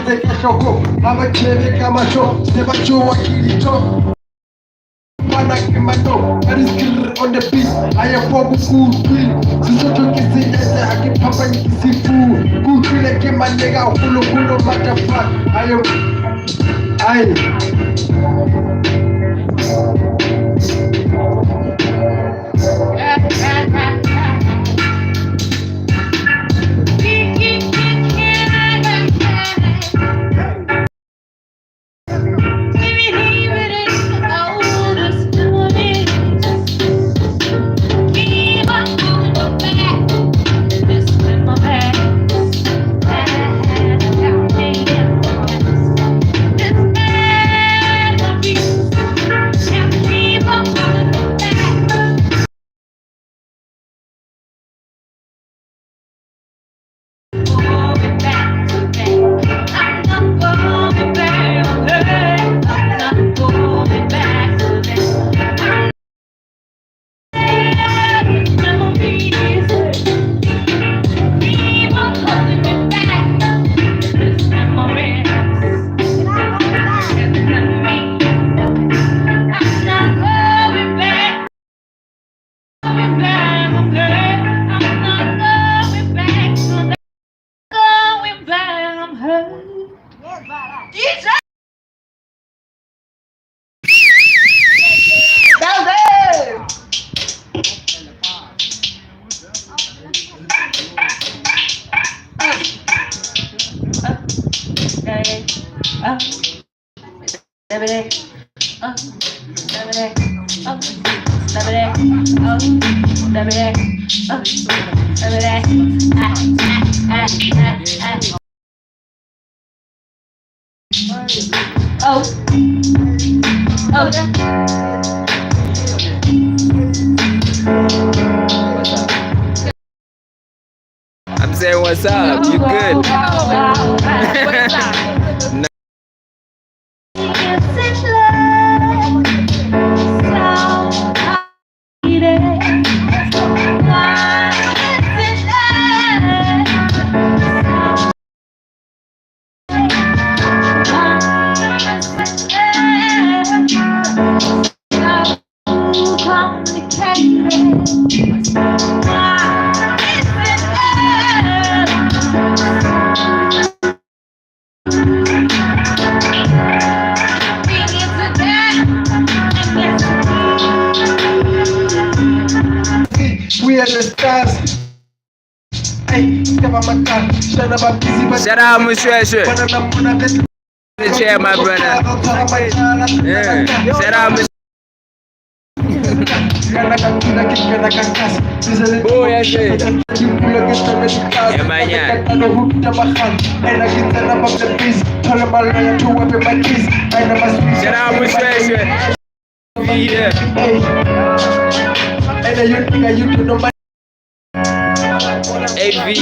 Theeletse ka hloko, ga ba tšhebe ka mahlo, se ba tšowa ke ditho. Bana ke mano, ka di skr on the beat, I am for bokutlwi. Sesotho ke senyetse, ha ke phapanye ke sefu. Ke utlwile ke manega, holo-holo, motherfuck. I am, I. Oh. Oh. I'm saying what's up? You good? We are the stars. Hey, Shout out Moshoeshoe. The chair, my brother. Yeah. Shout out Moshoeshoe. Boy, I say. Yeah, man, yeah. Shout out Moshoeshoe. Yeah. AV.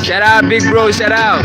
Shout out, big bro. Shout out.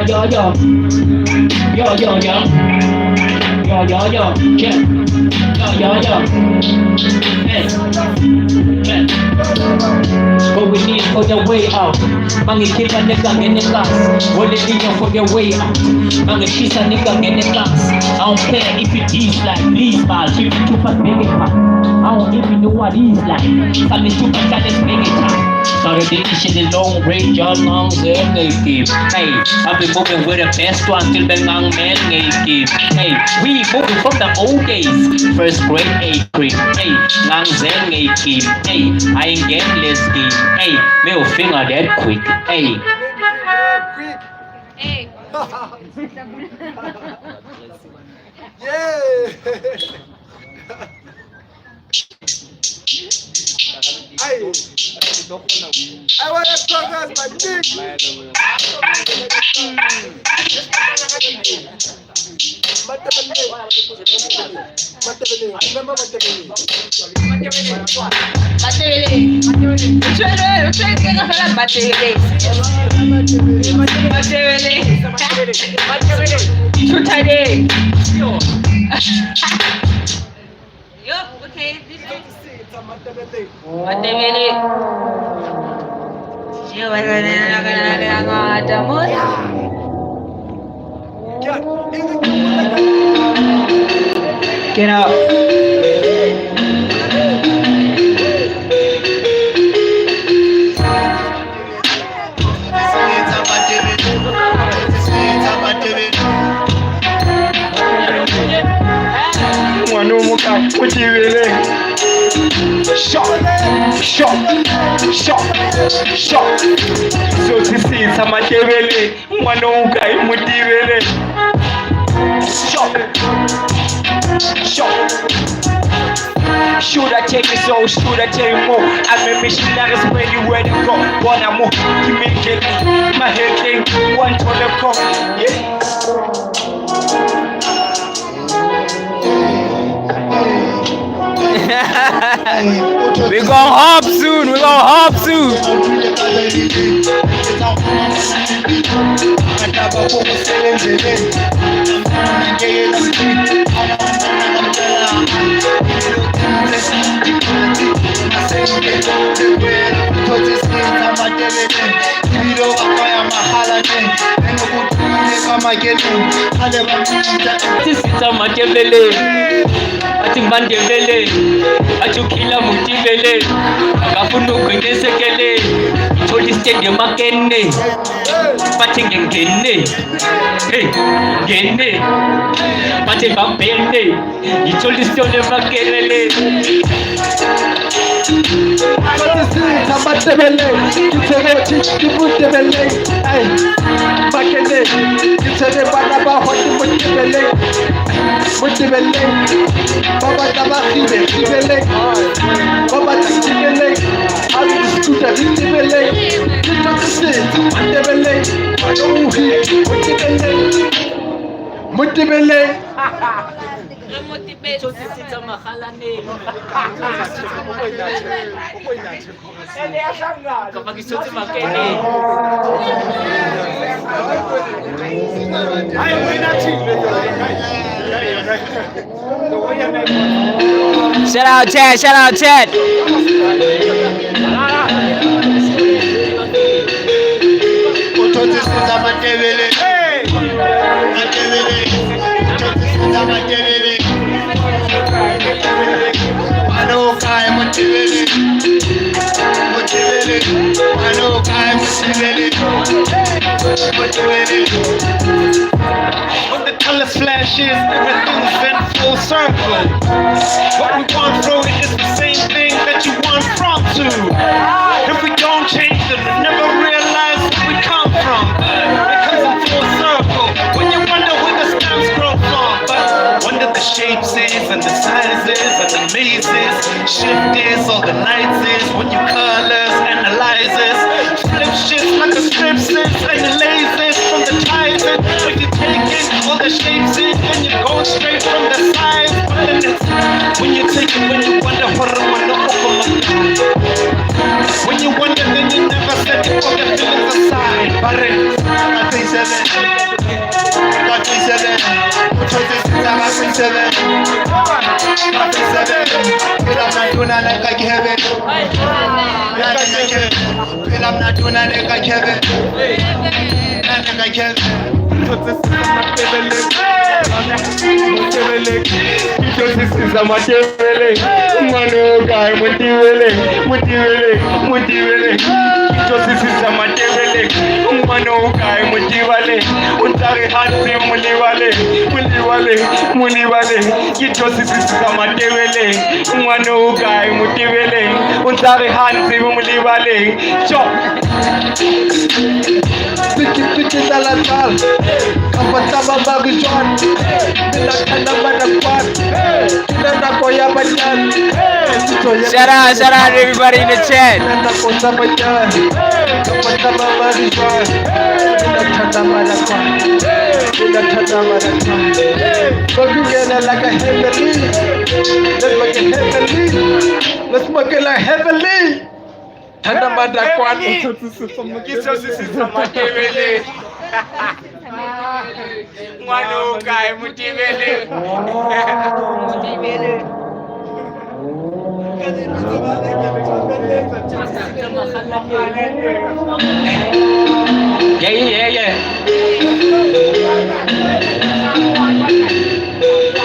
Yo yo yo yo yo yo yo yo yeah yo yo yo hey hey. What we need for the way out. Mangikhipha nigga ngenekasi. Wole for the way out. Mangishisa nigga ngenekasi. I don't care if it is like please man. Keep it super big I don't even know what it's like. Something super status big time. Started this shit the long range, y'all long give. Hey, I've been moving with the best one till bengang man give. Hey, we moving from the old days. First grade A grade. Hey, ngang zeng A team. Hey, I ain't getting less game. Hey, middle finger that quick. Hey. Quick. Hey. Yeah. Aye. I want to progress my dick. Matebele. Remember Matebele. Matebele. Ushwele, ushwele ke ngafela Matebele. Matebele. Thuthane. Yo, okay. Matebele. Get out. Ngwana o mokae o tebeleng. Shot, shot, shot, shot. So se sa matebele, ngwana o kae mo tebeleng. Shot, shot. Should I take it so? Should I take more? I'm a missionary, where to go. Bona mo, give me get my head thing, one to the call. Yeah. We gonna hop soon. We gonna hop soon. Sitsa matebele athi ngibandebele athi ukhila mutibele akafuna ukugqinesekele thola isitende emakene bathi ngengene hey ngene bathi bambene ngithola isitolo emakelele Matebele, ke tshebe ke motebele, ai makene, ke tshebe bana ba hwa ke motebele, motebele, ba batla ba khibe khibele, ba batla thibele, a di scooter di tebele, ke tlo se matebele, o hi motebele, motebele. Shout out chat, shout out chat. When the color flashes, everything's in full circle. What we want from it is the same thing that you want from too. If we don't change them, we never realize where we come from. It comes in full circle. When you wonder where the stems grow from, but wonder the shapes is and the sizes and the mazes. Shift is all the lights is when you colors analyzes. Flip shit like a strip sis and the lasers from the ties in. When you take it, all the shapes in and you go straight from the sides. But then it's when you take it, when you wonder what When you wonder, then you never set it all the feelings aside. But it, mna tona ka Kevin. Nna ka Kevin. Phela mna tona ka Kevin. Nna ka Kevin. Piki piki tlala tlala kapa taba ba re jwang Nna thanda madakwana Ke na nako ya banyana Setso ya Shout out, shout out everybody in the chat. Ke na nako tsa banyana Kapa taba ba re jwang Nna thanda madakwana Nna thanda madakwana Bakungena like a heavenly. Let's make it heavenly. Let's make it like heavenly. Thanda madakwana. Ngwana o kae Motibele? Yeah, yeah, yeah.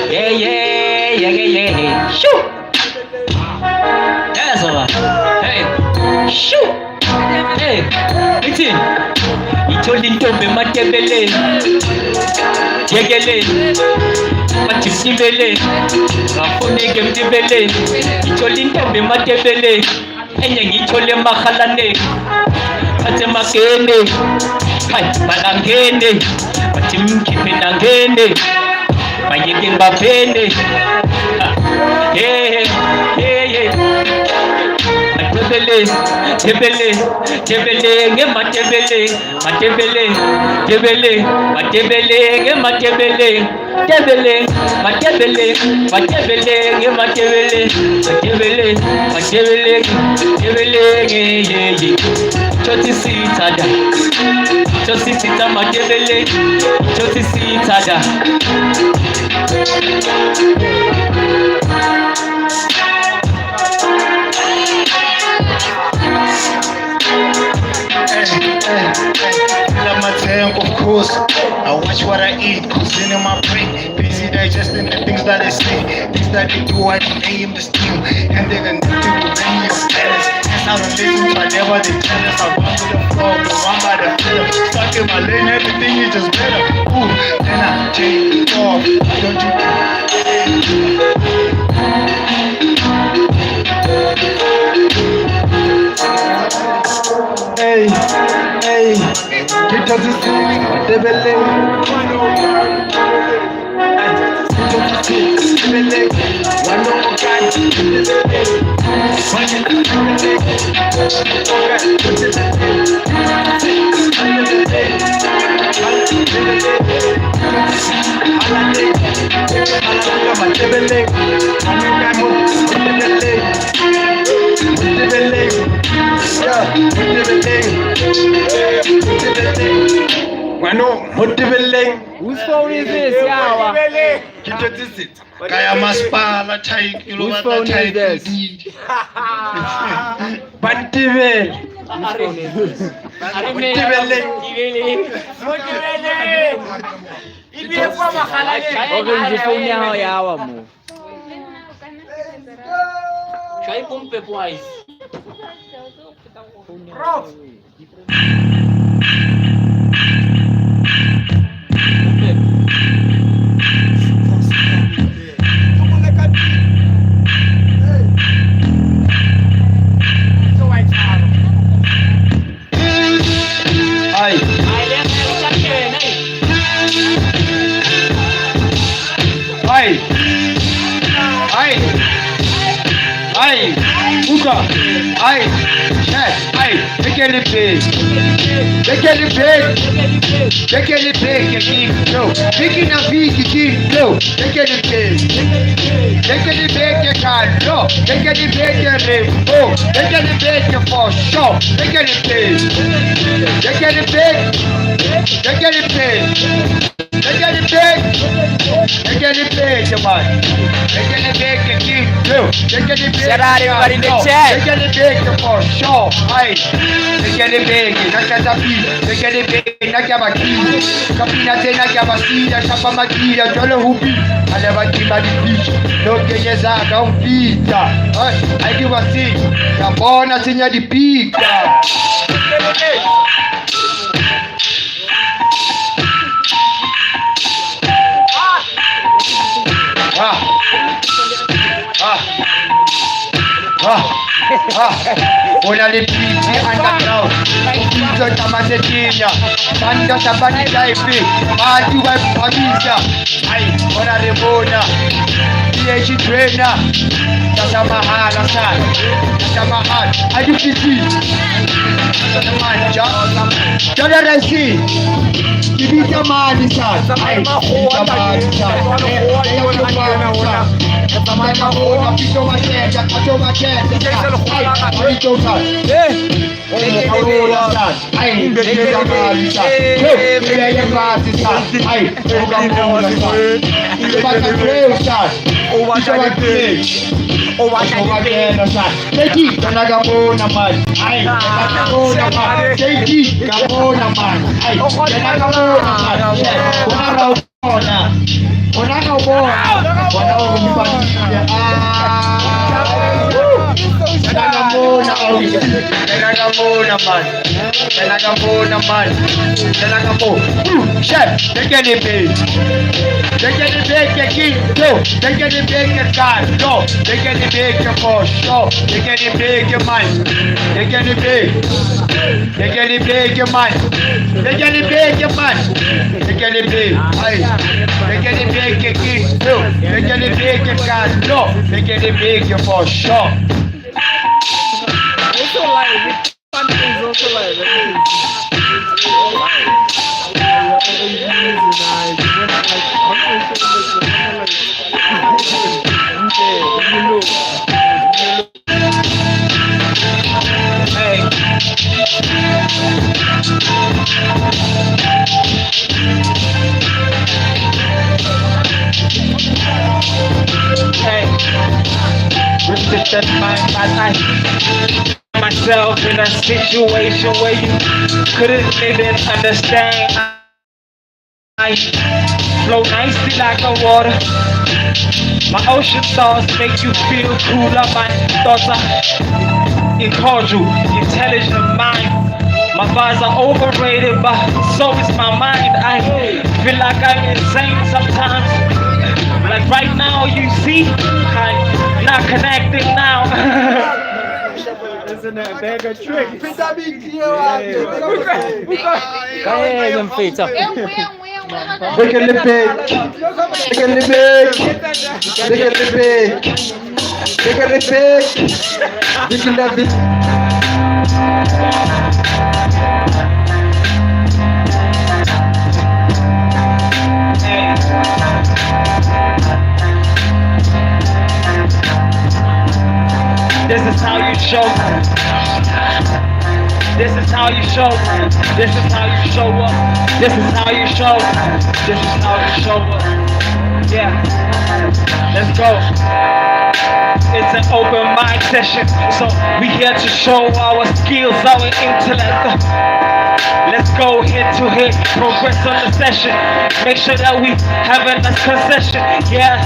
Yeah, yeah, yeah, yeah, yeah. Shoo! Yes, baba. Hey. Shoo! Hey, ithini? Ithola intombi ematebeleni. Yekeleni. Bathi mtibeleni. Ngafuneke emtibeleni. Ithola intombi ematebeleni. Enye ngiyithole emahalaneni. Thathe emakene. Hayi, balangene. Bathi mkhiphe nangene. Bayeke ngibaphene. Hey, hey, hey. Matebele, tebele, tebele, ngematebele, matebele, tebele, matebele, ngematebele, tebele, matebele, matebele, ngematebele, matebele, matebele, tebele, ye ye ye. Choti sithada, choti sitha matebele, choti sithada. Fill up my tank, of course. I watch what I eat, cause in my brain. Busy digesting the things that I say, things that they do, I aim the steal. And they can do to any of balance. Yes, I don't listen to whatever they tell us. I run to the floor, go run by the pillar. Stuck in my lane, everything is just better. Ooh, then I take off. Don't you Hey, hey, ke thotse Tebele. Tebele. Ngwana o kae? Whose phone is this, Yawa? Kaya masipala tight, Whose phone is this? Bantibele. Whose phone is this? Okay, nje phone ya hao yawa mo. Try pompe boys. Ai. Ai. Ai. Ai. Uka. Ai. Che. Ai. Bekele pe. Bekele pe. Bekele pe ke ki no. Biki na biki ki no. Bekele pe. Bekele pe ke ka no. Bekele pe ke re o. Bekele pe ke for sure. Bekele pe. Bekele pe. Bekele pe. Shout out everybody in the chat. O na le pitse underground pitso tsa masetenya banta tsa baditaife batho ba phamisa ai bona re bona PH trainer tsa mahala sa tsa mahala a di pitse manja jale re se ke bitsa mane sa ai bitsa mane sa For sure. Also live. This fun is also live. It's all live. Hey. Hey. Resistant mind, but I myself in a situation where you couldn't even understand. I flow nicely like a water. My ocean thoughts make you feel cooler. My thoughts are cordial, intelligent mind. My bars are overrated, but so is my mind. I feel like I'm insane sometimes. Like right now, you see, I'm not connected now. Kaele mfethu. Hey. This is how you show. This is how you show. This is how you show up. This is how you show. This is how you show up. Yeah. Let's go. It's an open mic session, so we here to show our skills, our intellect. Let's go head to head, progress on the session. Make sure that we have a nice concession. Yeah,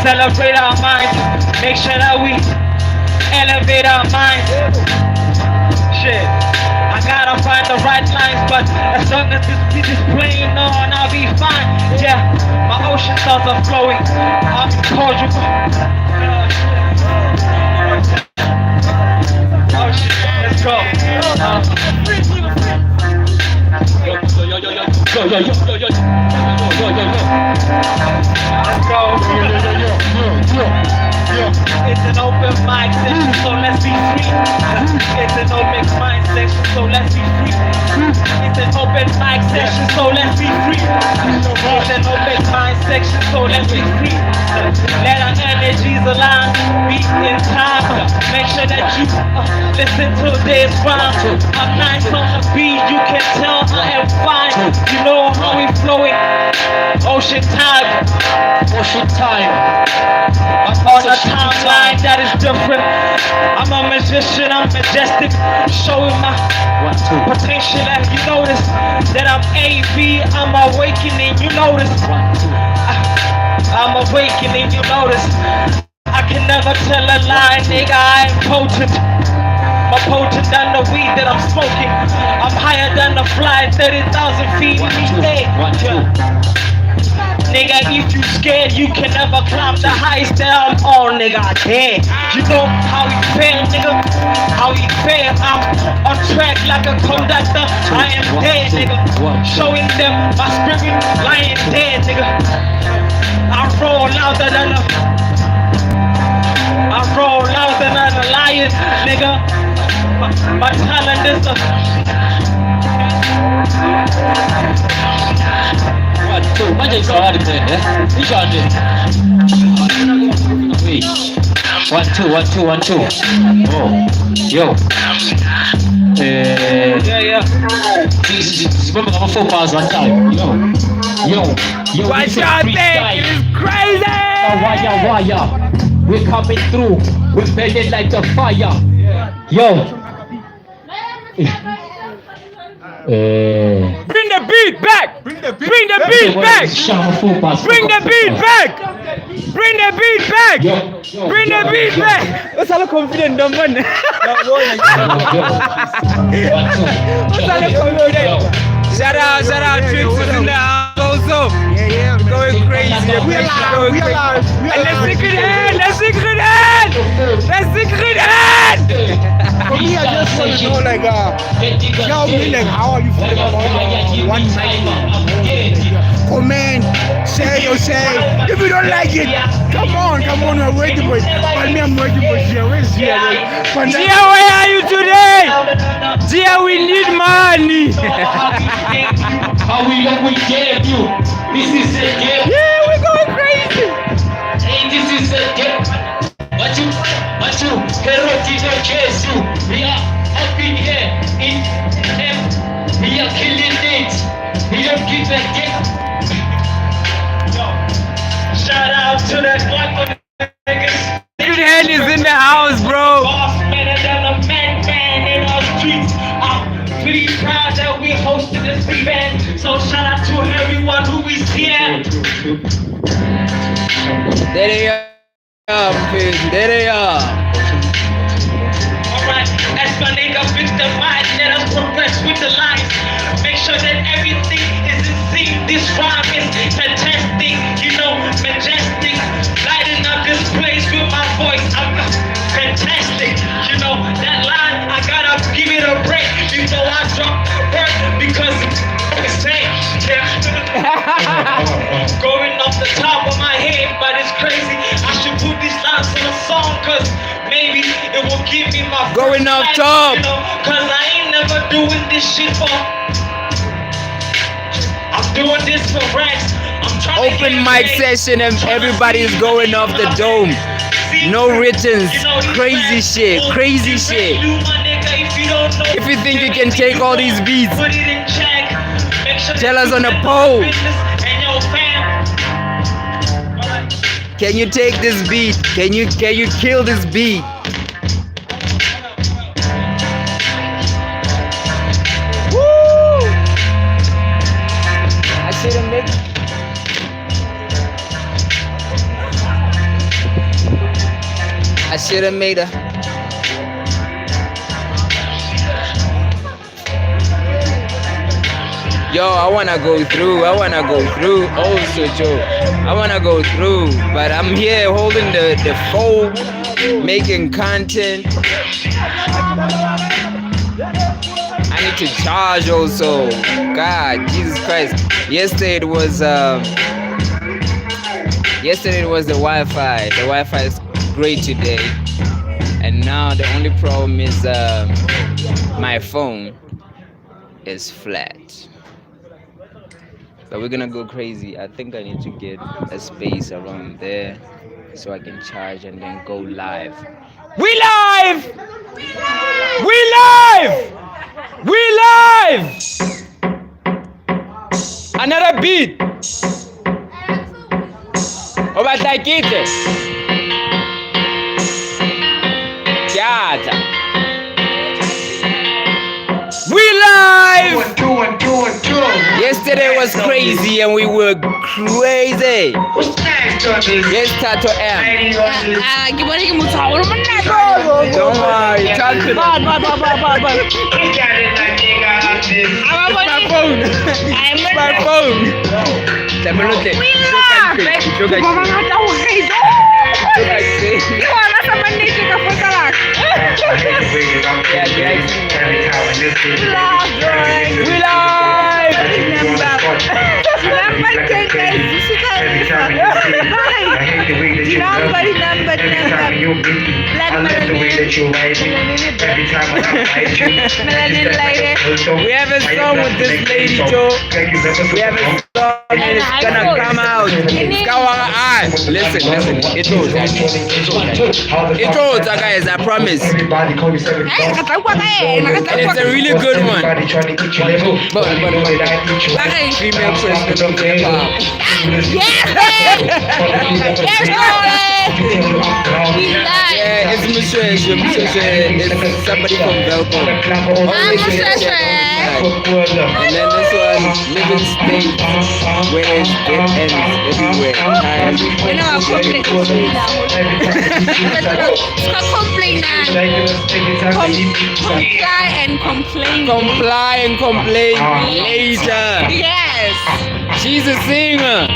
celebrate our minds. Make sure that we elevate our minds. Shit, I gotta find the right lines, but as long as this beat is playing on, I'll be fine. Yeah, my ocean thoughts are flowing. I'm cordial. Oh shit, let's go. Yo, yo, yo, yo, yo, yo, yo, yo, yo, yo, yo, yo. Let's go. It's an open mic session, so let's be free. It's an open mic session, so let's be free. It's an open mic session, so let's be free. It's an open mic section, so let's be free. Let our energies align, beat in time. Make sure that you listen to this rhyme. I'm nice on the beat, you can tell I am fine. You know how we flowing. Ocean time, Ocean time. on a timeline that is different. I'm a magician, I'm majestic, showing my One, two. potential. And you notice that I'm AV, I'm awakening. You notice One, two. I'm awakening. You notice I can never tell a lie, nigga. I am potent. More potent than the weed that I'm smoking. I'm higher than the fly, 30,000 feet One, in two. the air. One, two. Nigga, if you scared, you can never climb the highest that I'm on, nigga. I dare. You know how we feel, nigga? How we feel? I'm on track like a conductor. I am dead, nigga. Showing them my spirit lying dead, nigga. I roll louder than a I roll louder than a lion, nigga. My talent is a One, two. Manje ngicabanga mina, eh? Injani? Wait. 1 2 1 2 1 2. Oh. Yo. Eh, yeah, yeah. sibambe ngama 4 bars one time. Yo. Yo. Yo. What this is y'all think? freestyle. It is crazy! Wire, wire. We're coming through. We're burning like the fire. Yo. Eh. Bring the beat back! Bring the beat back! Shama 4 bars. Bring the beat back! Bring the beat back! Yo. Yo. Bring the yo, beat yo. back! Usale confident ndombona. Yo, yo. One, two. Usale confident. Shout out, Tricks is in the house also. Yeah, yeah. Going crazy. We alive, Going we crazy. alive, we And the alive. secret hand, the secret hand, the secret hand. For me, I just want to know, like, tell me, like, how are you feeling about one night? Comment, share your say. If you don't like it, come on, come on, we're waiting for it. But me, I'm waiting for Gia. Where's Gia? Like, but Gia, where are you today? Gia, we need money. How we look, we gave you. This is a game. Yeah, we're going crazy. Hey, this is a game. But you, Herod Jesu. We are up in here in M. We are killing it. We don't give a damn. Shout out to the Glock niggas. Secret hand is in the house, bro. Boss better than a madman in our streets. I'm pretty proud that we hosted this event. So shout out to everyone who is here. There they are, mfethu. There they are. Alright, as my nigga fix the mic, let us progress with the lines. Make sure that everything is in sync. This rhyme is fantastic, you know, majestic. Lighting up this place with my voice. I'm fantastic, you know, that line, I gotta give it a break before I drop the work because it's insane. Yeah. Going off the top of my head, but it's crazy. I should put these lines in a song, cause maybe it will give me my first Going off life, top. You know, cause I ain't never doing this shit for. I'm doing this for racks. I'm trying to Open get mic paid. session and everybody is going off the dome. See, No writtens. you know, these Crazy racks shit. will Crazy give shit. you, my nigga, if you don't know If you think you can take all these beats, put it in check. Make sure tell that us you on a get the poll. business and your fam. Alright. Can you take this beat? Can you kill this beat? Woo! I should have made. I should have made a. Yo, I wanna go through. I wanna go through also, Joe. I wanna go through, but I'm here holding the phone, making content. I need to charge also. God, Jesus Christ. Yesterday it was the Wi-Fi. The Wi-Fi is great today. And now the only problem is my phone is flat. But we're gonna go crazy. I think I need to get a space around there so I can charge and then go live. We live! We live! We live! Another beat. O batla ke tle? Ke a tla. We live! One, two, one, two, one, two. Yesterday was crazy and we were crazy. What's next on this? Yes, Tato M. Ah, ke bone ke motho haholo monna. Don't worry, talk to them. Ba ba ba ba ba ba. My phone. My phone. Tlamehile o tle. Tlo ka Ba bangata ho re. Ke bona sa mannete ka fotsa laka. We live! Remember, guys, this is Number, number, number. Black melanin. Melanin lady. We have a song with this lady, Joe. We have a song and it's gonna come out. Ah, listen, listen. It's all It's all guys, I promise. Ai, re tla utlwa ka ena, re tla And it's utlwa a really good one. But female president of hip hop. Yes, babe. Yes, darling. We live. Yeah, it's Mshweshwe. Mshweshwe is somebody from Welkom. Ah, Mshweshwe. And then this one, living state, where it's dead ends everywhere. Time. Wena wa complain. Ska complain. Comply and complain. Comply and complain later. Yes. She's a singer,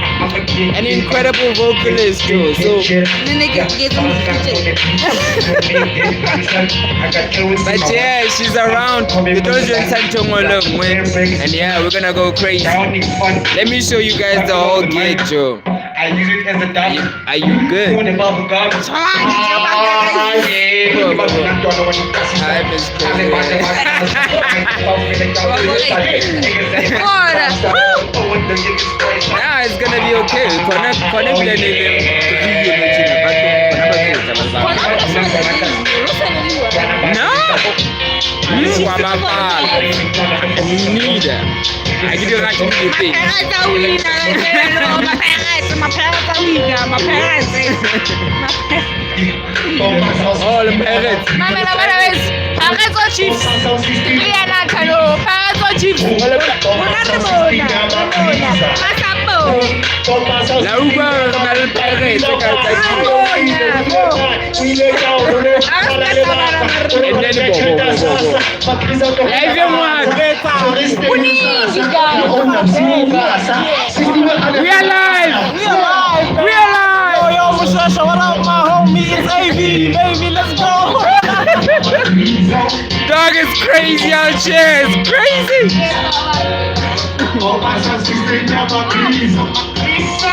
an incredible vocalist too. So, Nne ke ke etse mofutse. but yeah, she's around. The Dojo And yeah, we're gonna go crazy. Let me show you guys the whole gig, Joe. I use it as a Are you, are you good? Hi, Miss President. Nah, it's gonna be okay. Connect, connect le le No. Need. I give you right to the thing. Parents a wina kajeno. Ma parents, ma parents a wina, ma parents. All the parents. Mamela bana beso. Pirates or Chiefs. Ke yana khalo. Pirates or Chiefs. Rona re mona, re mona. Masapo. La uba na le parents ka Re mona, bo. And then bo bo bo bo. Live one. Kuningi guys. We are live. We alive. We are live. Yo, yo, Mushasha, what up, my homie? It's AV, baby. Let's go. Dog is crazy out here. It's crazy.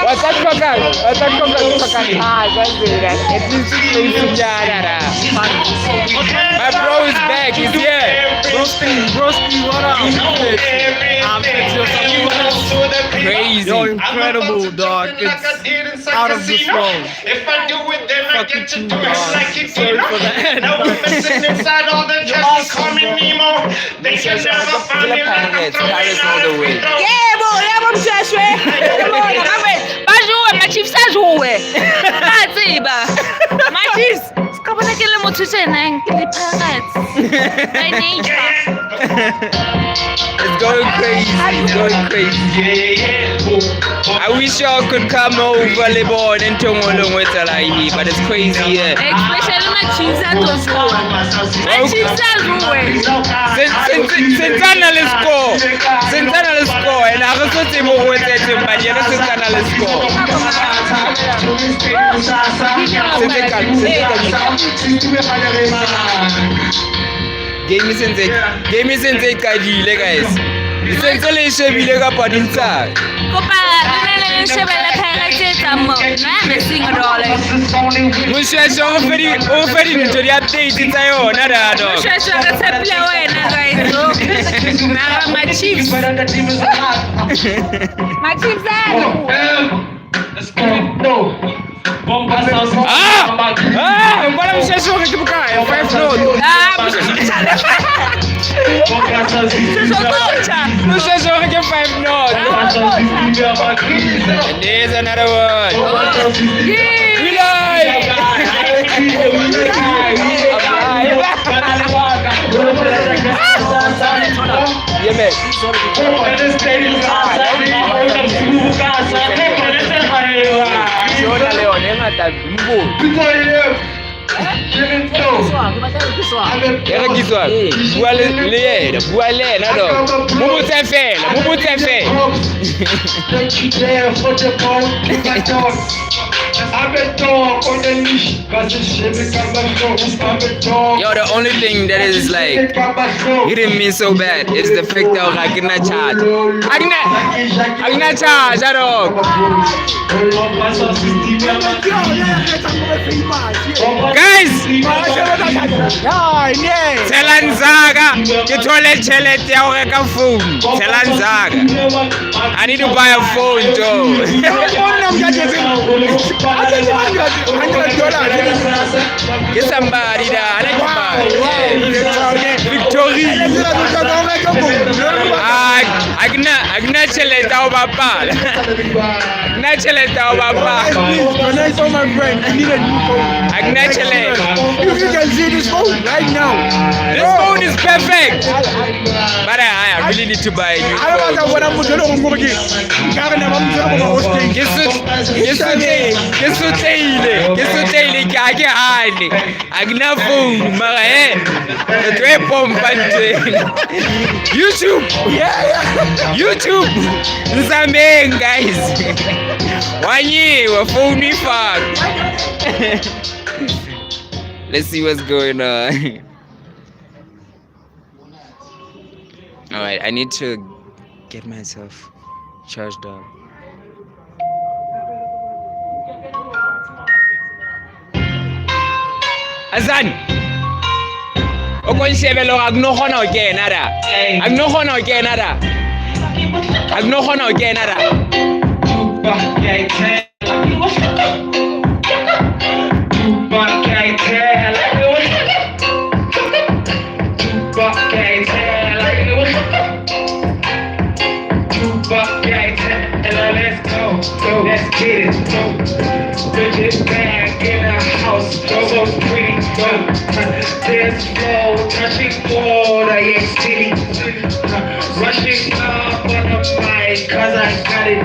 What's that coca? What's that coca? Coca. Ah, At least it's My bro is back. He's here. Broski, broski, what up? I'm Crazy. Yo, incredible, dog. It's out of this world. If I do it, then I Fuck get to you, do it dog. like you Sorry did. for the Now we're missing inside all the chest, call me Nemo. They can never find me like I'm Pirates, throwing Pirates out all the a way. free throw. Yebo, yebo Mshweshwe. Re mona, gape. Ba jowe, ma Chiefs a jowe. Ba tseba. Ma Chiefs, ska bona ke le motho tjena, ke le Pirates. By nature. It's going crazy. It's going crazy. I wish y'all could come over Lebon and Tongolong with but it's crazy here. Especially ma Chiefs a tlo jowa. Ma Chiefs a jowe. Sentsana le score. Sentsana le score. And I was so tsebo ho etsahetseng, but yena sentsana le score. Sentse ka- sentse ka- Game e sentse game e sentse e qadile guys. Le sentse le e shebile kapa di ntsa? Kopa le ne le nshebele Pirates e etsang mo. Nna I'm a singer darling. Moshweshwe o fe di o fe dintho di-update tsa yona da dog. Moshweshwe re tshepile wena guys. Mara ma-Chiefs. Ma-Chiefs ano. Ah! Ah, bona Moshweshwe hore ke bokae? 5-0. Ah, Moshweshwe. Moshweshwe o tlo tjha. Moshweshwe hore ke 5-0. And there's another one. Yeah. We live! I'm live. Yeah, man. Yona le yona e ngata mbo. E rekiswa. Bua le le yena, bua le yena dog. Mo botse fela, mo botse fela. Thank you there for the bone to my dog. I'm a dog on the leash. I'm a dog. Yo, the only thing that is like hitting me so bad is the fact that I cannot charge. I cannot charge at all. Guys, tshelang Zaka. Ke thole tjhelete ya ho reka phone. Tshelang Zaka. I need to buy a phone, Joe. Get somebody da. I like somebody. Victory. Ah, a ke na tjhelete ya ho bapala. A ke na tjhelete ya ho bapala. Please donate for my friend. I need a new phone. A ke na tjhelete. If you can see this phone right now. This phone is perfect. But I really need to buy a new I don't phone. want to motho e leng gore ke nka re ne ba motho e leng gore o stay. Ke sotlehile, ke sotlehile ke ha ke hane. Ha ke na phone mara he re tlo e pompa ntho ena. YouTube. YouTube. Nzameng guys. Wanyiwa phone e fuck. Let's see what's going on. All right, I need to get myself charged up. Azan! O ko nshebe le hore ha ke no kgona ho kena da. Ha ke no kgona ho kena da. Ha ke no kgona ho kena da. Let's get it. Bridget back in the house, so pretty. Dance floor, touching water, yeah, city. Rushing up on the mic, cause I got it.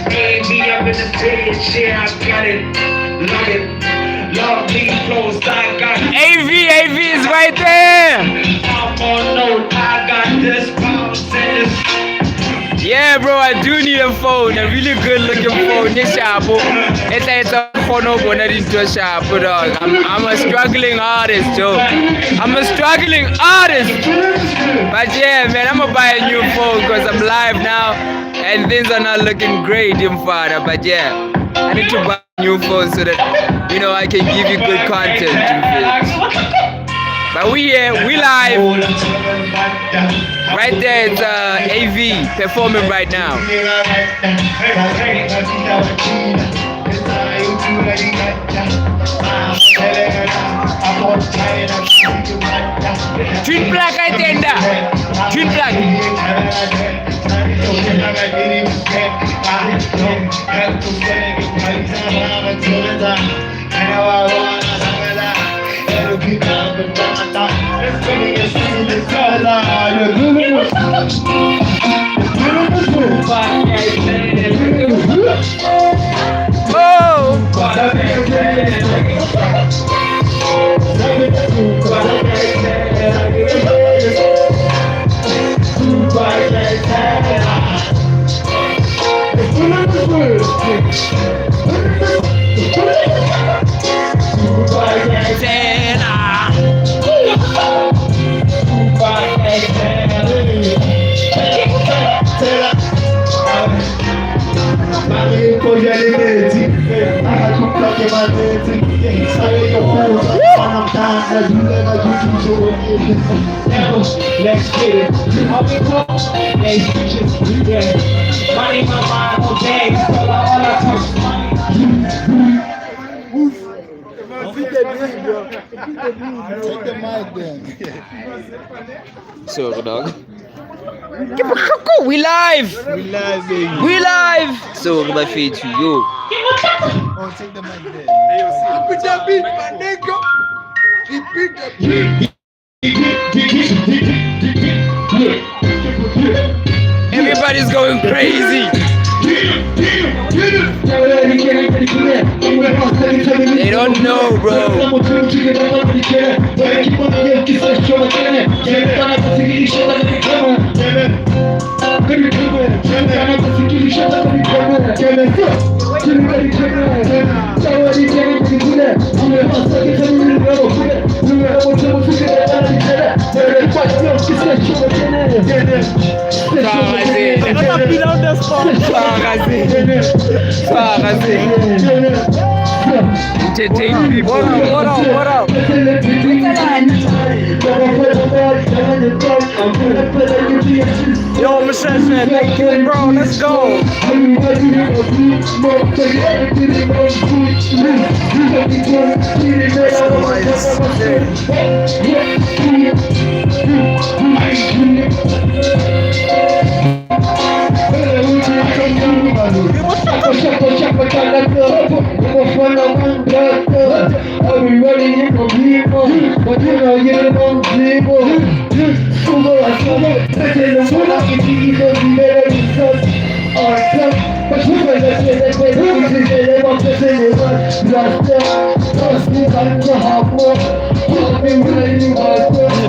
Baby, I'm in the bitch, yeah, I got it. Love it. Lovely flows, I got it. AV, AV is right there. I'm on note, I got this bounce and this. Yeah, bro, I do need a phone, a really good looking phone. E sharp. E tla etsa kgone ho bona dintho sharp, dog. I'm a struggling artist, Joe. I'm a struggling artist. But yeah, man, I'm gonna buy a new phone because I'm live now and things are not looking great in father. But yeah, I need to buy a new phone so that I can give you good content. You feel? But we here, we live. Right there, it's AV performing right now. Twin plug right there, da. Twin plug. Oh! Let's get it. All we talk, they just yeah. Money, my mind all day. All I talk is money. Take the mic then. Sorry, dog. We live! We live, baby. We live! Sorry, bafethu, yo. Oh, take the mic then. Repeat the beat, my nigga. Repeat the beat. Everybody's going crazy. They don't know, bro. Entertain people. What up, what up? Yo, Michelle, thank you, bro. Let's go.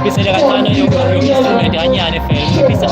Nciphise kancane yo-instrument kanyane fela nciphisa.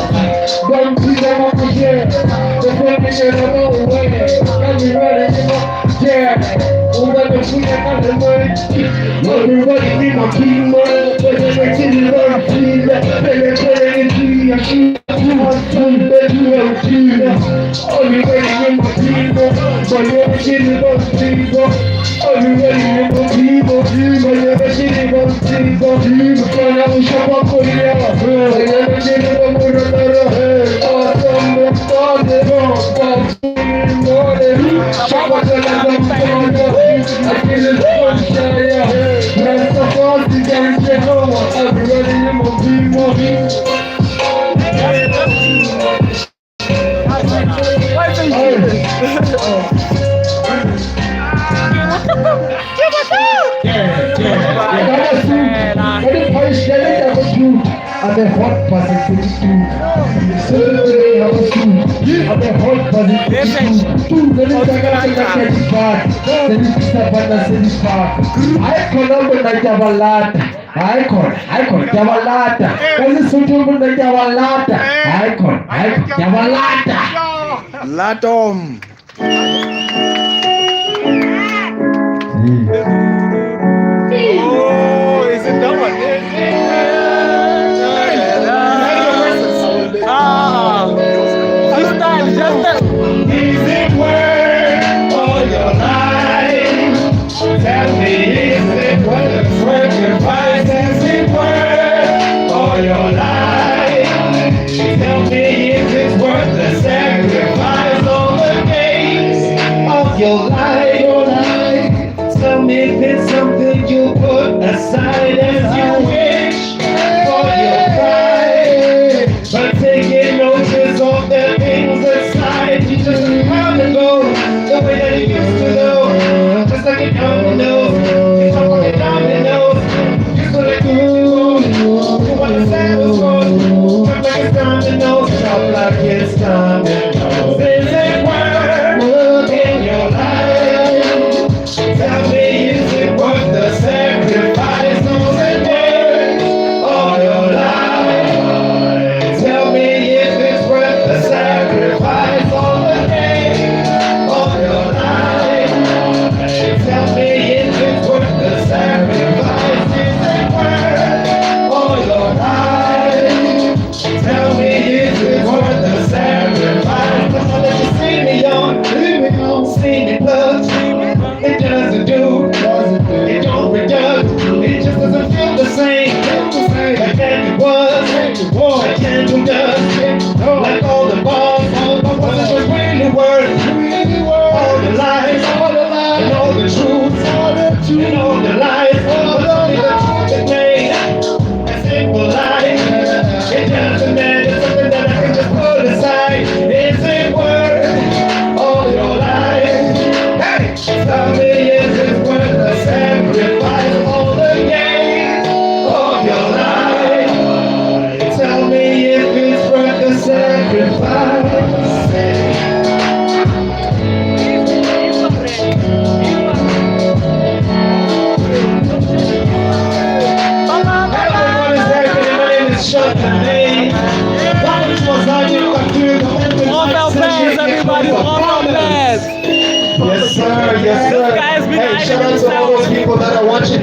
Latom. Oh, is it that one? Ah, freestyle, just that. Is it worth all your life? Tell me, is it worth the sacrifice? Is it worth all your life? Tell me, if it's worth the sacrifice all the days of your life? Your life. Tell me if it's something you put aside as you wish for your pride. But taking notice of the things aside, you just come and go the way that you used to go. Just like a domino, it's not like a domino. You feel like you you want the status quo. Drop like it's domino, drop like it's domino. Is it worth in your life? Tell me, is it worth the sacrifice on the day of your life? Tell me if it's worth the sacrifice on the day of your life. Tell me if it's worth the sacrifice. Is it worth all your life? Tell me if it's worth the sacrifice.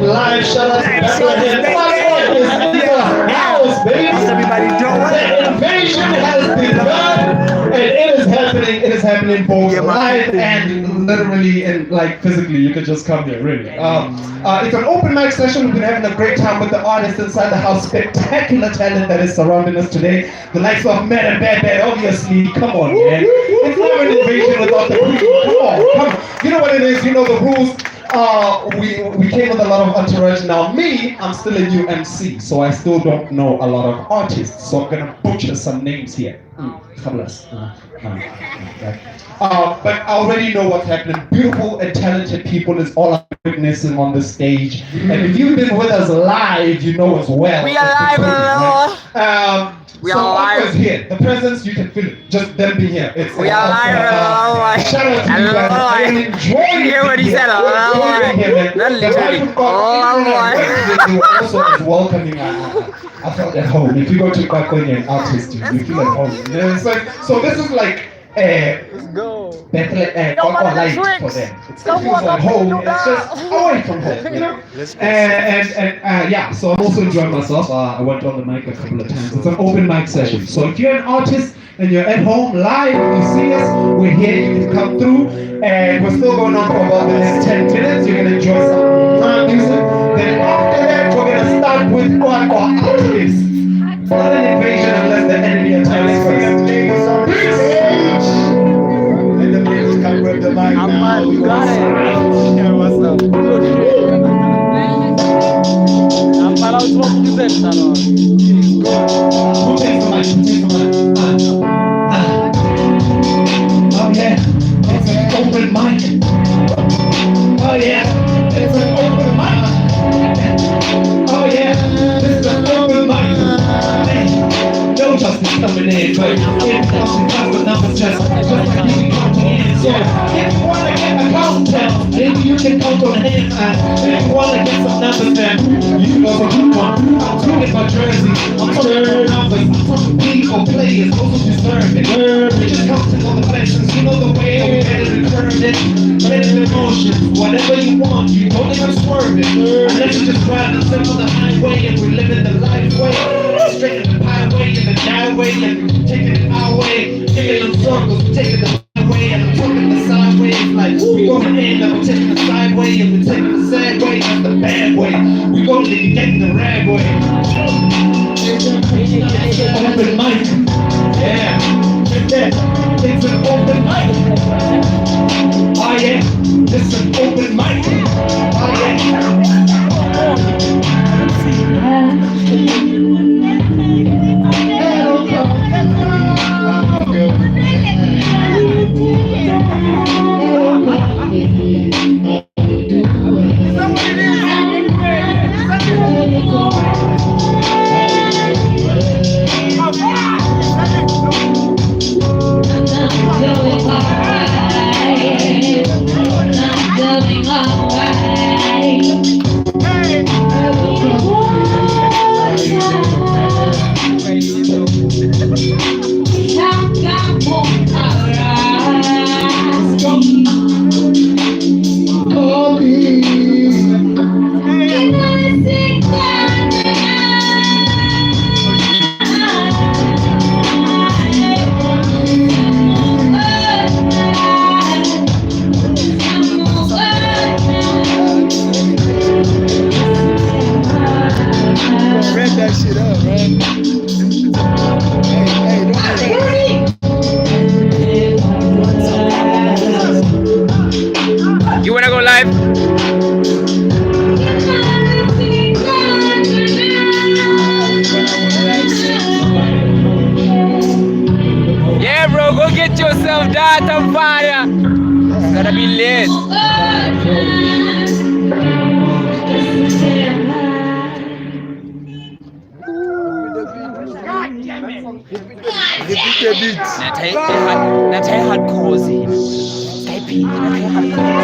live. Shout out to Bethlehem. Is in the house, baby. How's everybody doing? The invasion has begun, and it is happening. It is happening both Yeah, my live people. and literally and like physically. You could just come here, really. It's an open mic session. We've been having a great time with the artists inside the house. Spectacular talent that is surrounding us today. The likes of Mad and Bad Bad, obviously. Come on, man. It's never an invasion without the crew. Come on, come on. You know what it is. You know the rules. We came with a lot of entourage. Now me, I'm still a new MC, so I still don't know a lot of artists. So I'm gonna butcher some names here. Khalas. But I already know what's happening. Beautiful and talented people is all I'm witnessing on the stage. And if you've been with us live, you know as well. We are live, Right? We so are live. Aqua's here. The presence, you can feel it. Just them being here. It's We are live. Shout out to you guys. I am enjoying You hear what he said? Enjoying being here, man. Not The literally. vibe we've got, even when I went, they were also as welcoming. I felt at home. If you go to Kwakwenya and artist, you feel at home. You know, it's like, so this is like Let's go. Bethlehem, Yo, Kwakwa man, the light for tricks. them. It Come feels on, like I'm home. you It's just away from home, you know. Let's go. And yeah, so I'm also enjoying myself. I went on the mic a couple of times. It's an open mic session. So if you're an artist and you're at home live, you see us, we're here, you can come through. And we're still going on for about the next 10 minutes. You're gonna enjoy some live music. Then after that, we're gonna start with Kwakwa artists. It's not an invasion unless the enemy attacks first. Ladies on the stage. Let the ladies come grab the mic now. You got it. Yeah, what's up? I'm about to present now. Who takes the mic? Who takes the mic? Oh yeah, it's an open mic. Oh yeah, it's an open mic. Oh yeah, this is an open mic. Hey, no justice coming in, but it comes the numbers just like you counting in. So if you wanna get a countdown, maybe you can count on him. And if you wanna get some numbers, then you can also keep one. I'm talking about jersey, I'm talking about numbers, I'm talking people, players, those who deserve it. We just counting on the blessings, you know the way we better than curved it, better than motion. Whatever you want, you don't even swerve it. Unless you just drive yourself on the highway and we live in the life way. Straight in the highway and the highway and we taking it our way, taking them circles, we taking the highway and I'm talking the sideways. Like we gonna end up taking the sideway and we taking the sad way, that's the bad way. We gonna be getting the rag way. Open mic. Yeah. Check that. It's an open mic. Oh yeah. This is an open mic. Oh yeah. Wrap that shit up, man. Hey, hey, don't You wanna go live? Yeah, bro, go get yourself data fire. It's gonna be lit. Repeat the beat. Nathaye hardcore zena. Skype, nathaye hardcore.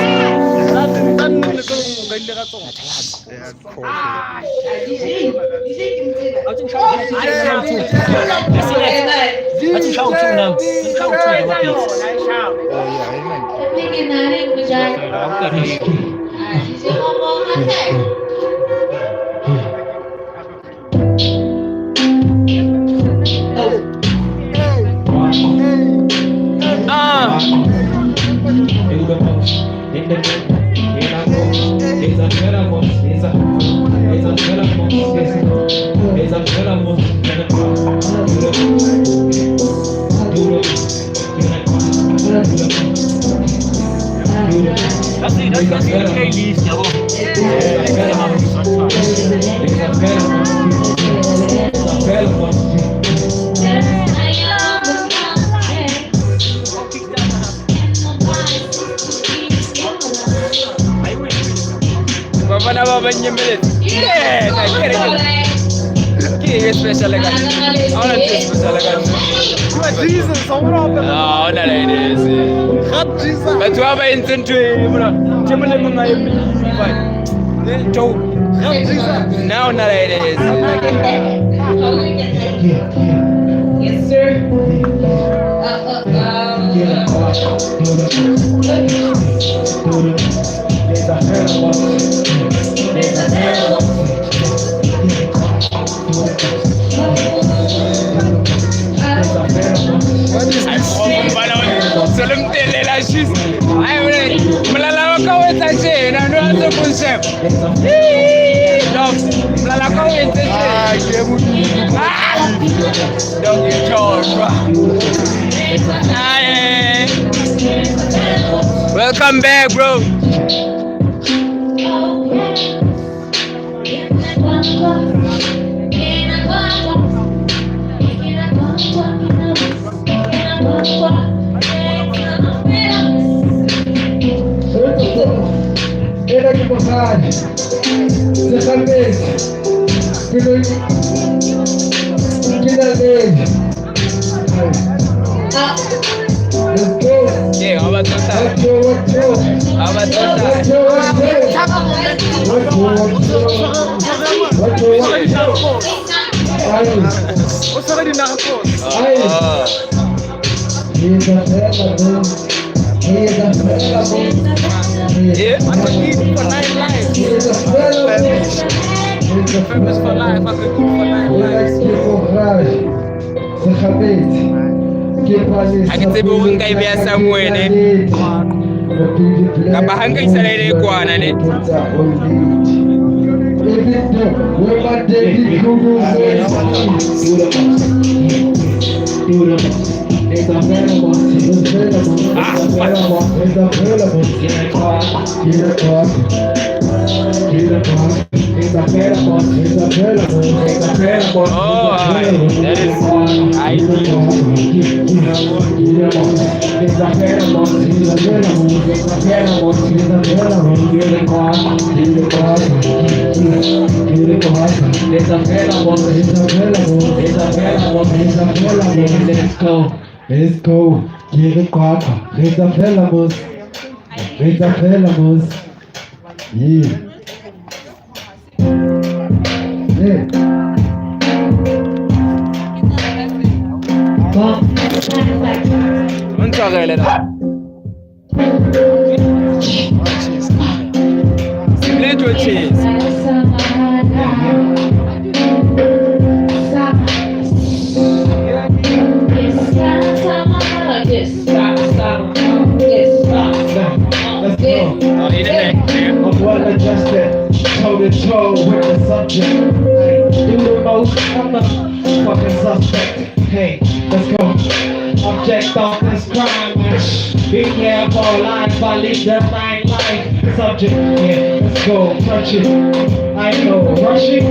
Playlist yabo. Bafana ba ba nyemeletse. Yeah, na ke re ke eng e special ka I wanna do special ka Jesus, I wanna Ah, ona le ene se. God Jesus. Batho ba ba entse ntho e mona. Ke mo le mong a eme. Fine. Ne to. God Jesus. Now na le ene se. Yes, sir. What is this? So le mtelela she's ai molala wa ka o etsa tjena no a se mo sheba. Dog, molala wa ka o entse tjena. Ah, ke modimo. Ah! Dog, you talk, bro. Aye. Welcome back, bro. Ena ke mosadi. Sekgapetsi. Ke lo ke naledi. Let's go. Yeah, how about that? One, two, one, two. How about One, that? two, one, two. One, two, one, two. One, two, one, two. Aye. O tshwere dinaga Aye. He's a fella, bro. He's a fella, bro. Yeah. I could eat for nine lives. He's a fella, bro. He's a Famous for life. I could eat for nine lives. Ha ke tsebe hore nka e beha somewhere, ne? Kapa ha nka isa le e kwana, ne? Oh, aye. That is ideal. Let's go. Let's go. Ke re qwaqwa. Re tla fela mos. Re tla fela mos. Yeah. Yeah. O ntshwarele la. Simletho cheese. Let's go. Oh, e ne I'm well adjusted, toe to toe with the subject. Hey, do the most, I'm a fucking suspect. Hey, let's go. Object of this crime. Be careful, life, I live the fine life. Subject, yeah, let's go, touch it. I know, rush it.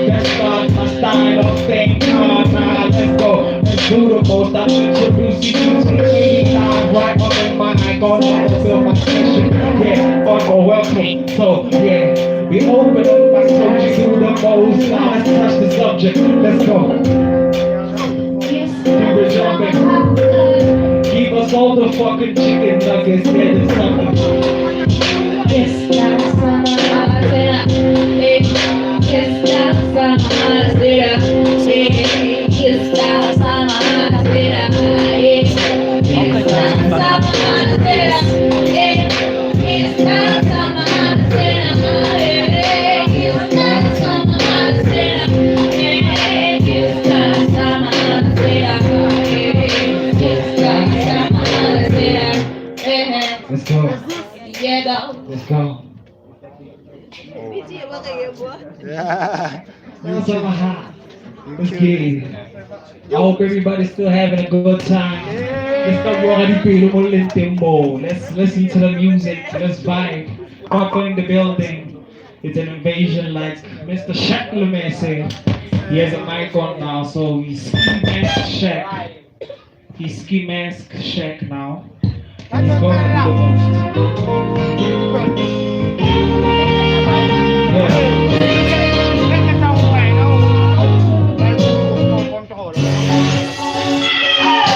That's not my style of thing. Nah, nah, let's go. Let's do the most. I introduce you to me. I'm right on the mic, gonna fulfill my mission. Yeah, fuck or welcome. So, yeah, we open up my soul, you do the most. Now let's touch the subject. Let's go. Do the jumping. Give us all the fucking chicken nuggets. Yeah, there's something. Let's go. Let's go. Yeah. Let's get it. I hope everybody's still having a good time. Let's stop walking the pelo mo leng teng mo. Let's listen to the music. Let's vibe. Qwaqwa in the building. It's an invasion like Mr. Shaq Lemay said. He has a mic on now, so he's ski mask Shaq. He's ski mask Shaq now. And he's going to do the most. Yeah.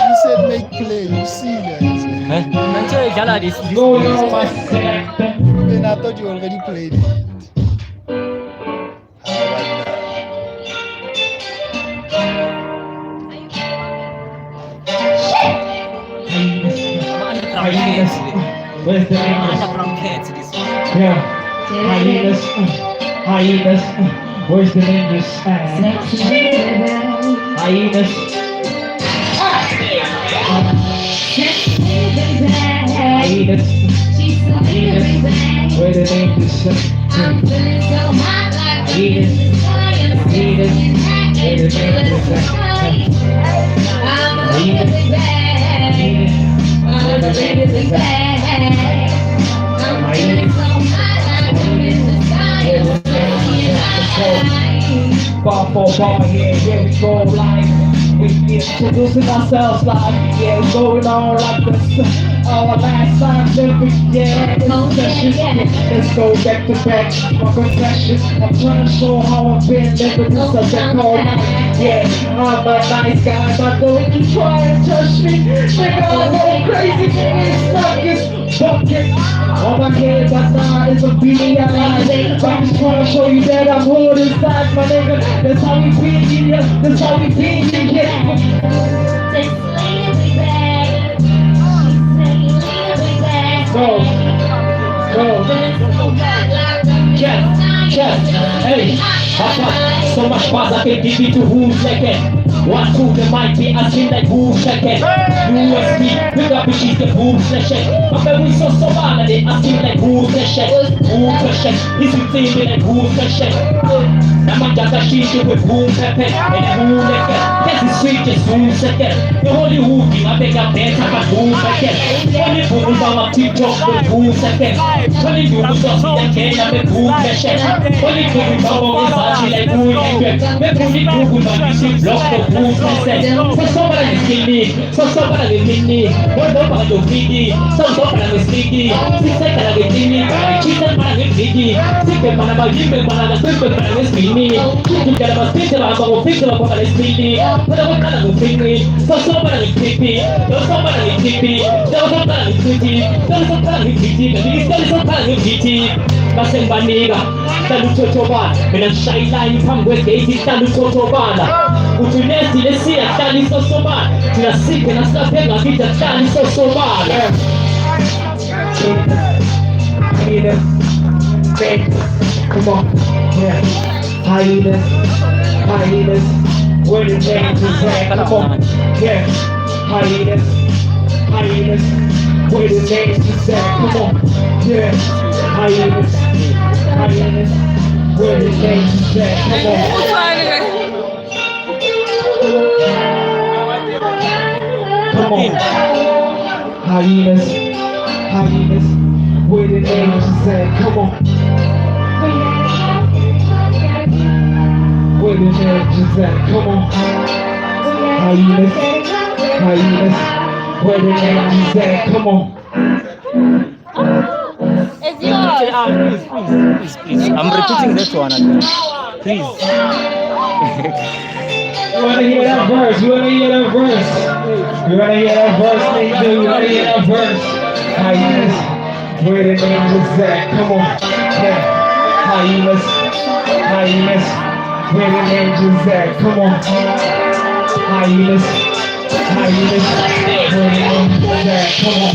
You said make play, you see guys. Huh? This, this, Go now, my selector. Then I thought you already played it. Hyenas. Where's the English? Underground cats, this one. Yeah. Hyenas. Hyenas. Where's the ninjas at? Hyenas. Hyenas. Hyenas. Where the ninjas at? Hyenas. Hyenas. Where the ninjas at? Hyenas. Hyenas. Where the ninjas at? Hyenas. Bar for bar, yeah, here we go live. We introducing ourselves like, yeah, it's going on like this. Our last time, then we, yeah, in session. Let's go back to back, my confession. I'm trying to show how I've been living this subject all night. Yeah, I'm a nice guy, but don't you try and touch me. Nigga, I go crazy, nigga, stuck is bucket. On my head, but nah, it's a beanie I like. I'm just trying to show you that I'm hood inside, my nigga. That's how we be, yeah. That's how we be, yeah. Go, go. Check, check, hey, I got so much buzz I can give it to who's second. 1, 2, the mic be asking like who's second. USB, pick up bitches the boom session. But we so so bad they asking like who's session. Who's session? This is me like who's session. Namanje akashintshe with pepe and who lekker. That's the sweet just who second. The Hollywood ngabeka better but who second. Only booms on my TikTok with who second. Only booms on the Kenya with who session. Only booms on my like who lekker. Me put it who man block the who session. So somebody is skinny, so somebody is mini. One no para yo fidi, so so para mi sneaky. Six para que tini, chita para que fidi. Six para ma yimbe para la six para mi skinny. Tukela basite ba ba fite ba para skinny. Para ko para mi skinny. So so para mi tipi, so so para mi tipi, so so para mi tipi, so so para mi tipi, so so para mi tipi. Base ngibanika hlala uthothobala mina ngishaya ilayini phambi kwegate ihlala uthothobala uthi nesi lesiya hlala isosobala thina sikhe nasilapha engakithi akuhlala isosobala. Hyenas, come on, yeah. Hyenas, hyenas, where the ninjas at? Come on, yeah. Hyenas, hyenas, where the ninjas at? Come on, yeah. Hyenas, hyenas, where the ninjas at? Come on. Come on. Hyenas, hyenas, where the ninjas at? Come on. Where the ninjas at? Come on. Hyenas, hyenas, where the ninjas at? Come on. It's yours. Please, please, please, please. I'm repeating that one again. Please. You wanna hear that verse? You wanna hear that verse? You wanna hear that verse, ninja? You wanna hear that verse? Hyenas, where the ninjas at? Come on, yeah. Hyenas, hyenas, where the ninjas at? Come on. Hyenas, hyenas, where the ninjas at? Come on.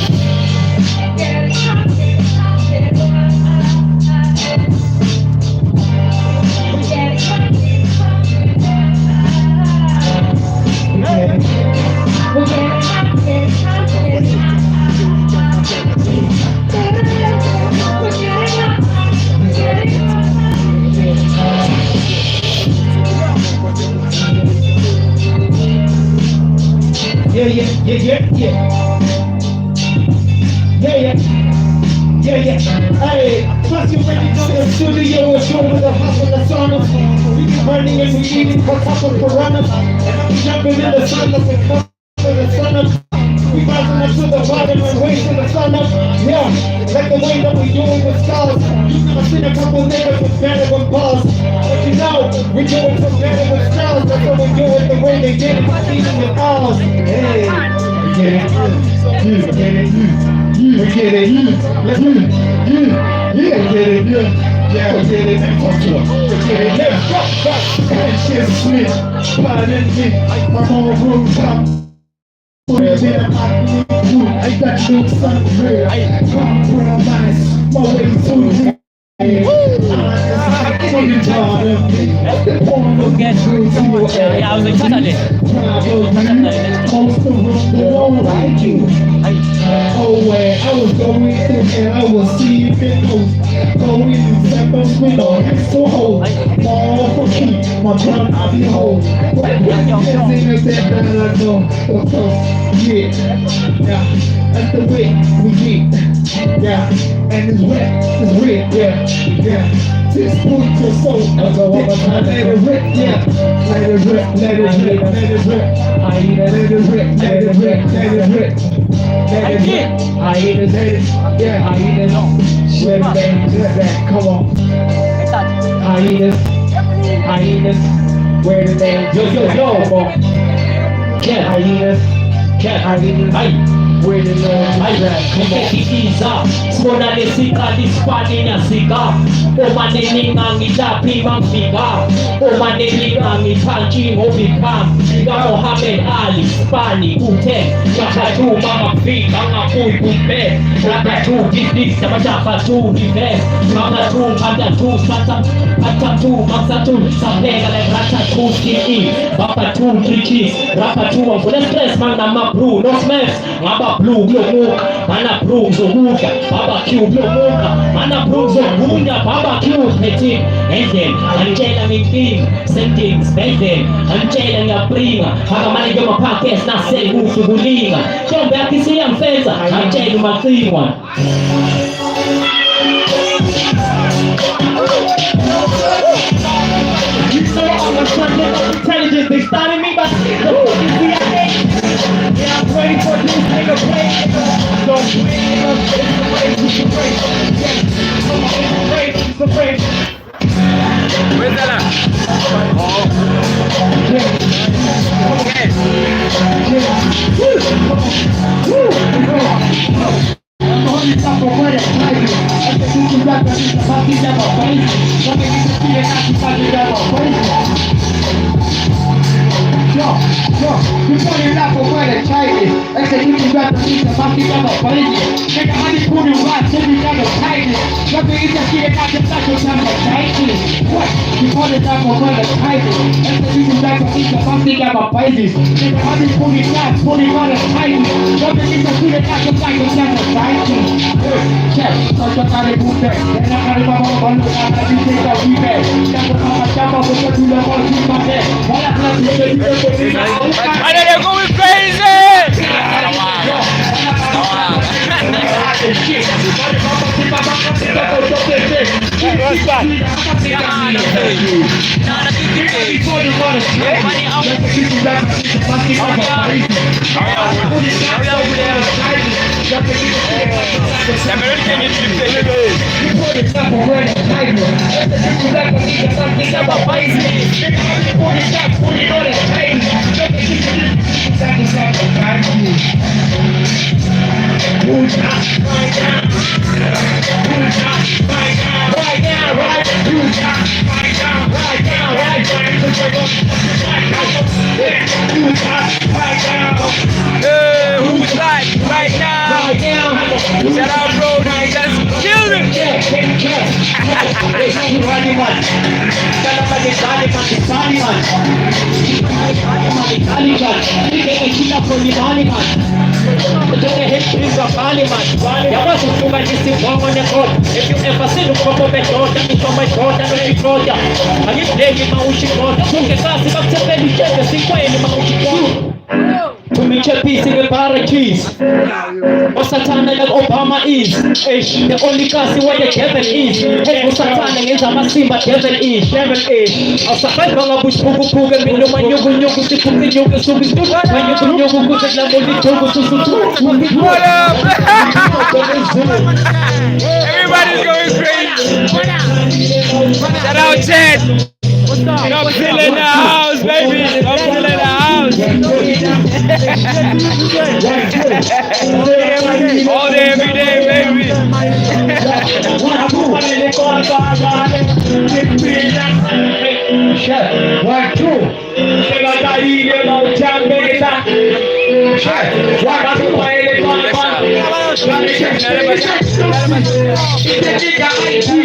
Yeah, yeah. Yeah, yeah. Yeah, yeah. Hey. Plus you already know the studio is showing the hustle, the sauna. We be burning and we eating for couple piranhas. And I'm jumping in the sun like a cup of the sun up. We rising up to the bottom and waiting the sun up. Yeah, like the way that we do it with stars. I've seen a couple niggas with better with bars. But you know, we do it for better with styles. That's what we do it the way they did it. Even with ours. Hey, we get it. We get it. We get it. Let's go. Yeah, we get it. Yeah, we get it. Talk to us. We get it. Let's go. Shit, snitch. Pardon me. My mom rooms up. That looks unreal. Compromise my way to Yeah, I was like, Saturday. Most of them they don't like you. Oh, where I was going through and I was seeing those going in circles with no hands to hold. More for keep my gun I behold. But that I know. Yeah, yeah, that's the way we get. Yeah, and it's wet, it's red, yeah, yeah. Just put your soul let it rip, yeah. Let it rip, let it rip, let it rip. Let it rip, let it rip, let it rip. Let it rip. Hyenas, let it, yeah, hyenas. Let it, that, come on. Hyenas, hyenas. Where the name? Yo, yo, yo. Come on. Yeah, Hyenas, yeah. hyenas. Hayi. Where the name? Hayi, Come on. ngikhikiza sibona lesikali isipani niyasika uma neninga ngilaphi mangifika uma neninga ngiphansi ngobikham kaMohammed Ali spani ku-10 chapter 2 mangafika ngabuyi kumbe chapter 2 this chapter 2 reverse chapter 2 chapter 2 sata chapter 2 chapter 2 sapheka like ratatouille baba 2 3 cheese rapper 2 angifuna stress manginama brew no smash ngaba blue kulomuka mana brew ngizokudla barbecue kulomuka mana brew ngizogunda barbecue phethe ngendlela angitshela nginkinga sending sibhedlela angitshela ngiyabringa akamane ke ma-podcast nasekuhle kulinga ntombi yakho isiyangifenza angitshela umacingwa. You know I'm a subject of intelligence. They started me by the fucking CIA. Yeah, I'm ready for this nigga play. Don't play, nigga. It's a race, it's a race. Yeah, come on, it's a race, it's a race. Wenzela. Okay. Yo, yo, you put it up for the Chinese. Execute rap the Nigga, honey, put it right, so we got a Chinese. Let me eat the shit out the back of the Chinese. What? You put it up for the Chinese. Execute rap the Nigga, honey, put it right, put it on the Chinese. Let me eat the shit out the back of the Chinese. Check, so you got it, move back. And I got it, mama, mama, mama, you take the we back. Chapa, chapa, chapa, you And then they're going crazy. Hey, who's live right now? Shout out, bro. Just killed it. If you ever seen ukhokho bedoda ngisho madoda noyikhoda angibheki ma ushikoda ungekasi bakuthepela itshebe sinkweni ma ushikoda. Ngitshepisi nge-paradise. Osathane like Obama is. Eish, the only kasi where the devil is. Hey, usathane ngenza amasimba devil is. Devil is. Awusafayiva ngabe usiphukuphuke mina umanyukunyuku siphucinyuke suku suku manyukunyuku kuze kulamula ijuku susu. What up? Everybody's going crazy. Shout out Chad. Top still in the house, baby. Top still in the house. All day, every day, baby. One, two. Big shout out. Everybody's going crazy.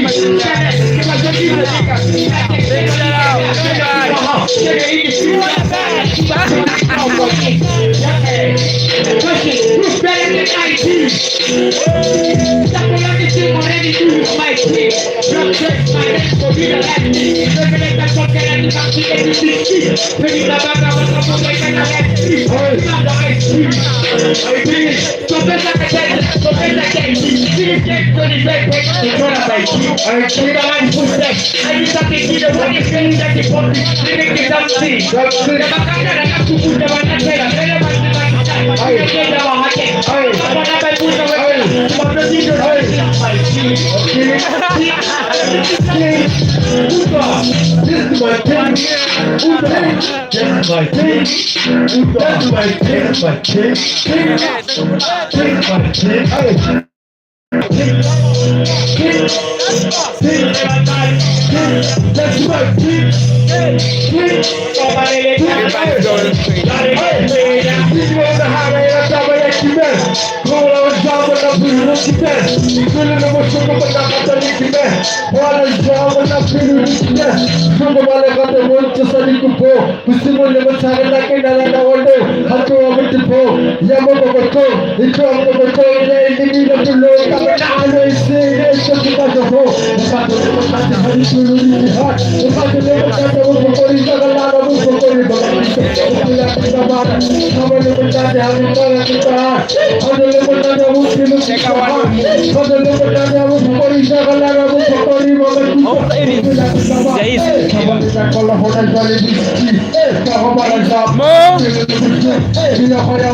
Check out one Mo.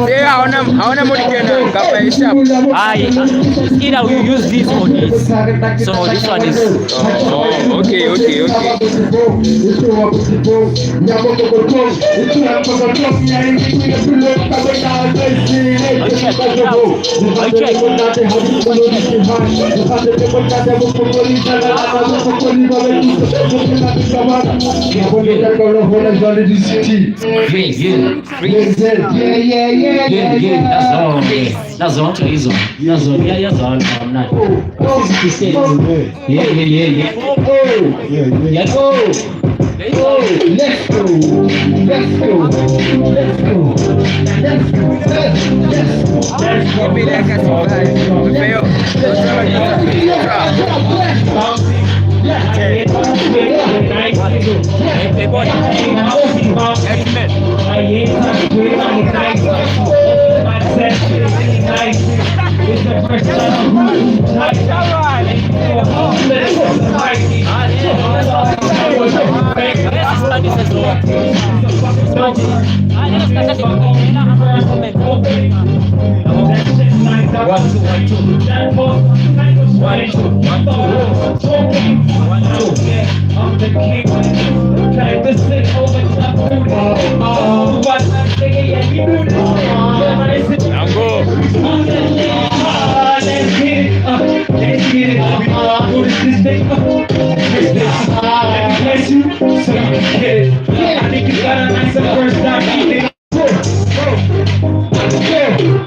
Yeah, I wanna mo di kenang kapa e sharp. Aye, it's either we use this or this. So this one is Oh, okay, okay, okay. I check Crazy. Yeah, yeah, yeah, Yeah, yeah, that's all. That's all. Izo. That's all. Yeah, that's all. I'm not. Yeah, yeah, yeah, yeah. Yes. Let's go. Let's go. Let's go. Let's go. Let's go. Give me that kasi vibe. Feo. One, two, one, two. One, two, one, two. One, two. Ango.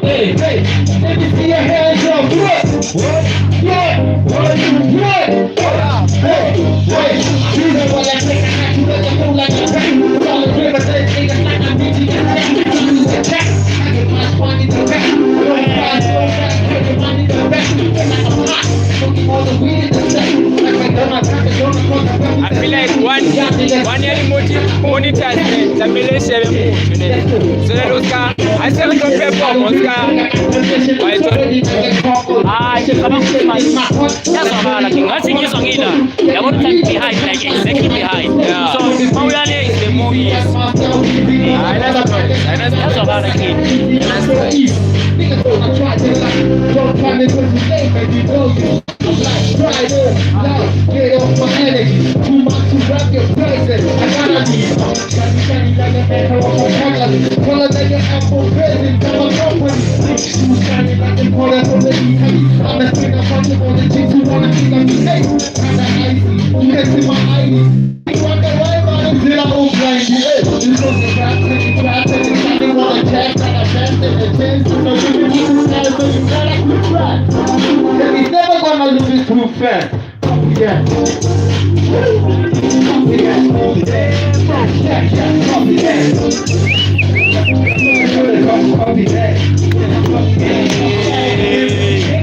Hey, hey, let me see your hands up. What? What? What? What? Hey, hey, you know what I think? I got you like a fool, like a rat. All the river, they think I'm like I'm busy. I get my spine in the back. Don't cry, don't cry, get your money in the back. Like I'm hot, smoking all the weed in the sack. Like my gun, my back, don't feel like one one ya di-monitors ne tlamehile e shebe motho ne so that o ska a se re tlo perform o ska wa e tsona. Hayi, ngicabanga ukuthi manje yazwakala ke ngathi ngizwa ngila yabona ukuthi I'm behind, like exactly behind. Yeah. So mawuyale is the more is Hayi, that's right. That's yazwakala ke.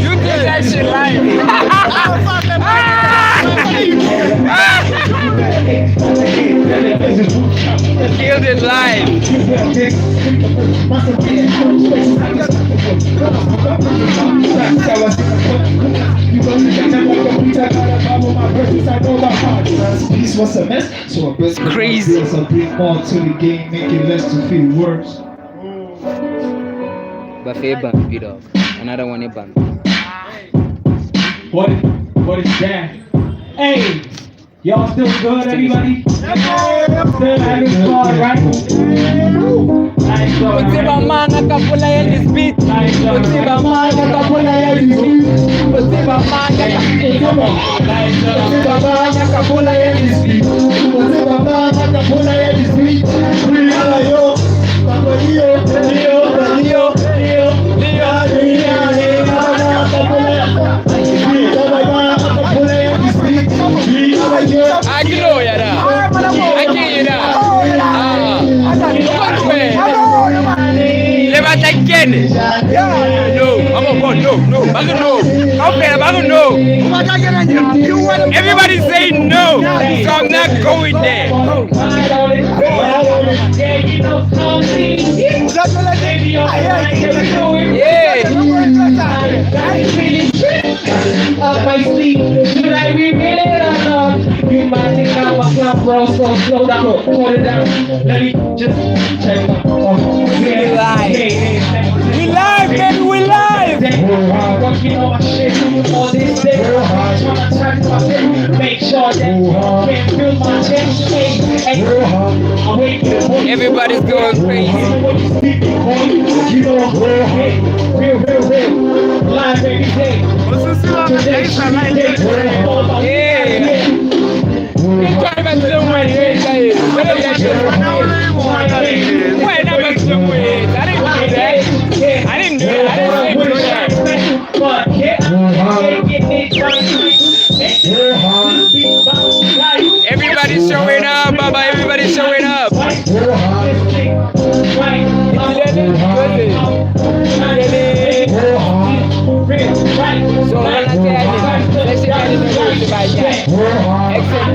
You did that shit live. Killed it live. Peace was a mess, so I best It's crazy. I bring more to the game, make it less to feel worse. Buffet bump, dog. Another one a bump. What is that? Hey, y'all still good, everybody? Still having fun, right? Nice O one, tseba right? mang a ka bolaya this beat? Nice O one, tseba right? mang a ka bolaya this beat? O tseba mang a ka Come on. Nice one. Tseba mang a ka bolaya this beat? O tseba mang a ka bolaya this beat? Leo, Papa Leo, Leo, Leo, Leo, Leo, Leo, Leo, ka bolaya. Tseba mang a ka bolaya this beat? Leo, A ke no ya da. A ke ena. Ah. O Le batla ke kene? No, I'm on no, no. Ba re no. Kaofela ba re no. Everybody's saying no, so I'm not going there. Yeah, Yeah. Up my sleeve, should I reveal it or not? You might think I'm a clown, bro, so slow down, hold it down. Let me just check my phone. We live. We live, baby, we live. Working on my shit all this day. Tryna touch my dick, make sure that you can feel my chest. Hey, hey, I'm waiting for you. Everybody's going crazy. When you speak, you know, hey, real, real, real. Live every day. Today, today, all about Yeah. Ke ba tlileng ho etsa eng? Wena ba tlileng ho etsa. I didn't do that. I didn't do that. I didn't say do that. Everybody's showing up, Baba. Everybody's showing up. So,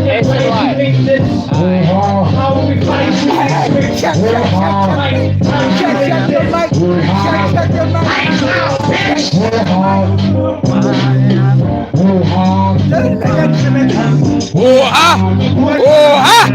X and Y. Oh ah! Oh ah!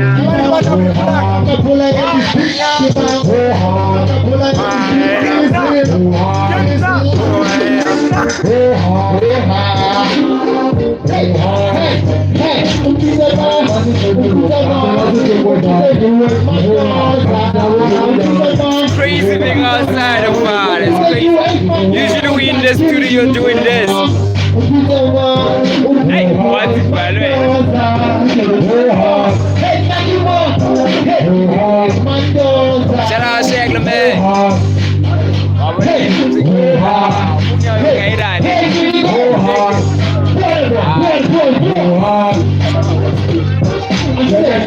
It's crazy being outside of fun. It's crazy. Usually we in the studio doing this. Hey, what is by the way? Shout out Shaq man.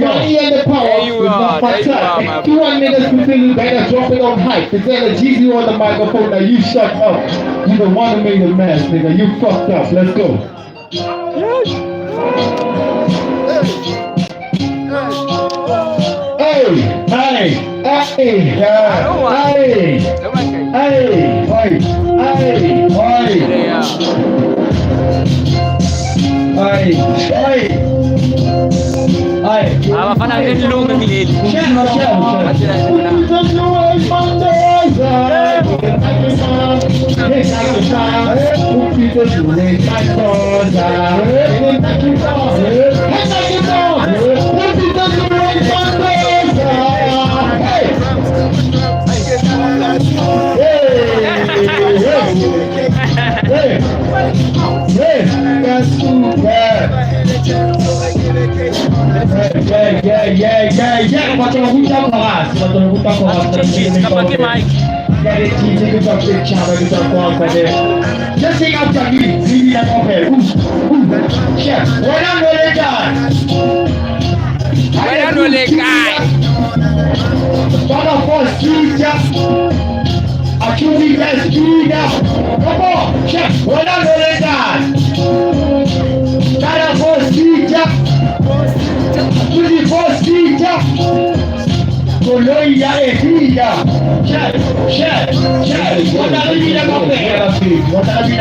Money and the power There you is are, not my there you are, type. my You want niggas to feel you better drop it on hype. It's either Jeezy on the microphone now you shut up. You the one who made the mess, nigga. You fucked up. Let's go. Hey, hey, hey, hey, hey, hey, hey, hey. Abafana elilunga kuleli. Yeah. Just sing out your beat, see that compare. Ooh, ooh, yeah. When I'm really done. Wena no le kae? Bana for studio. Achumi best studio. Come on, check. When I'm really done. Bana for studio. Achumi for studio. Koloi ya efia. Check, check, check. What are you doing? What are you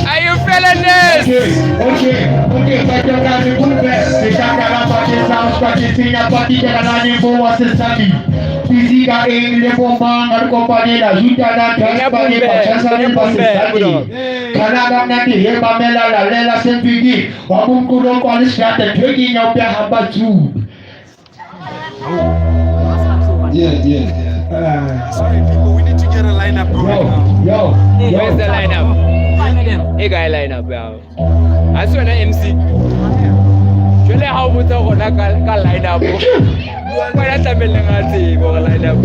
Are you feeling this? Yeah. Sorry, people, we need to get a lineup going now. Yo, yo. Where's the lineup? E kae lineup ya hao? Ha se wena MC. Jwale ha o botsa rona ka lineup. Wena tlamehileng a tsebe hore lineup.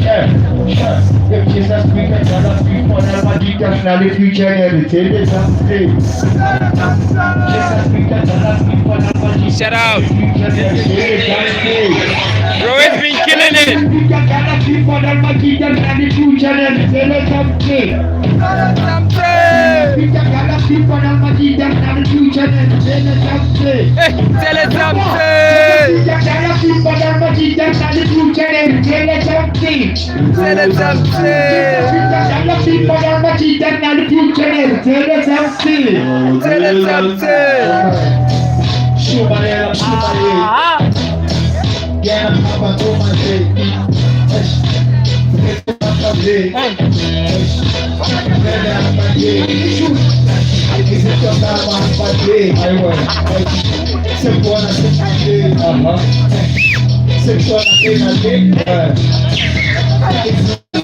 Yeah, yeah. If Jesus we can tell us before now, but you definitely future and everything is something. Jesus we can tell us before now, but you Shout out. future and everything. Bro, it's been killing it. We can tell us before now, but you definitely future and everything is something. We can tell us before now, but you definitely future and everything is something. Hey, tell it something. We can tell us before now, but you definitely future and everything is something. Tell it something. Tell it something.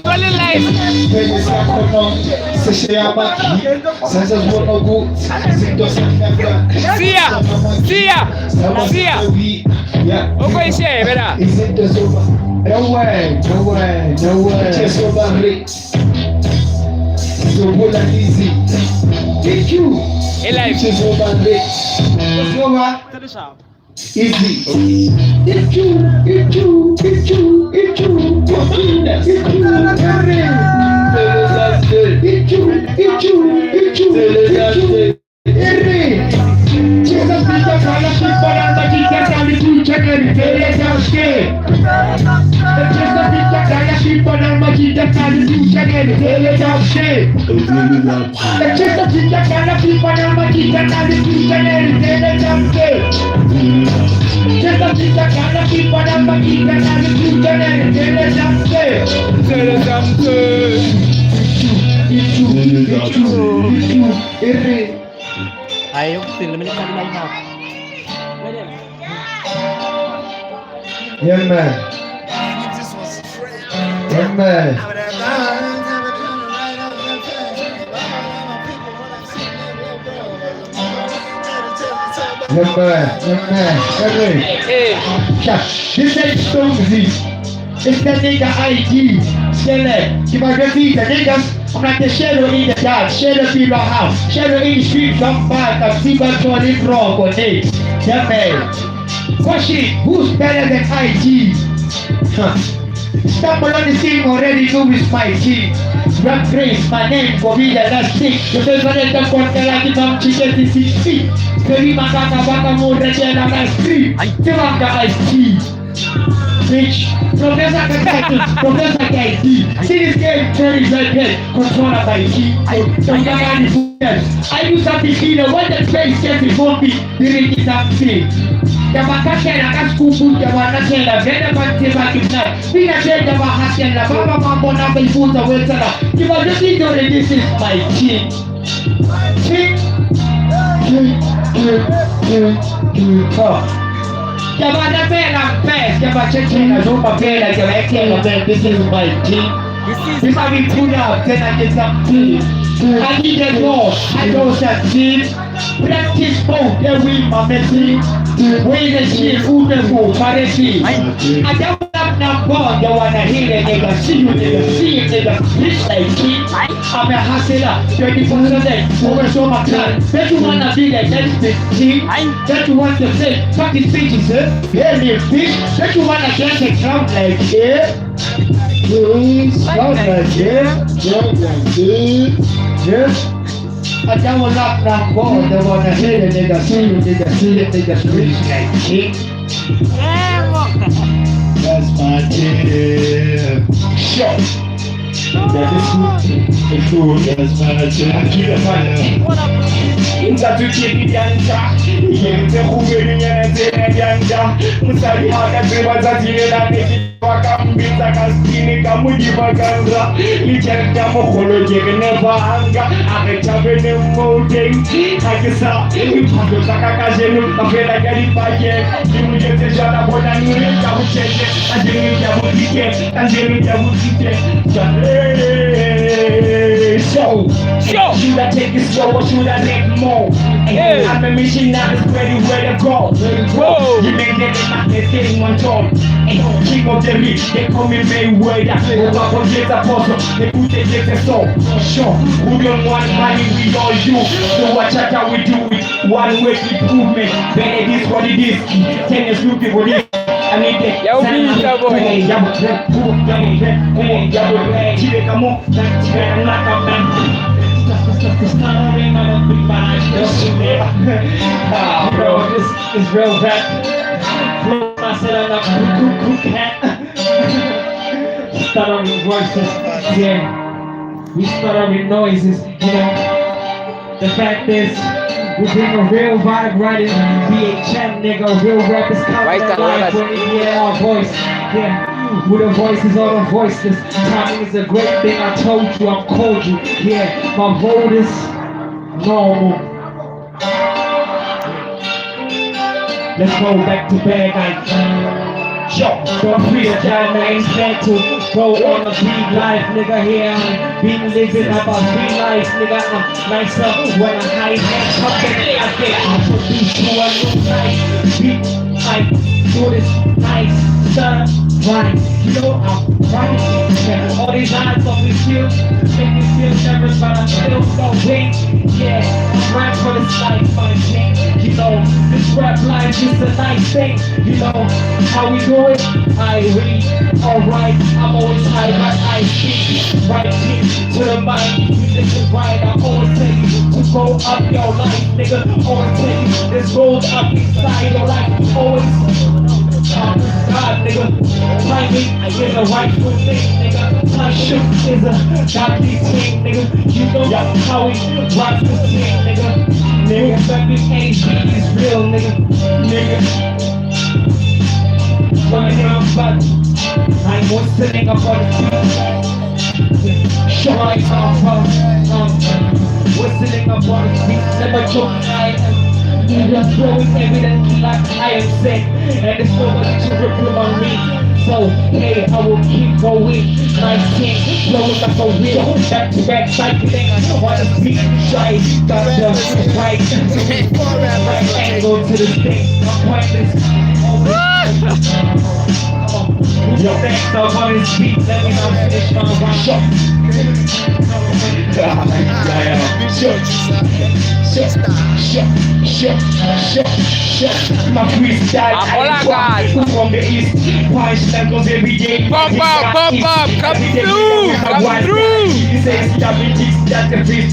Jwale live. Siya, Siya, Siya. O ko e shebe la. No way, no way, no way. E live. Easy. Ichu, ichu, ichu, ichu, ichu, ichu, ichu, ichu, ichu, ere. Jesus is the fellowship for the Jesus and the future and the Jesus is the fellowship for the Jesus and the future and the Jesus is the fellowship for the Jesus and the future and the Jesus is the fellowship for the Jesus and the future and the Tell it something. Ichu, ichu, ichu, ere. Ayaw, tingnan mo yung line up. Yeah, man. Yeah, man. Hey. This ain't Stonesy. It's that nigga ID. Skele. Ke ba jwetsitse niggas. I'm like the shadow in the dark, shadow in the house, shadow in the streets, I'm back, I'm see my Tony Frog on it. Yeah, man. Question, who's better than IG? Huh. Stumble on the scene already knew it's my team. Rap Grace, my name go be the last thing. The favorite the kontela ki mam chicken 6 feet. Seri makaka baka mo retela la street. Tibanga ice tea. Bitch, Professor Kakaki, Professor KD. See this game very red controller by T. I do something here, when the place gets before me, during this thing. Ke ba kahlela ka sekupu, ke ba lahlela, vele ba ntse ba ke nna. Pina tje ke ba hasella, ba ba ba bona ba ipotsa ho etsahala. Ke ba jwetsitse hore this is my team. Team, team, team, team, team. Oh. Ke ba rapela fast, ke ba tjhetjhela, zumba phela, ke ba etela, man, this is my team. If I be pull up, then I get some tea. I need a law, I know some team. Practice mode, then we my messy. We the shit, who the who, paresi. I don't have number, they wanna hear it, nigga. See you, nigga, see it, nigga. Rich like shit. I'm a hustler, 24/7, always on my time. Bet you wanna be the next big team. Bet you want to say, fuck these bitches, eh? Yeah, me, bitch. Bet you wanna dance and count like yeah. Sound like yeah. Yeah. I don't want up that ball, they wanna hear it, nigga. See you, nigga, see it, nigga. Rich like shit. That's my team. Sure. That is good. It's good. That's my team. Ntatu ke di diantša ke ntse kgubedinyana tsena diantša mosadi ga ka tseba tsatsi le la ne ke wa ka mbitsa ka skini ka modima ka nra le tšhelete ya mogolo ke re never hunger a re tšhabeneng mo teng ga ke sa diphahlo tsa ka kajeno ka fela ka dipakeng ke mojetse jwala bona nne ka botšhete kajeno ke a botike kajeno ke a botike Show, Show. Should I take it slow or should I take more? Hey. I'm a missionary, ready where to go. Whoa. You may get in my thing one time. Hey, King of the rich, they call me Mayweather. Over for get apostle, they put the get the soul. Sure, we don't want money, we all you. So watch out how we do it. One way improvement. Then it is what it is. 10 years looking for this. I need it. Yo, Vita, boy. Ah, bro, this is real rap. Flow myself like a cuckoo cat. Stuttering voices, yeah. We stuttering noises, you know. The fact is, we bring a real vibe right in BHM, nigga. Real rap is coming Right, alive when you hear our voice. Yeah, with the voices all the voiceless. Timing is a great thing. I told you, I'm cordial. Yeah, my vote is normal. Let's go back to bed, like. Don't freestyle, man, ain't to go on a big life, nigga. Here I'm been living about three lives, nigga. I'm nicer when I hide hand company. I get introduced to a new nice beat. I do this nice, son, right. You know I'm right. Yeah, all these eyes on me still make me feel nervous, but I'm still so weak. Yeah, I'm rap for this life, my king. You know, this rap life is a nice thing. You know how we do it? I read, alright. I'm always high, but I speak right here to the mic. You listen right, I always tell you to go up your life, nigga. Always tell you there's gold up inside your life. Always God, nigga. Timing is a rightful thing, nigga. Time shoot is a godly thing, nigga. You know how we rock this thing, nigga. Nigga, baby, AG is real, nigga. Nigga. Right now, but I'm whistling up on the beat. Sure, I come whistling up on the beat. Never joke, I am either throwing evidently like I am sick. And there's nobody to reprimand me. So hey, I will keep going. 19, blowing like a wheel, back to back cycling on the beat. Right, got the right, right angle to the thing. I'm pointless. Yo, thanks up on his beat. Let me not finish my rhyme. My freestyle, I from the east, punch knuckles every day. Pump up, pump up, come through, come through. He says, stop it, stop the beat.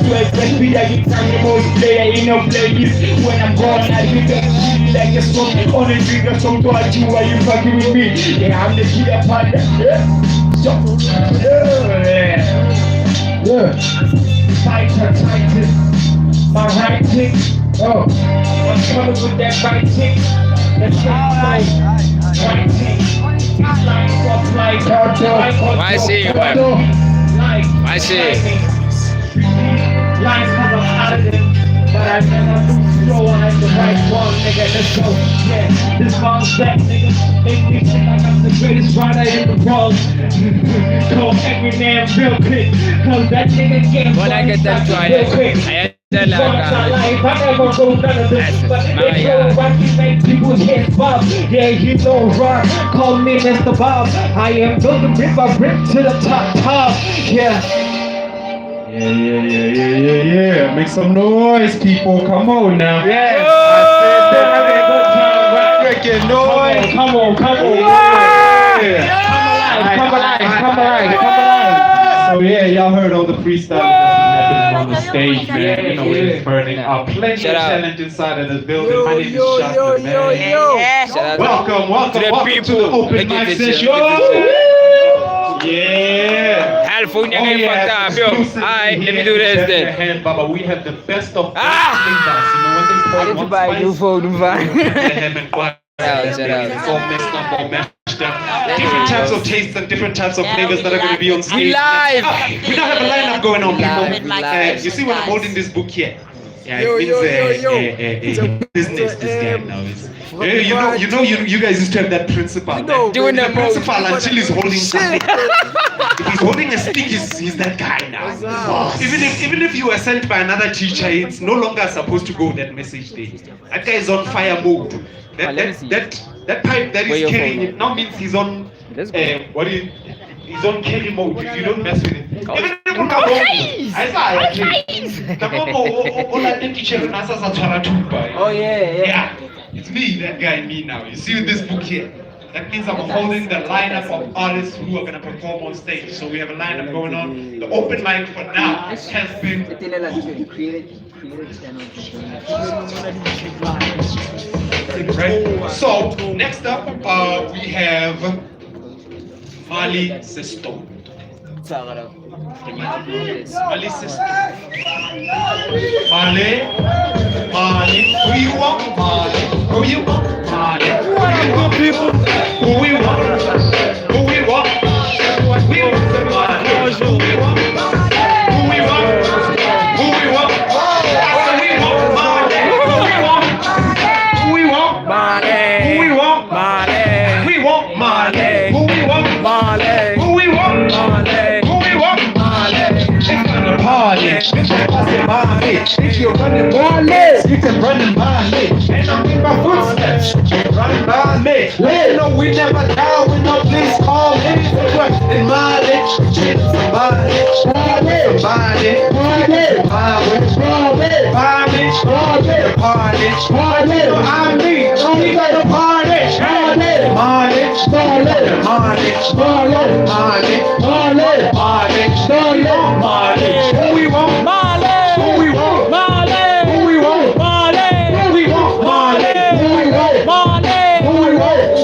Swear, best be that you time the most player in no playlist. When I'm gone, I hit that shit like a song on the trigger song. To you, why you fucking with me? Yeah, I'm the killer partner. Yeah. So, yeah. Yeah. Fighter, titan. My right tick. Oh, I'm coming with that right tick. That's right. Right tick. These lines are like Why see you, man? Like Why see? Lines cause I'm out of them, but I never lose flow. I have the right one, nigga. Let's go. Yeah, this bounce back, nigga. Make me feel like I'm the greatest rider in the world. Call every man real quick, cause that nigga can't When I get that joint, real quick. I tell Once I life, I never go none of this, but they throw rocky make people's heads bob. Yeah, you know rock. Call me Mr. Bob. I am building brick by brick to the top, top. Yeah. Yeah, yeah, yeah, yeah, yeah, yeah. Make some noise, people. Come on now. Yes. I said that. Having a good time, right? Freaking noise. Come on, come on, come on. Yeah. Come alive, come alive, come alive. So yeah, y'all heard all the freestyle that's been happening on the stage, man. You know it's burning up. Plenty Shout of out. challenge inside of this building. My name is Shaka, man. Shout out Welcome, welcome, to the welcome to people. the open Look at mic this session. shit, look at this Yeah. Hell, phone Oh, you yeah, fucked up, yo. exclusively Alright, let me here do in this then. Bethlehem, Baba, we have the best of both Ah! flavors. You know when they I call need to one buy a new spice, phone, man. Bethlehem and Kwa- Shout out, shout out. It's all mixed up, all mashed up. Different types of tastes and different types of flavors that are going to be on stage. We live. Ah, we now have a lineup going on, We live, people. we live. You see when I'm holding this book here? Yeah, it Yo, means yo, yo, yo. business. This guy now is. You know, you know, you guys used to have that principal. You know, man. Doing The the most. principal until he's holding something. If he's holding a stick, he's that guy now. Even if you were sent by another teacher, it's no longer supposed to go that message there. That guy is on fire mode. That Let me that see. that, that pipe that Where he's your carrying phone it now means he's on Let's go. what is he's on carry mode. If you don't mess with it. Even if o ka Oh yeah, yeah. Yeah, it's me, that guy, me now. You see this book here? That means I'm holding the lineup of artists who are gonna perform on stage. So we have a lineup going on. The open mic for now has been right. So next up, we have Mali Sisto. Can you upload this? Mali Sisto. Mali, Mali, who you want? Mali, who you want? Mali, who you want? People, who we want? Who we want? We want Mali. Who we want? Who we want? Who we want? I said we want Mali. Who we want? Who we want? Mali. Who we want? Mali. We want Mali. Who we want? Mali. Who we want? Mali. Who we want? Mali. It's gonna party. It's a party, Mali. If you're running Mali, you can run in Mali. And I'm in my footsteps. Run by me. Let know we never die. We no please call me. In Mali, somebody, somebody, somebody, somebody, party, party. I mean, we got a party, party, party, party, party, party, party. Who we want? Mali. Who we want? Mali. Who we want? Mali. Who we want? Mali. Who we want? Mali. Who we want?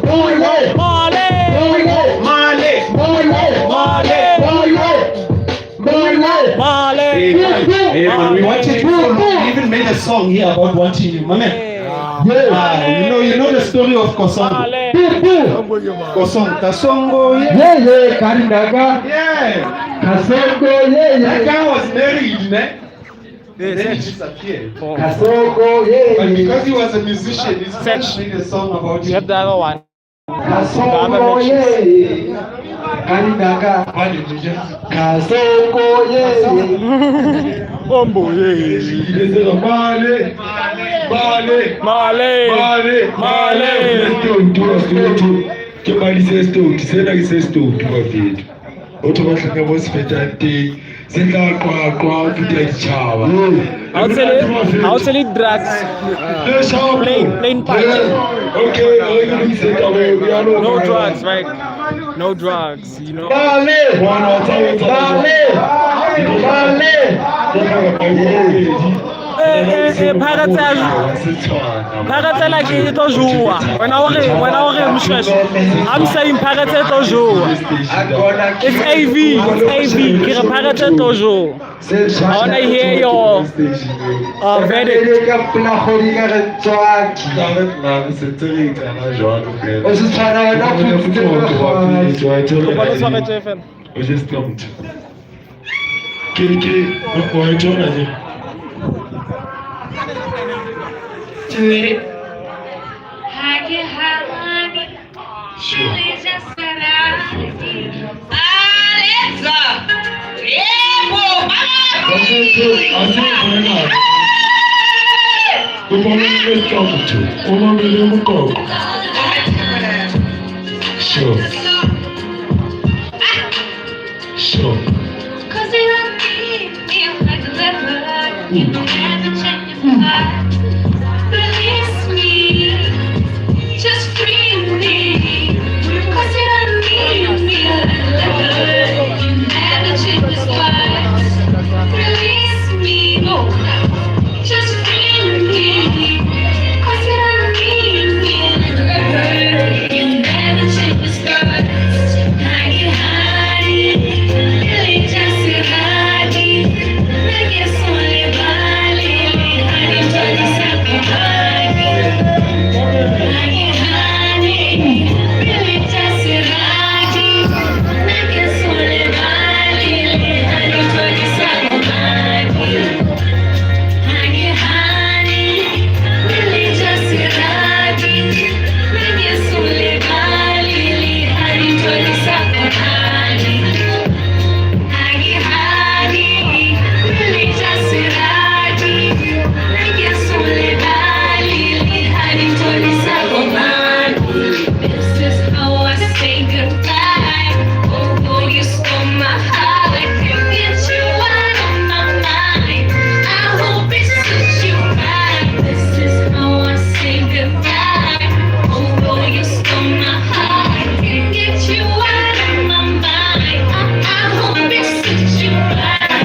Who we want? Mali. Who we want? Mali. Who we want? Mali. Who we want? Who we want? Mali. Hey, man, hey, man, we wanted you so long. We even made a song here about wanting you, my man. Yeah. Ah, you know the story of Kosongo. Mali. Kosongo, Kasongo, yeah. Yeah, yeah, Karindaga. Yeah. Kasongo, yeah, That yeah. guy was married, man. Then he disappeared. Kasongo, yeah, But yeah. because he was a musician, his friends made a song about You have him. the other one. Kasongo ye Kalinaka Kasongo ye Ombo ye Male Male Male Male Male Ke madi se stoutu sena ke se stoutu bafethu o tho ba tlhaka mo se fetang teng se tla qwaqwa phuta ditšhaba Ha o tshele drugs. Plain plain punch. Okay, re ke lokise taba eo bjalo. No drugs, right? No drugs, you know. Male Ngwana wa tsa o tsa Male Male Eh eh eh Pirates ya Pirates like e tlo jowa. Wena o re wena o re Mshweshwe. I'm saying Pirates e tlo jowa. It's AV, it's AV. Ke re Pirates e tlo jowa. I wanna hear your verdict. Ka pela kgodi ka re tswaki O se tshwana wena o phutsitse Kopa le tshware tje fela. Ke ke wa e tjona je. Sure. Sure. Sure. Cause you don't need me like a leopard. You don't have to change your mind. Release me, just free me. Cause you don't need me like a leopard. You never change your spots. Release me, oh, just free me. Cause you don't need me like a leopard. You never change your spots. Hidey, hidey. This is how I say goodbye. Oh, you stole my heart. I can't get you out of my mind. I hope it suits you right. This is how I say goodbye. Oh, you stole my heart. I can't get you out of my mind. I hope it suits you right.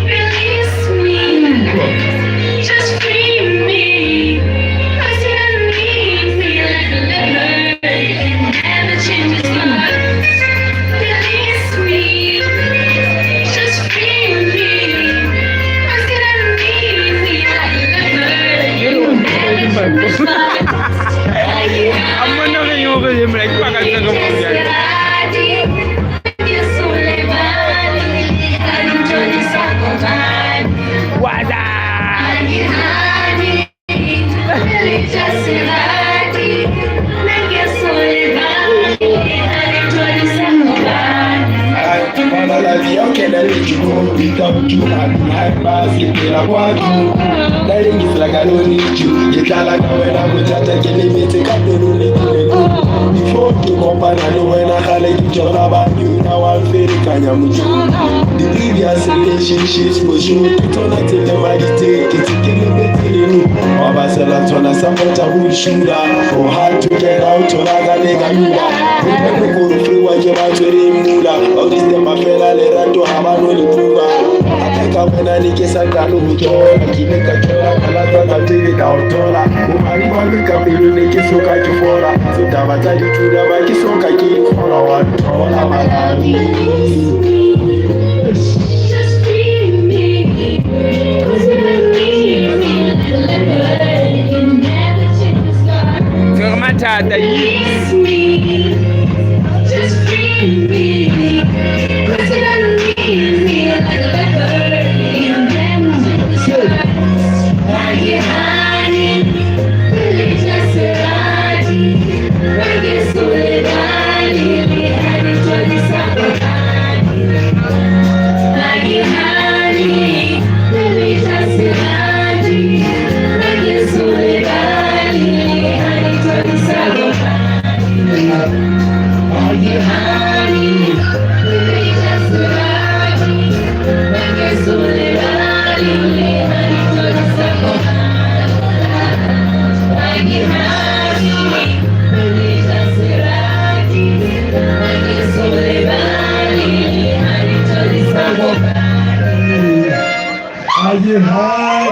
Release me, just free me. 'Cause you don't need me like a leopard. It never changes spots. Release me, just free me. 'Cause you don't need me like a leopard. It never changes spots. I'm wondering over him like What Before ke kopana le wena gale ke tsona ba nyona wa mferekanya motho the previous relationships for sure ke tsona tse lemaditseng ke tse ke lebetse leno. Wa basela tsona sa motha go šura o hard to get out ba ka le ka lula bophelo kore free wa ke ba tshwere mmula ba o disturba fela lerato ga ba no le phuba gape ka wena ne ke sa qale go tsola ke ile ka tsola ka latswa ka pele ka o thola bomadimabe ka pelo ne ke soka ke fola setaba tsa dithuda ba ke soka ke ikgola wa nthola malawi. Tshwere mathata yini?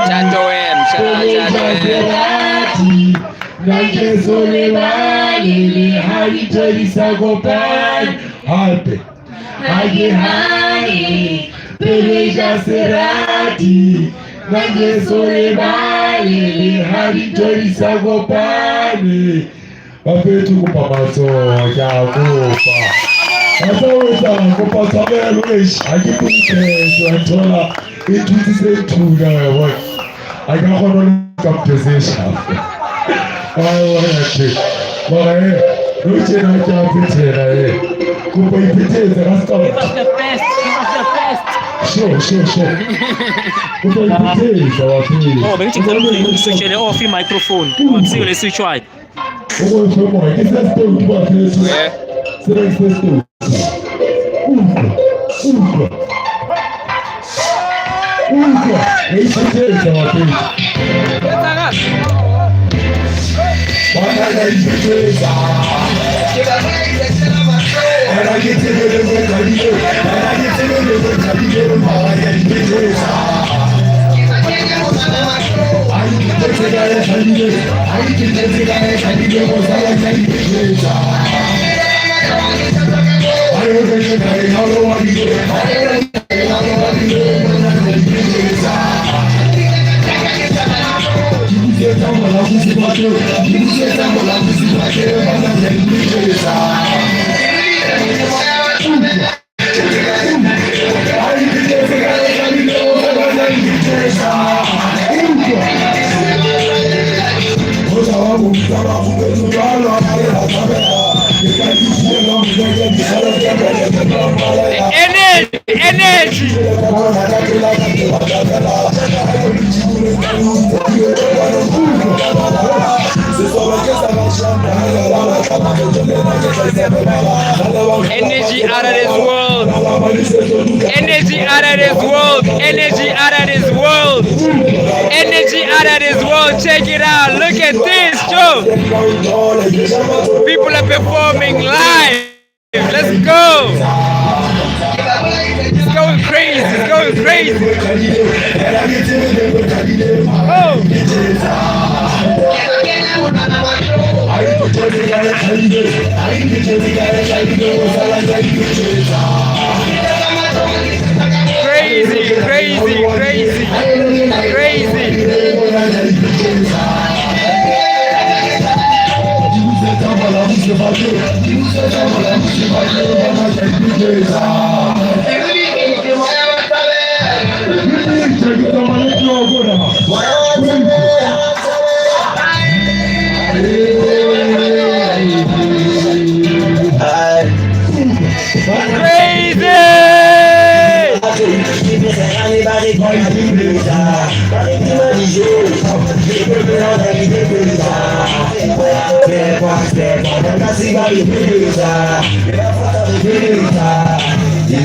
Chato M, shout out Chato M. Hape ha ke hane pele ja serati nna ke so lebale le ha ditho di sa kopane. Bafethu kopa matsoho ke a kopa. Wa tseba ho etsang kopa tshwarelo eish ha ke puluphetso wa nthola e nthusitse nthula wa e bona. Ha ke a kgona ho leka mphesesha. Wa e bona ntho. Mara eh nou tjena ke a phethela eh. Kopa iphethetsa ka ska. Give us the best. Give us the best. Sure, sure, sure. Kopa iphethetsa wa phela. Oh, bengithi ngicela ungiswitchele off i-microphone. Akusiyo le switchwayo. Energy, energy. Energy out of this world. Energy out of this world. Energy out of this world. Energy out of this world. Check it out. Look at this, Joe. People are performing live. Let's go. It's going crazy. It's going crazy. Oh. Crazy, crazy, crazy, crazy. Crazy! They're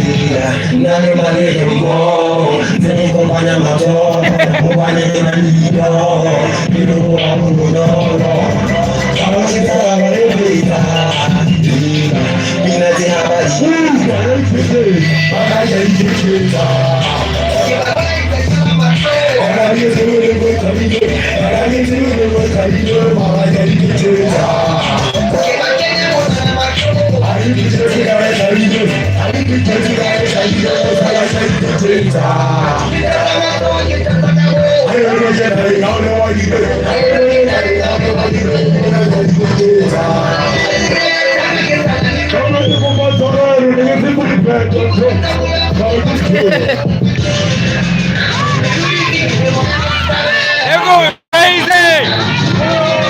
going crazy!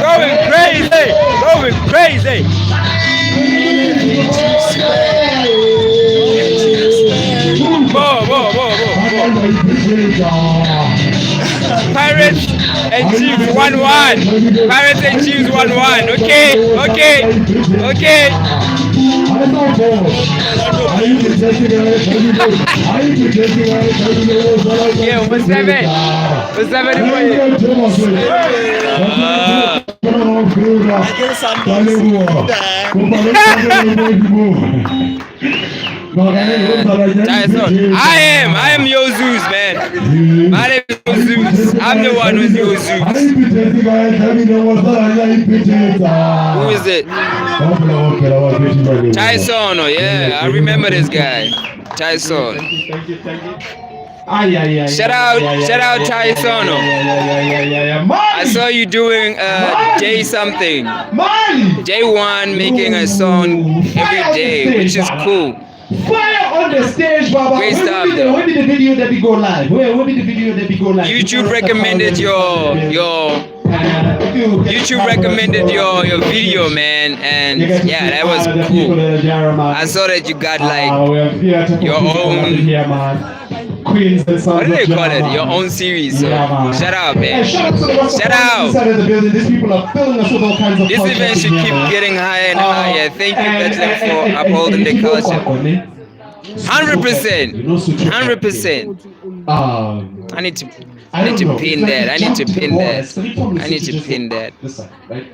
Going crazy! Going crazy! Whoa, whoa, whoa, whoa, whoa. Pirates and Chiefs 1-1. Pirates and Chiefs 1-1. Okay, okay, okay. Yeah, for 7. For 7. Tyson. I am your Zeus, man. My name is Zeus. I'm the one with your Zeus. Who is it? Tyson. Oh, yeah, I remember this guy. Tyson. Thank you, thank you. Ay, Shout out, shout out Tyson. yeah. I saw you doing day something. Mali! Day one making a song every day, which is cool. Fire on the stage, Baba. Great When stuff, will be the, though. when be the video that we go live? Where be the video that we go live? YouTube recommended your YouTube recommended your video, man, and yeah, that was cool. I saw that you got like your own, here, man. Queens and sons what do they of call it? Jama. Your own series. So Yeah, man. shout out, Hey, man. shout out to the rest Shout of out. inside of the building. These people are filling us with all kinds of This culture event should in here, keep man. getting higher and higher. Thank you, Bethlehem, for upholding the culture. 100%. 100%. I need to I I need don't to know. pin It's like that. you I need to jumped the pin ball. that. Straight from I need Lesotho to just pin that. This side, right?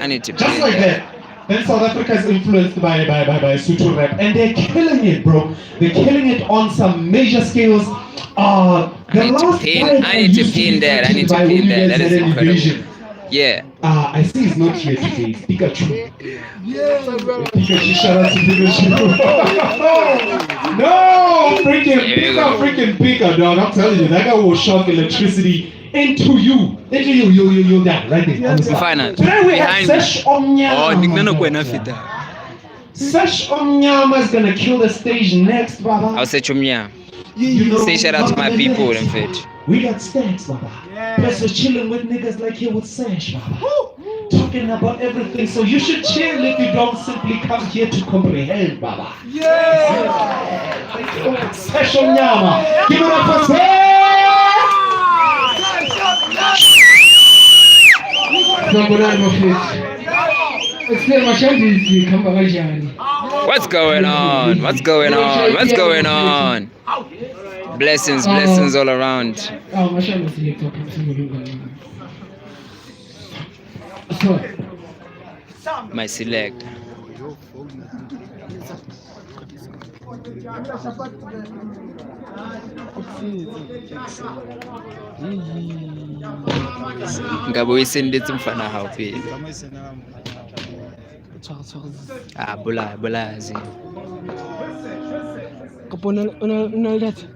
I need to Just pin like that. that. Then South Africa is influenced by Sotho rap, and they're killing it, bro. They're killing it on some major scales. I The need to last pin. guy I need to used to pin be that. I need mentioned to by pin when you that. guys That had is an incredible. invasion. Yeah. I see he's not here today. It's Pikachu. Pikachu, shout out to Pikachu. No, freaking Here we Pika, go. freaking Pika, dog. I'm telling you, that guy will shock electricity into you. Into you, you'll die right there. On the spot. Finance. Today we have Behind me. Sesh Omnyama. Oh, Nignano kwena fita. Sesh Omnyama is gonna kill the stage next, Baba. I'll say chumya. You know, Say shout out to my not people next. and fit. We got stacks, Baba. Plus we're chilling with niggas like here with Sesh, Baba. Talking about everything. So you should chill if you don't simply come here to comprehend, Baba. Yeah. Sesh Omnyama. Give it up for Sesh! Sanibonani bafethu. Ekuseni mashandisi kuhamba kanjani? What's going on? What's going on? What's going on? Blessings, blessings all around. Awu mashanda select apha So, My select. Nka bo e sendetse mfana hao pele. Ah, bolaya, bolaya ze. Kapo o na le data?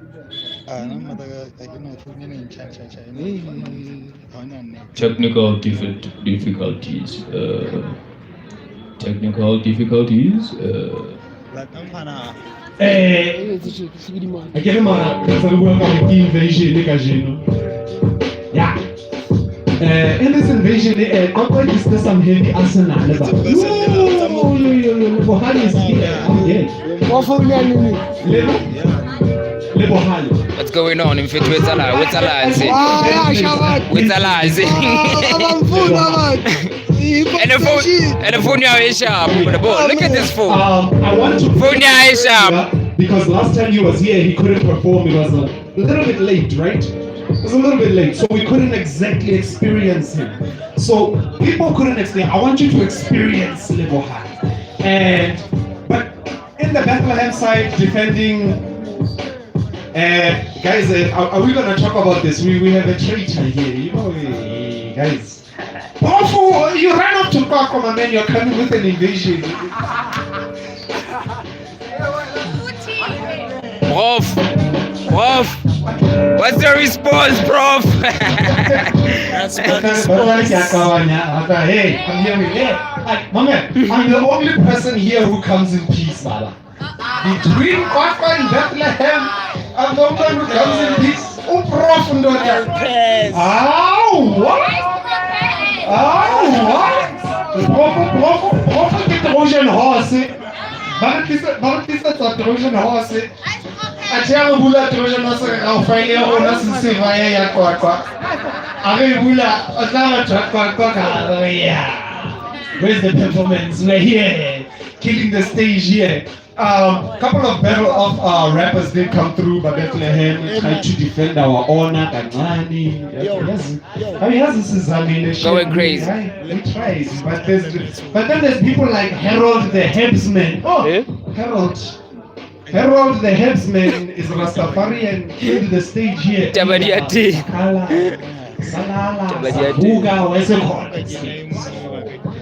Technical difficulties. Technical difficulties. A ke re mara re tla re bua ka hore ke invasion kajeno. Yeah. In this invasion, Qwaqwa is still some heavy arsenal. Yo, yo, yo, yo, Bohale is here. I'm dead. Le Bohale. What's going on? Mfethu wetsala, wetsala nze. Ah, ya, Shaban. Wetsala nze. Abamfuni abantu. And the phone, and the phone ya is sharp. Look at this phone. I want to Phone ya is sharp. Because last time he was here, he couldn't perform. It was a little bit late, right? It was a little bit late, so we couldn't exactly experience him. So people couldn't explain. I want you to experience Lebohang. And but in the Bethlehem side, defending. Guys, are we gonna talk about this? We have a traitor here, you know, guys. Powerful, you ran up to Kwakwa, my man. You're coming with an invasion. Prof, Prof, what's your response, Prof? Hey, I'm here with hey, my man, I'm the only person here who comes in peace, Baba. Between Kwakwa and Bethlehem, I'm the only one who comes in peace. Oh, Prof, ndoda. Ow, what? Ow, what? Prof, Prof, Prof, ke Trojan horse. Ba re tlisetsa Trojan horse. A tšea go bula Trojan horse ga o file ya rona seseva ya ya Qwaqwa. A re bula, o tla batho Qwaqwa ka yeah. Where's the performance? We're here, killing the stage here. Couple of battle of rappers did come through, but Bethlehem tried to defend our honor. Kancane. Yes. I mean, yes, this is Going crazy. We tried, but then there's people like Harold the Herbsman. Oh, Eh? Harold. Harold the Herbsman is Rastafarian, killed the stage here. Tabadiati. Kala, Salala, Tabadiati. Sabuga, Wesekon.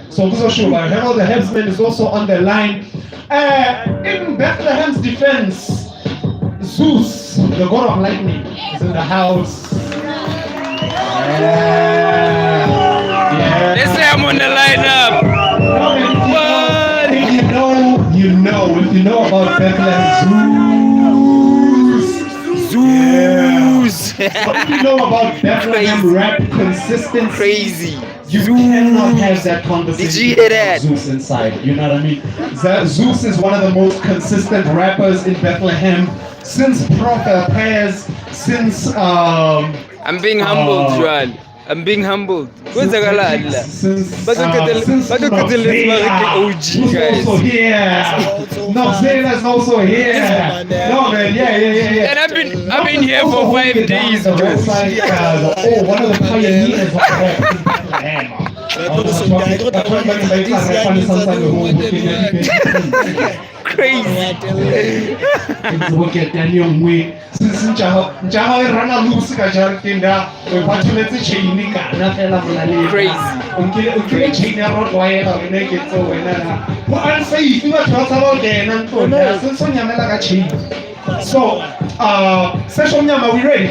So Kuzoshuba, Harold the Herbsman is also on the line. In Bethlehem's defense, Zeus, the god of lightning, is in the house. Yeah. Yeah. They say I'm on the lineup. What? If you know, you know. If you know about Bethlehem, Zeus. Zeus. Yeah. If you know about Bethlehem Crazy. rap consistency, Crazy. You cannot have that conversation. Did you hear that? Zeus inside. You know what I mean? Zeus is one of the most consistent rappers in Bethlehem since Prof Pez, since I'm being humbled, Joan. I'm being humbled. Kwenzakalani la? Since, Bazoqedela since bazoqedela ke OG Who's guys. also here. Noxela is also here. No man, yeah. And I've been here for 5 days, The bro. website, one of the pioneers of rap in Bethlehem. Crazy. Crazy. So, Session Nyama, we ready?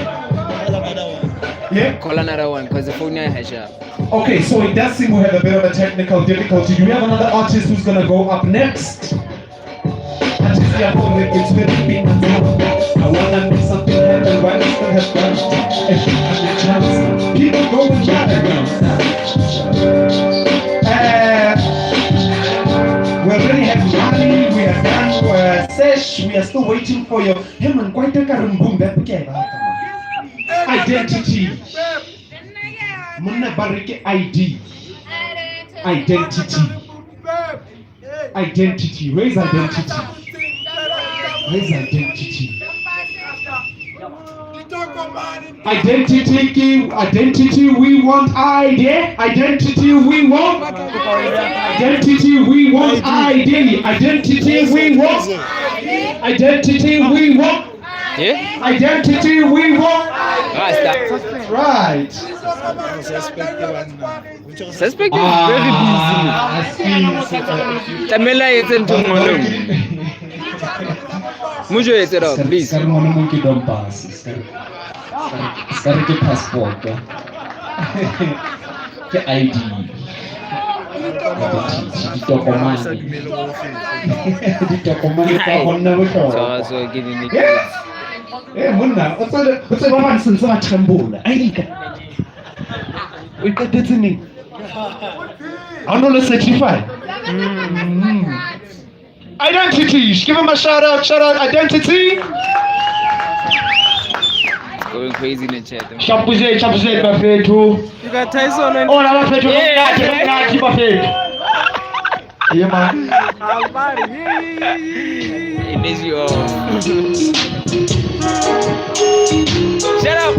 Yeah? Call another one because the phone has up. Okay, so it does seem we have a bit of a technical difficulty. Do we have another artist who's gonna go up next? I wanna make something happen while I still have got a chance. People go with We already have Mali, we are done, we're Sesh, we are still waiting for your him and quite a identity. Monna ba re ke ID. Identity. Identity. Where is identity? Where is identity? Identity, identity, we want ID. Identity, we want. Identity, we want ID. Identity, we want. Identity, we want. Yeah? Identity, we want. Rasta. Right. Suspect is very busy. Tlamehile a etse ntho nngwe le nngwe. Mo jwetse dog, please. Ska re ngwana mong ke dompas. Ska re ke passport. Ke ID. Ditokomane. Ditokomane tsa go nna bohlokwa. So ke di Yeah. Eh monna, o tsebe ba bang sentse ba tremble. ID ka. O qetetse neng? Ha o no le certify? Identity. Give him a shout out. Shout out identity. Going crazy in the chat. Shapuzet, shapuzet bafethu. You got Tyson and Hola bafethu, mnati, mnati bafethu. Yeah man. Energy off. Shut up!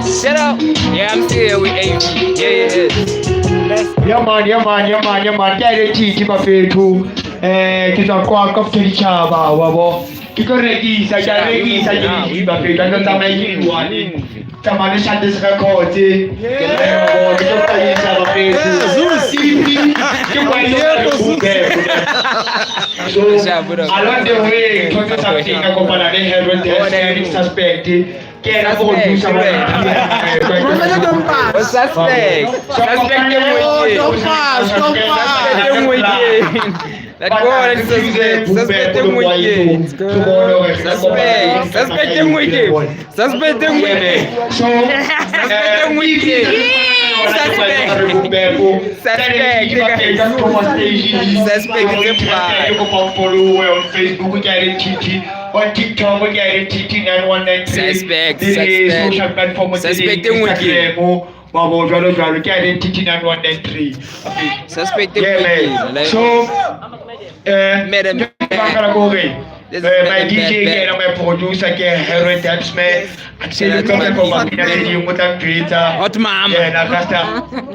Shut up! Yeah, I'm still here with AV. Yeah, yeah, yeah. Yeah man, yeah man, yeah man, yeah man. Ke identity bafethu. Eh, ke tswa kwa ka Ditšhaba wa bo. Ke tlo rekisa, ke a rekisa ke di bafethu. A tlo tsamaye ke di one. Tsamaya le Shandes Records. Ke bo, ke tlo tsamaisa bafethu. Ke kwa So, along the way, thotse something ka kopana le Heaven the suspect. Ke ena producer wa Oh, suspect. Suspect e nngwe ke. Suspect e nngwe ke. That go on suspect. Suspect e nngwe ke. Suspect. Suspect e nngwe ke. Suspect e nngwe ke. So, Suspect e nngwe ke. Suspect. Suspect. Suspect tse five. On Facebook, ke identity. On TikTok, ke identity 9193. Suspect, Le suspect. social platform tse Suspect ding, e nngwe ke. Instagram, wa bo jwalo jwalo ke identity 9193. Suspect e Yeah, nngwe ke. man. Like- So, Madam ke baka la hore, This is my Madam DJ Bad ke ena, my producer ke Heroin Dubsman. Shout out to my Performa pina tse dingwe o tla ntjwetsa. Hot mama. Yena Rasta.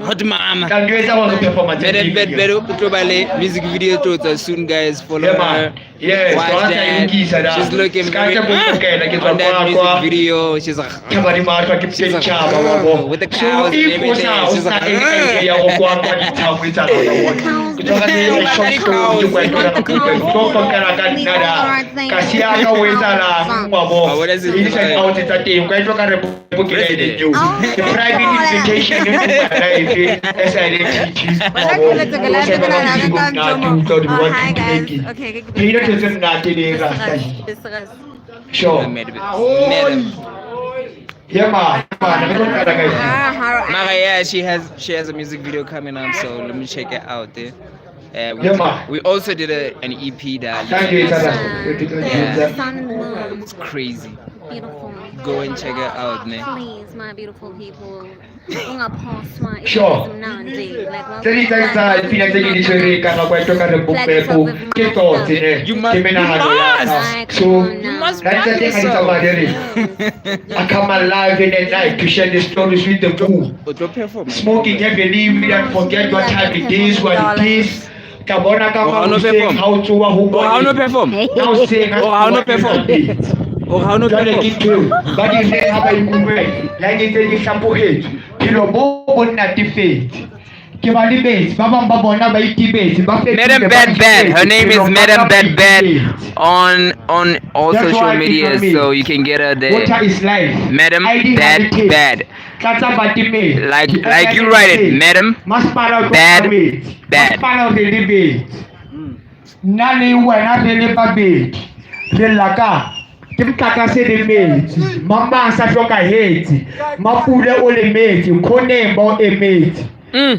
Hot mama. Tla ntjwetsa gore performance Madam Bad Bad o tlo ba le music video tlo tswa soon guys. Follow Yeah, man. her. Yes, Watch wa tla that. lokisa da. She's looking Ska very tla bokela ke tswa on that kwa music kwa. video. She's like Thaba di matlwa ke She's like, ditšhaba wa bo. with the So cows and if o everything. sa o She's sena like, any idea ya go kwa kwa ditshabo e tsa rona wa bona. Ke tshwara le short story ke kwa ntona ka kutlwa. Ke tlo kokela ka nna da. Ka siya ka o etsahalang wa bo. Wa bona se- Inside out tsa teng kwa tlo ka re bokela le new. The private invitation into my life as identity. Wa bo. O sheba ba ke monate, utlwa di Oh, want hi to guys. make it. Okay, ke- Pina tse monate le Rasta. Sure. Madam. Madam. Yeah man, man, re tlo qala ka eng? Mara, yeah, she has a music video coming up, so let me check it out there. Yeah, man. We also did an EP that Thank you, Tata. Yeah. Sun and moon. It's crazy. Beautiful. Go and check it out, man. Please, my beautiful people. Ungaphoswa Sure. izimnandi. Like, Tse ding tsa dipina tse ke di tshwereng ka nako ya toka re bopepo ke tsotse ne ke menahano ya ka. So must la tse back teng ha di yourself. tsamaya di re I come alive in the night to share the stories with the moon. O tlo perform. Smoking heavily, we don't forget what time it is, what it is. Ka bona ka Oh, ha o no fa perform. hoseng ha o tsoha ho Oh, ha o no perform. Now hoseng ha Oh, ha o no perform. Oh, ha o no Jwale ke perform. ntho eo, ba di reng ha ba ikutlwe le ha ke ntse ke hlaphohetswe phelo bo bo nnatefetse ke ba lebetse ba bang ba bona ba itebetse ba fetohile, Madam ba Bad Bad. Her itebetse, name is phelo ba Madam ka ba Bad Bad itebetse. on all That's social why ke media, tlo so you can get her there. Water is life. Madam ID ha Bad di taste. Bad. Tlatsa batimetse. Like you write it, Madam Masepala o tlo Bad fa metsi. Bad. Masepala o re lebetse. Nna le wena re le babedi re lla ka ke motlakase le metsi mamang sa hlokahetse mapule o lemetse khoneng ba o emetse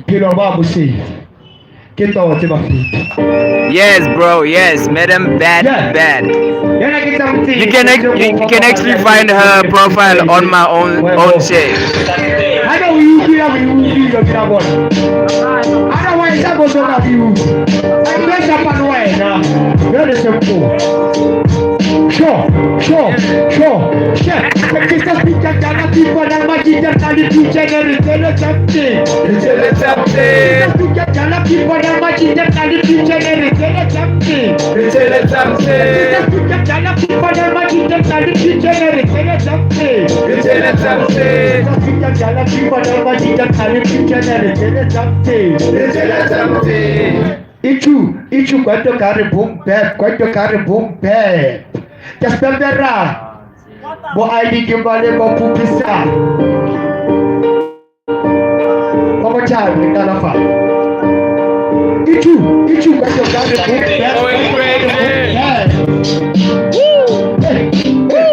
phelo ba bosefe ke tsotse bafeti Yes, bro. Yes, Madam Bad Bad. Yena ke tsa motseng. You can actually find her profile on my own shit. Haeba o e utlwile, o e utlwile, ke a bona. Otherwise, ha bo soka o e utlwe. Tlo shapa le wena. Jwale se Sure, sure, sure, sure. Ke sa speaker kana people na majita na le future ne re tsele something. Re tsele something. Ke sa speaker kana people na majita na le future ne re tsele something. Re tsele something. Ke sa speaker kana people na majita na le future ne re tsele something. Re tsele something. Ke sa speaker kana people na majita na le future ne re tsele something. Re tsele something. Ichu, ichu kwaito kare boom bap, kwaito kare boom bap. Ke spembera. Bo ID ke ba le ba pupisa. Ba bo tjhabe le qala fa. Ichu, ichu kwaito kare boom bap. Going crazy.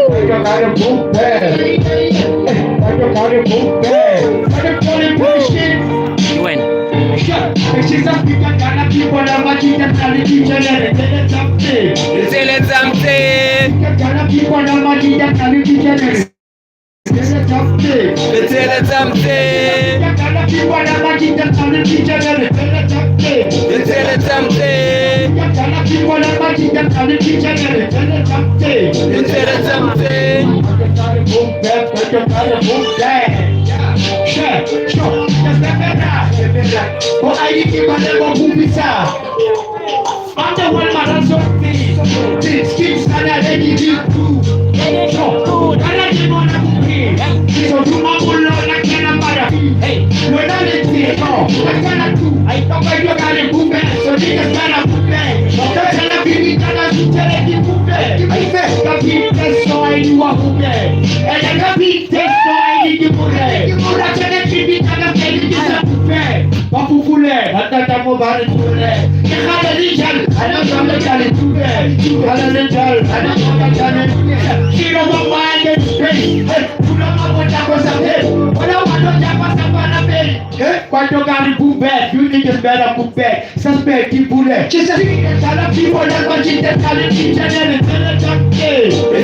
Kwaito kare boom bap. Kwaito kare boom bap. Kwaito kare shit. You win. Tell it something. Tell it something. You tell it something. You tell it something. You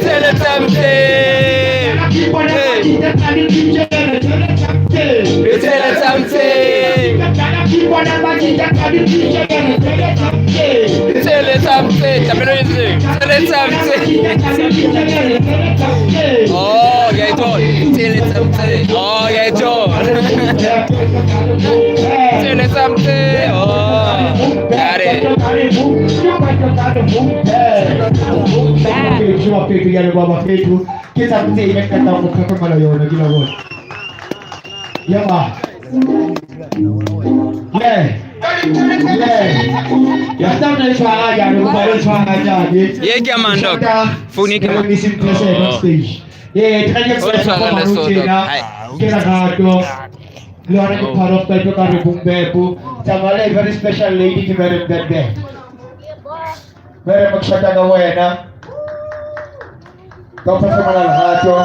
tell it something. You tell it something. You tell it something. Tell it something. Oh, yeah, tell it something. Oh, yeah, tell it something. Oh, got it. Yeah, yeah, man, dog. Phone ke man. Oh. O tshwara le so, dog. Hai. Le yona ke part of that ka re boom Tsamaya le very special lady ke very bad bad. Very much shata ka wena. Ka performa lerato.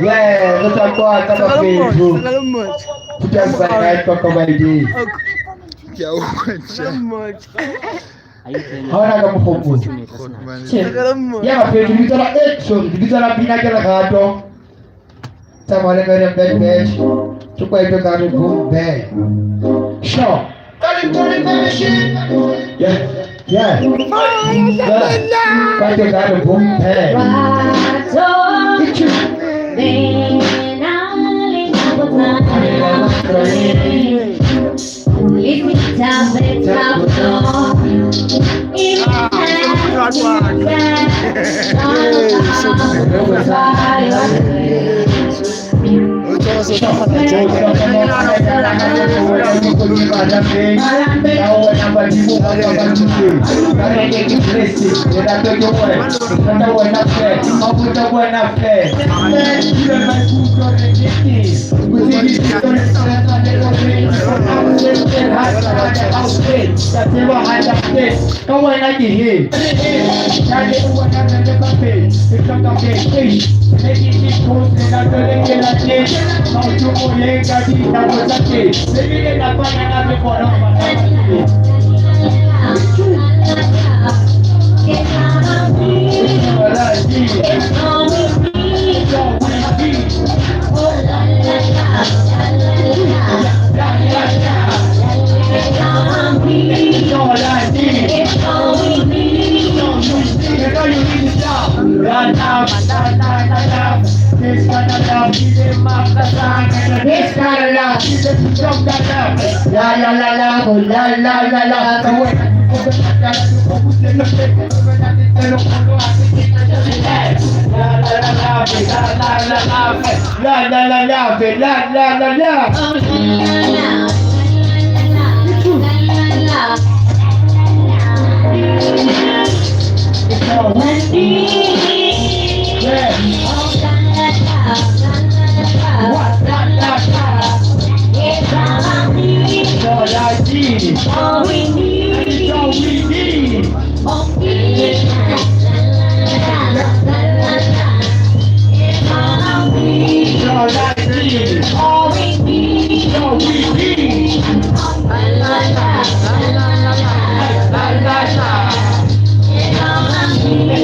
Yeah, re tla kwa ka bafethu. Put by night ka by day. Ha ona ka mokgopo. Ya bafethu lebitso la sorry, lebitso la pina ke Lerato. Tsamaya le Miriam Bad Batch. Ke kwaito ka re boom bang. Sure. Yeah. Yeah. Yeah. Kwaito ka re boom bang.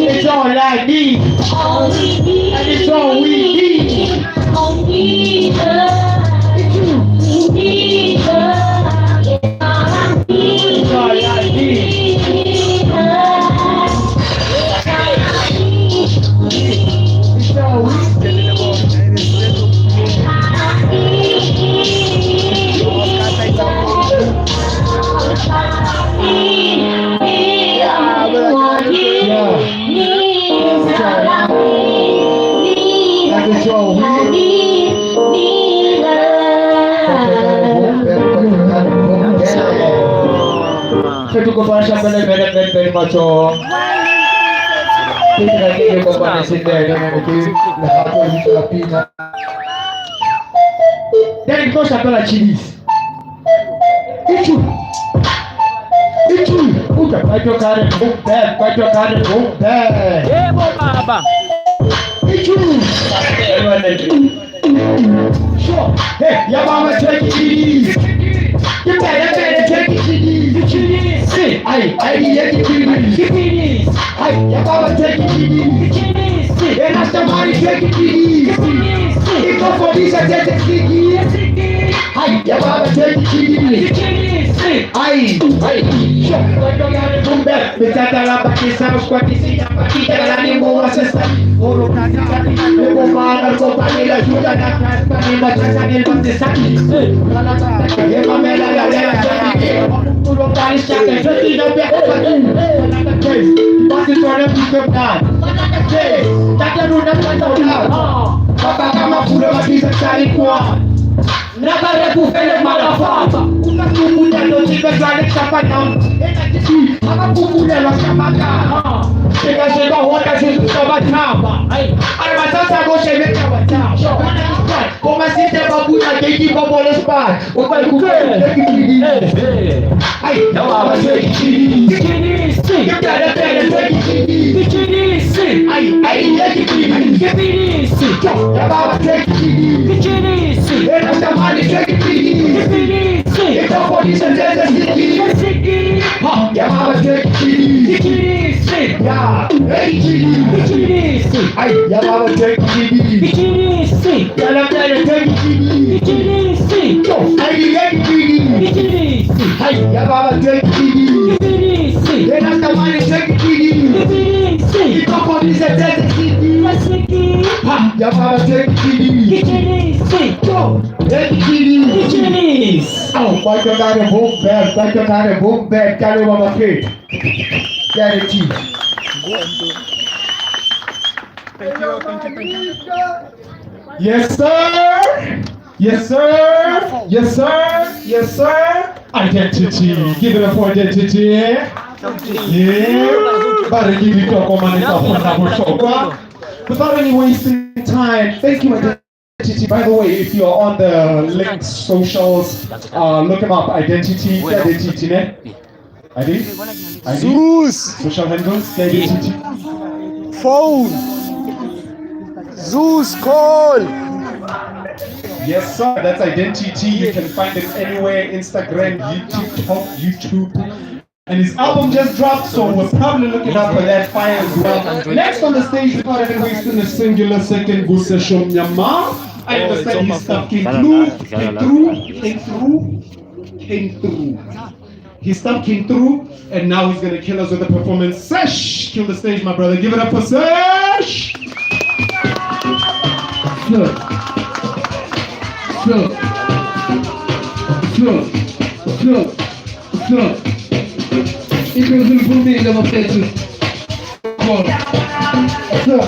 It's all I need. And it's all we need. Bafethu kopa re shapele bene bene bene matsoho. Ke dira ke ke kopane sentle ene mone ke legato le bitso la pina. Then ke tlo shapela chillis. Ichu. Ichu. Utlwa kwaito kare boom bam kwaito kare boom bam. Yebo baba. Ichu. Sure. Hey, ya mama take it easy. Ke pele pele take it easy. Ai, ai ye ke easy. Ai, ya mama take it easy. E rasta mari take it easy. Iko fodisa tete siki. Ai, ya mama take it easy. Ai, ai. Sure. Kwaito kare boom bam. Mitata la bakisa squatisi pakita la ni mo wasesa. Oro kati kati. Lebo mana kopani la juda na kaspani machasa ni batisa. Ye mamela la la chaki. Puro kali shaka chaki na be patu. Basi tore pick up na. Tata runa pata una. Papa kama puro batisa chari kwa. Nabare kufele motherfucker. Unakukuta ndo chibe jwale chapa nam. Akakukulelwa shabaka. Sheka sheka hota shizu chaba chaba. Are matata go shebe chaba chaba. Koma site babuya keki bobole spa. Ukai kukele kiki. Ai, yawa kiki. Kipere pere kiki. Ai, ai kiki. Yawa kiki. Era shamani kiki. Ito polisi tete siki. Ha, yawa kiki. Ya, kiki. Ai, yawa kiki. Yala pere kiki. Ai, kiki. Ai, yawa kiki. Era shamani kiki. Ito polisi tete siki. Ha, yawa kiki. Kiki. Oh, kwaito kare boom bam, kwaito kare boom bam, kare mama kid. Guarantee. Thank you, thank you, thank you. Yes, sir. Yes, sir. Yes, sir. Yes, sir. Identity. Give it up for identity. Yeah. Ba re ke ditokomane tsa go nna bohlokwa. Without any wasting time, thank you, Identity. By the way, if you're on the links, socials, look him up. Identity. Identity, ne? ID? ID? Zeus. Social handles? Identity. Phone. Zeus call. Yes, sir. That's Identity. You can find it anywhere: Instagram, YouTube, YouTube. And his album just dropped, so we're probably looking up for that fire as well. Next on the stage, without any wasting a singular second, Gusesho Mnyama. I understand his stuff came through, came through, came through, came through. His stuff came through, and now he's gonna kill us with a performance. Sesh! Kill the stage, my brother. Give it up for Sesh! Sure. Sure. Sure. Sure. Sure. Ikhulumile bafethu. Khona. Sure.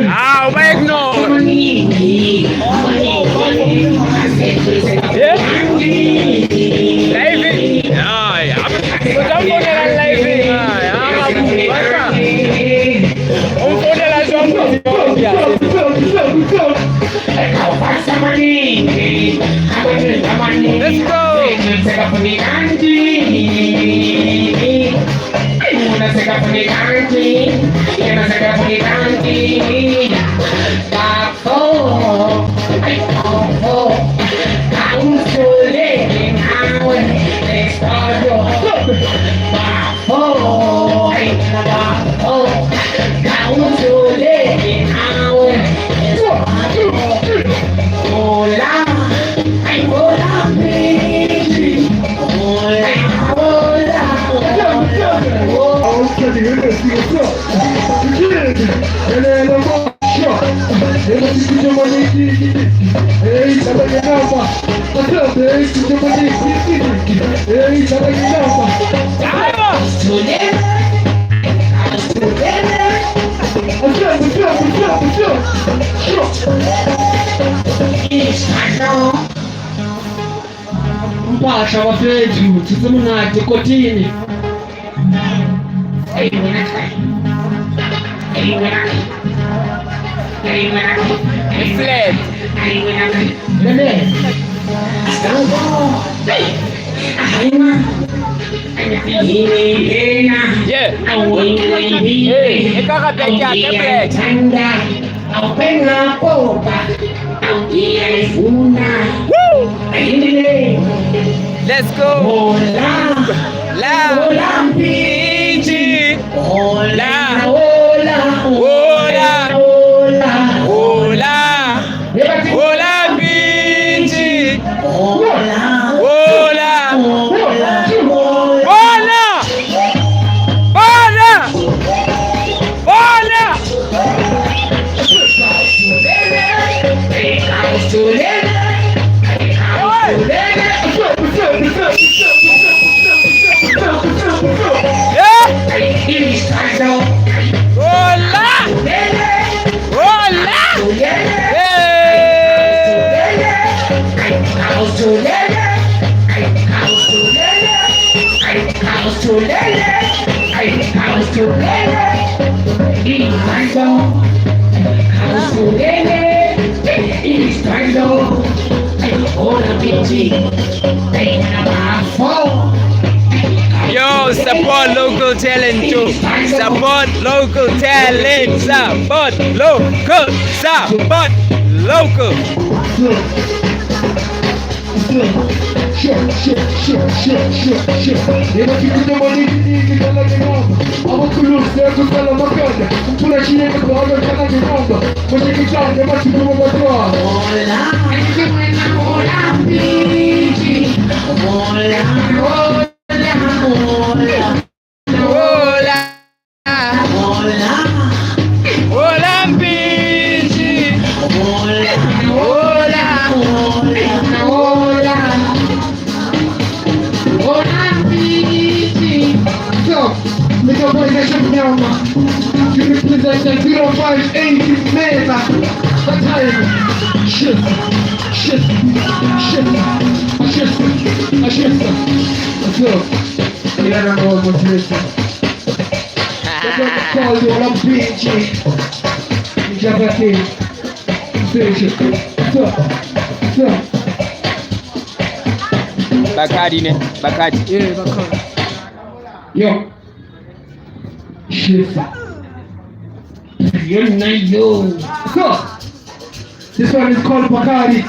Ah, ba ignore. Yeah? Live. Ah, yeah. Utamfonela live. Ah, ah, Umfonela jwang? Let's go. Mpahla bafethu thitse monate kotini. Flat. Yeah. Hey, e ka ga backyard, e black. Let's go. La. Mpintshi. La. Hola. Hola. Hola Mpintshi. Hola. Hola. Hola. Hola. Yeah. Hola. Hola. Hey. Yo, support local talent too. Support local talent. Support local. Support local. Hola. Hola, Mpintshi. Hola. You represent the 058 Meta. Shit, shit, shit, shit, shit. So, yeah, I don't know what's written. Call you on PG. Jabati. So, so. Bacardi ne? Bacardi. Yeah, Bacardi. Yo. Shit. So, this one is called Bacardi.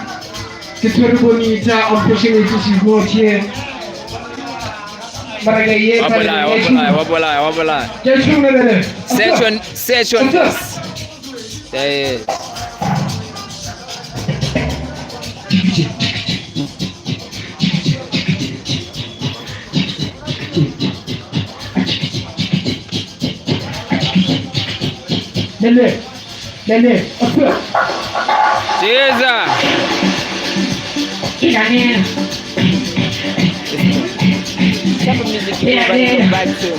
It's very bonita. Unfortunately, she's not here. But I get Wabolaya, wabolaya, wabolaya, wabolaya. Search on, search on this. There is. Lele, Lele, Jesus. Type of music you go back to high school.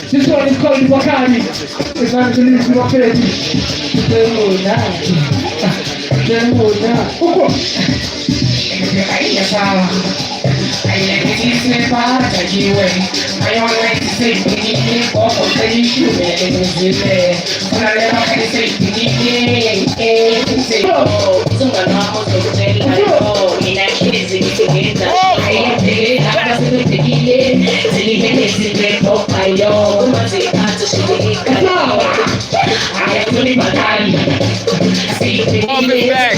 This one is called Bacardi. Evangelist Mapedi. Uko. Bomb is back.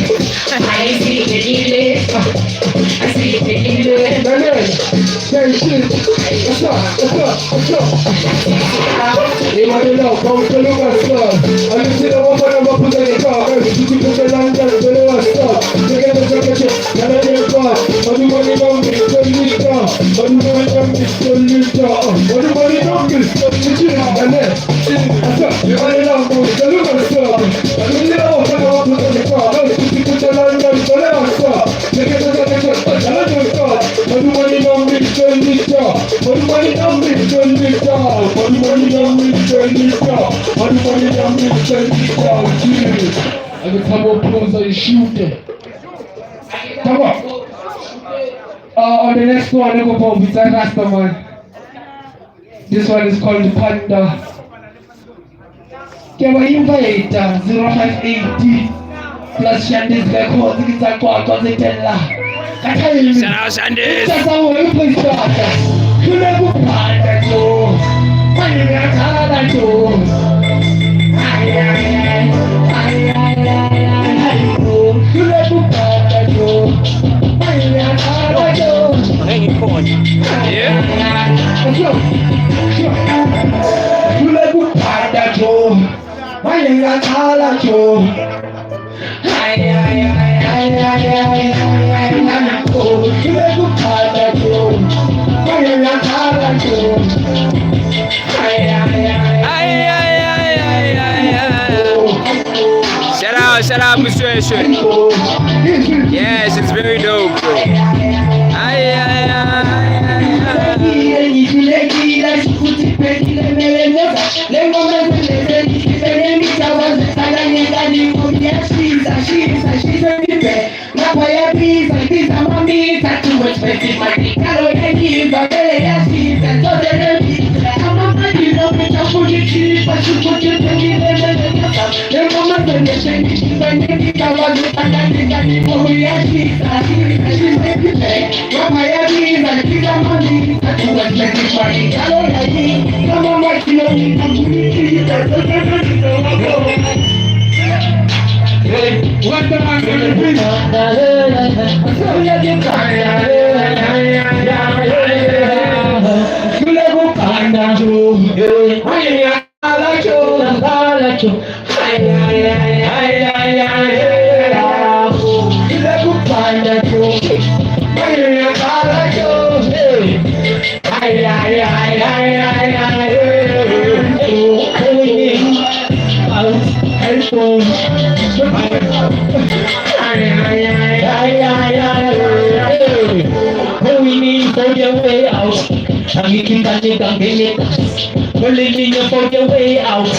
Come on. On the next one, I go for Vita Rastaman. This one is called Panda. Ke ba invite 0580 plus Shandis Records ke tsa kwa tse tella. Ka time. Shout out Shandis. Tsa mo e pesa. Kule ku panda jo. Mane ya khala jo. Ay ay ay ay ay ay ay. Kule ku panda jo. Mane ya khala jo. Yeah. Kule ku panda jo. Mane ya khala jo. Ay ay ay ay ay ay ay ay. Kule ku panda jo. Mane ya khala jo. Ay ay ay. Ay, ay, ay, ay, ay, ay. Shout out, Mshweshwe. Yes, it's very dope, bro. Ay, ay, ay, ay, ay. For your way out. I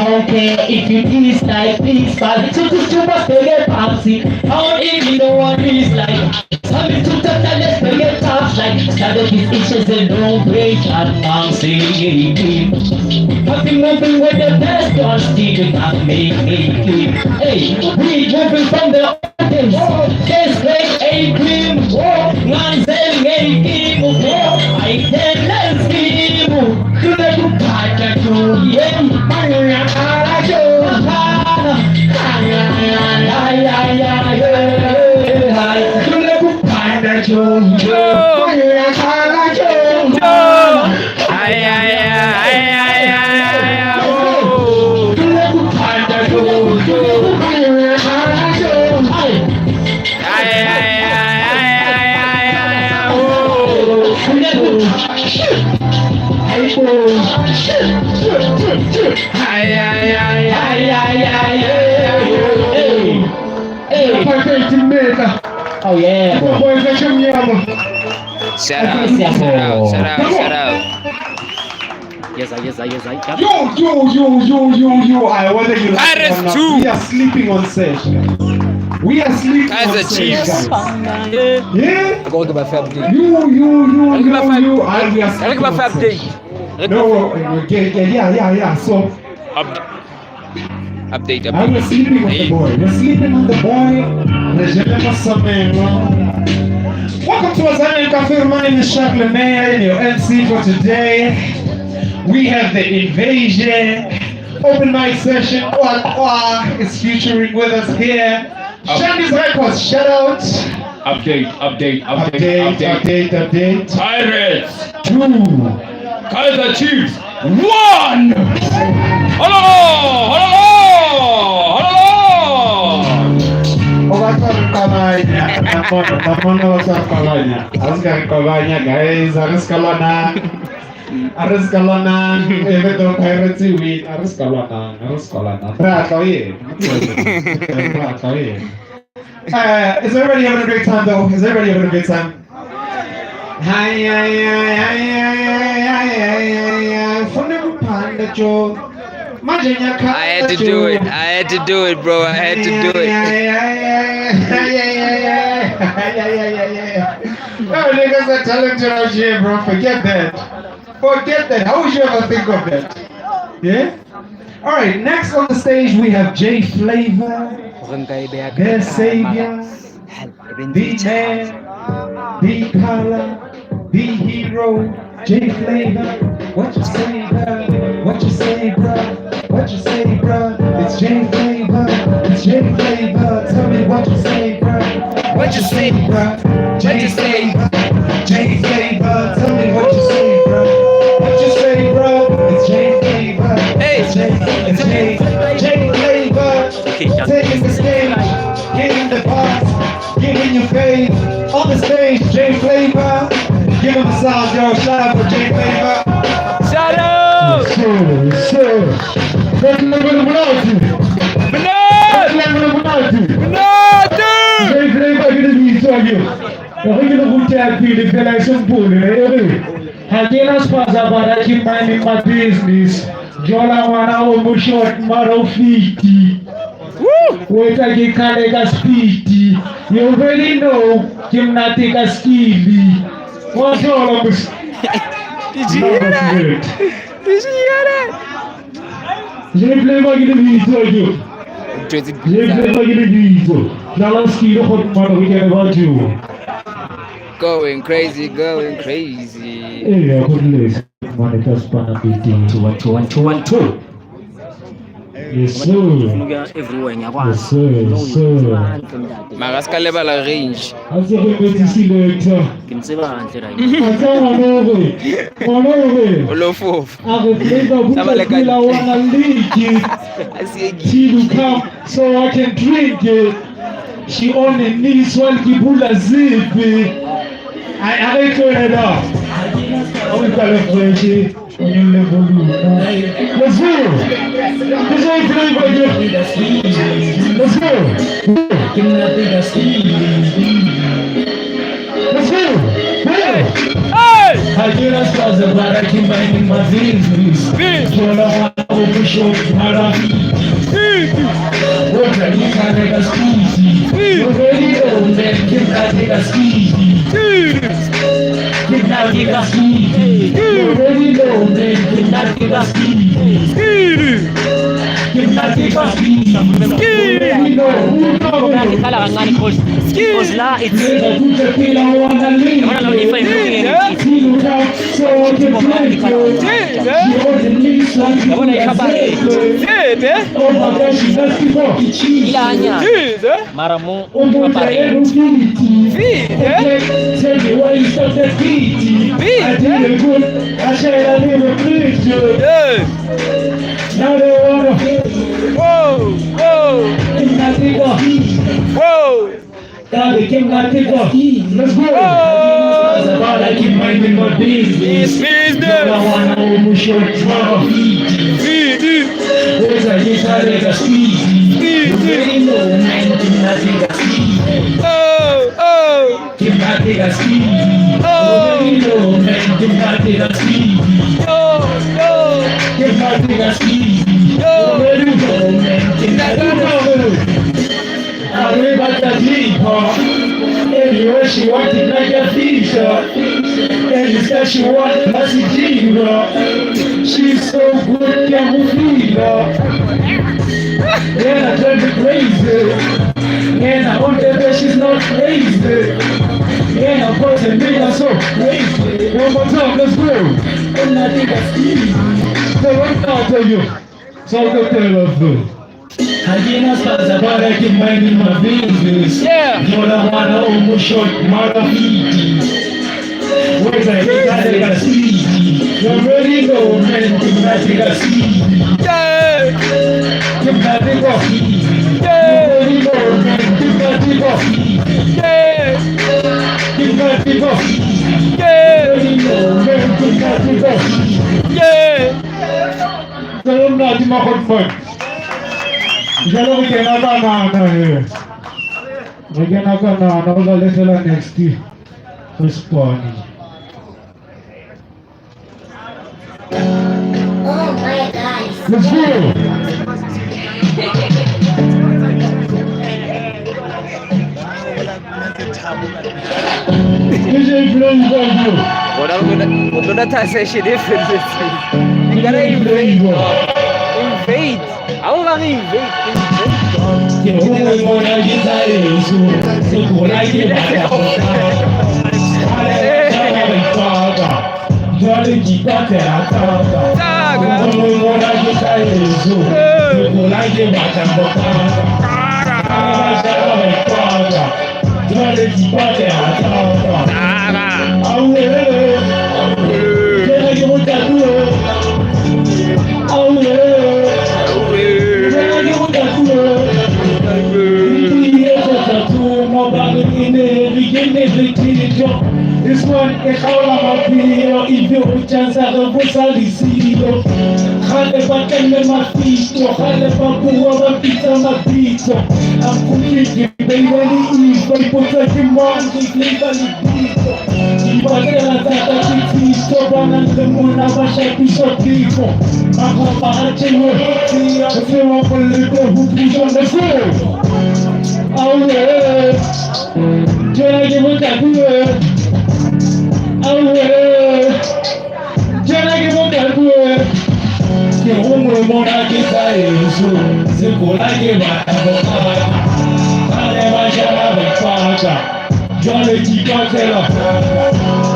don't care if you dislike, please, but so just to must get fancy. I don't even know what it's like. Coming to the let's get tough like started these issues and no break and I'm saying I've been moving with the best on still can make me. Hey, we moving from the audience. Just like a cream, Nanzel a game, I can let's give. Ay, ay, ay, ay, ay, ay, oh. Ay, ay, ay, ay, ay, ay, ay, oh. Ay, ay, ay, ay, ay, ay, Oh yeah. Shout out, shout out, shout out, shout out. Yes, I, yes, I, yes, I. Yo, yo, yo, yo, yo, yo. I whether you like it Pirates or not, two. we are sleeping on set. We are sleeping Kaizer on set, Chiefs. guys. Yeah? I gotta give my family. You, you, you, I give my you, fam- you. I, we are I sleeping give my on fam set. day. No, yeah, yeah, yeah, yeah. So, Update, I update. was sleeping on the boy. We're sleeping on the boy. Regime Masameno. Welcome to Azania Cafe. My name is Shaq Lemaire, and your MC for today. We have the invasion open mic session. Oa Oa is featuring with us here. Shandy's Records, shout out. Update, update, update, Update, update, update. Pirates 2. Kaizer Chiefs 1. Hello, hello, hello. Mona ba sa qabanya. A se ka re qabanya guys, a re se ka lwanang. A re se ka lwanang. Even though Pirates win, a re se ka lwanang, a re se ka lwanang. Re a tla ho yena. Re a tla ho yena. Is everybody having a great time though? Is everybody having a great time? Hi, hi, hi, hi, hi, hi, hi, hi, hi. Fune kuphanda Joe. Manje ngiyakhala I had to do it. I had to do it, bro. I had to do it. Oh, niggas are talented out here, bro. Forget that. Forget that. How would you ever think of that? Yeah? All right, next on the stage we have Jay Flavor, Gore nka e beha ka their kae, savior, mara, hell, e be ntse the e charge. man, the color, the hero, Jay Flavor. What you say, bruh? What you say, bruh? What you say, bruh? It's Jay Flavor. It's Jay Flavor. Tell me what you say, bruh. What you say, bruh? Jay Flavor. Jay Flavor. Tell me what you say, bruh. What you say, bruh? It's Jay Flavor. Hey. It's Jay. It's Jay. Jay Flavor. Okay, Taking the stage, getting the box, getting your face on the stage, Jay Flavor. Give him a sound, yo. Shout out for Jay Flavor. Shout out! Sure, sure. Jay Flavor ke lebitso ke. Re ke le ruta pele fela e seng pole, e re ha ke na spaza bara ke minding my business. Jola ngwana o mo short mara o fiti. O etsa ke khale ka speed. You already know ke monate ka skill. Wa hlola mos. Did you hear that? Did you hear that? Jay Flavor ke lebitso ke. Jwetse Jay Flavor ke lebitso. Dlala skill go mara o kene ba tšo. Going crazy, going crazy. Eya, go dile mane ka spana beating. 2 1 2 1 2 1 2. Yes sir. Everywhere ngiyakwazi. Yes sir. Yes sir. Mara se ka lebala range. Ha se re metse selector. Ke mo tseba hantle right. A tsa ngwana o re, ngwana o re. O lo fofa. A re Flavor Tsa ba put le ka the I wanna lick it. A se e Till you come so I can drink it. She only needs while ke bula zipi. I a re tlohela. O ipale fresh. O nyolle volume. Let's go. Let's go Flavor. Let's go. Let's go. Hey. Hey! Ha ke na spaza bara ke minding my business. Thola ngwana o mo short mara O tla ke khale ka speedy. You already know man ke ntate ka speedy. Ke ntate ka speedy. You already know man ke ntate ka speedy. Ke ntate ka speedy. You already know. Ke qala kancane because la it's yabona lo if I'm looking at it yabona ikhabare ilanya mara mo ikhabare Tell me why you stop that beat. I did it good. I said I live a picture. Now they wanna. Whoa! Whoa! Whoa! Let's go. But I keep minding my business. Business. I wanna almost short There's a guitar, there's a speedy. You already know, man, nothing a speedy. Oh! Oh! Give nothing a speedy. You already know, man, give nothing a speedy. Oh! Oh! Give nothing a speedy. You already know, man, give nothing a speedy. I live at the deeper. Anyway, she wanted like a feature. And she said she wanted classy G, She's so good, can we feel her? And I drive me crazy. And I wonder that she's not crazy. And I'm putting me I'm so crazy. One more time, let's go. And I think I see. So what I'll tell you. So I'll tell you. Hakina spaza but I keep minding my business. Yeah. You're wanna almost short mara fiti. Where's I get a speedy? You already know, man. Take a speedy. Yeah! Take a speedy. Yeah! You already know, man. Take a speedy. Yeah! Grootman. Jalo re kena ka nana he. Re kena ka nana go tla le fela next re spane. Oh my guys. Let's go. DJ Flavor. Bona o tlo data session e felletseng. You gotta invade. Invade. Ha o ba re invade, invade. Ke gongwe mona ke tsa ešo, sekola ke batla go ipaka, jwale ke ipatlela thata. Gongwe mona ke tsa ešo, sekola ke batla go taka. Ba jala ba ipaka, jwale ke ipatlela thata. Awe, ke ne ke motatuwe. Awe, ke ne ke motatuwe. This one e kgaola maphelo ebile o chansa re go sa lesilo gale ba tlemme mafito gale ba bua ba pitsa mabitso amfukike beile le ifa ipotsa ke mang ke flavor le bitso dipatela tsaka ke tshito ba nang le mona ba shapiswa phefo makopa a tšengwe tsewa go lete go puša let's go. Awe, jena ke motatuwe. Awe, jena ke motatuwe. Ke gongwe mona ke tsa ešo, sekola ke batla go kaka. Gale ba jala ba ipaka, jwale ke ipatlela.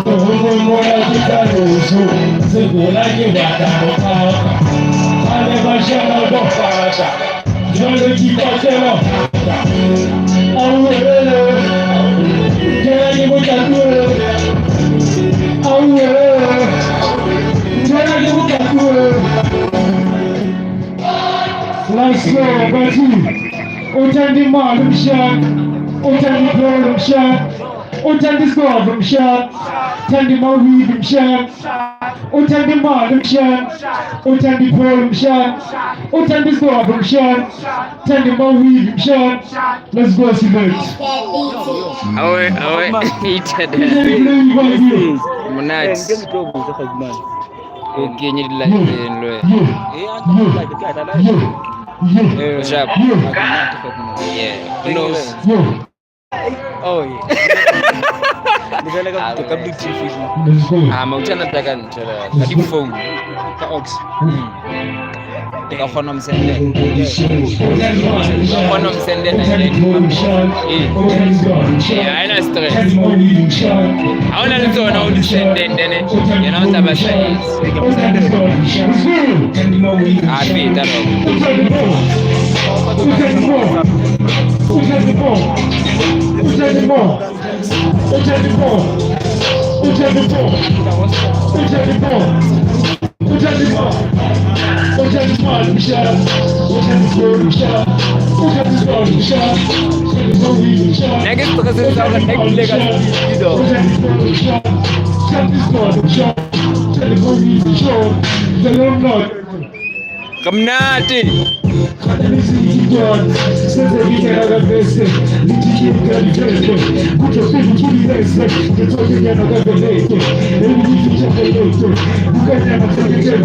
Ke gongwe mona ke tsa ešo, sekola ke batla go kaka. Gale ba jala ba ipaka, jwale ke ipatlela. Awe, jena ke motatuwe. Awe, jena ke motatuwe. Let's go, bathi. Uthanda imali mshana, uthanda ipholo mshana, uthanda isigodlo mshana, uthanda imawidi mshana, uthanda imali mshana, uthanda ipholo mshana, uthanda isigodlo mshana, uthanda imawidi mshana. Let's go, Silet. Awe, awe. Ithanda. Monate. O kenye di-live-eng le wena. Sharp. Yeah. Who knows? Oh yeah. Ka Bluetooth. Let's go. Ah, mauthana ta ka ntho la ka di-phone. Ka aux. O ka kgona ho mo sendela. O ka kgona ho mo sendela and then eh. Eh, ha ena stress. Ha o na le tsona o di sende and then yena o tla ba sa etse. A feta dog. Nna ke stress sa hore nna ke ile ka speed dog. Re monate. O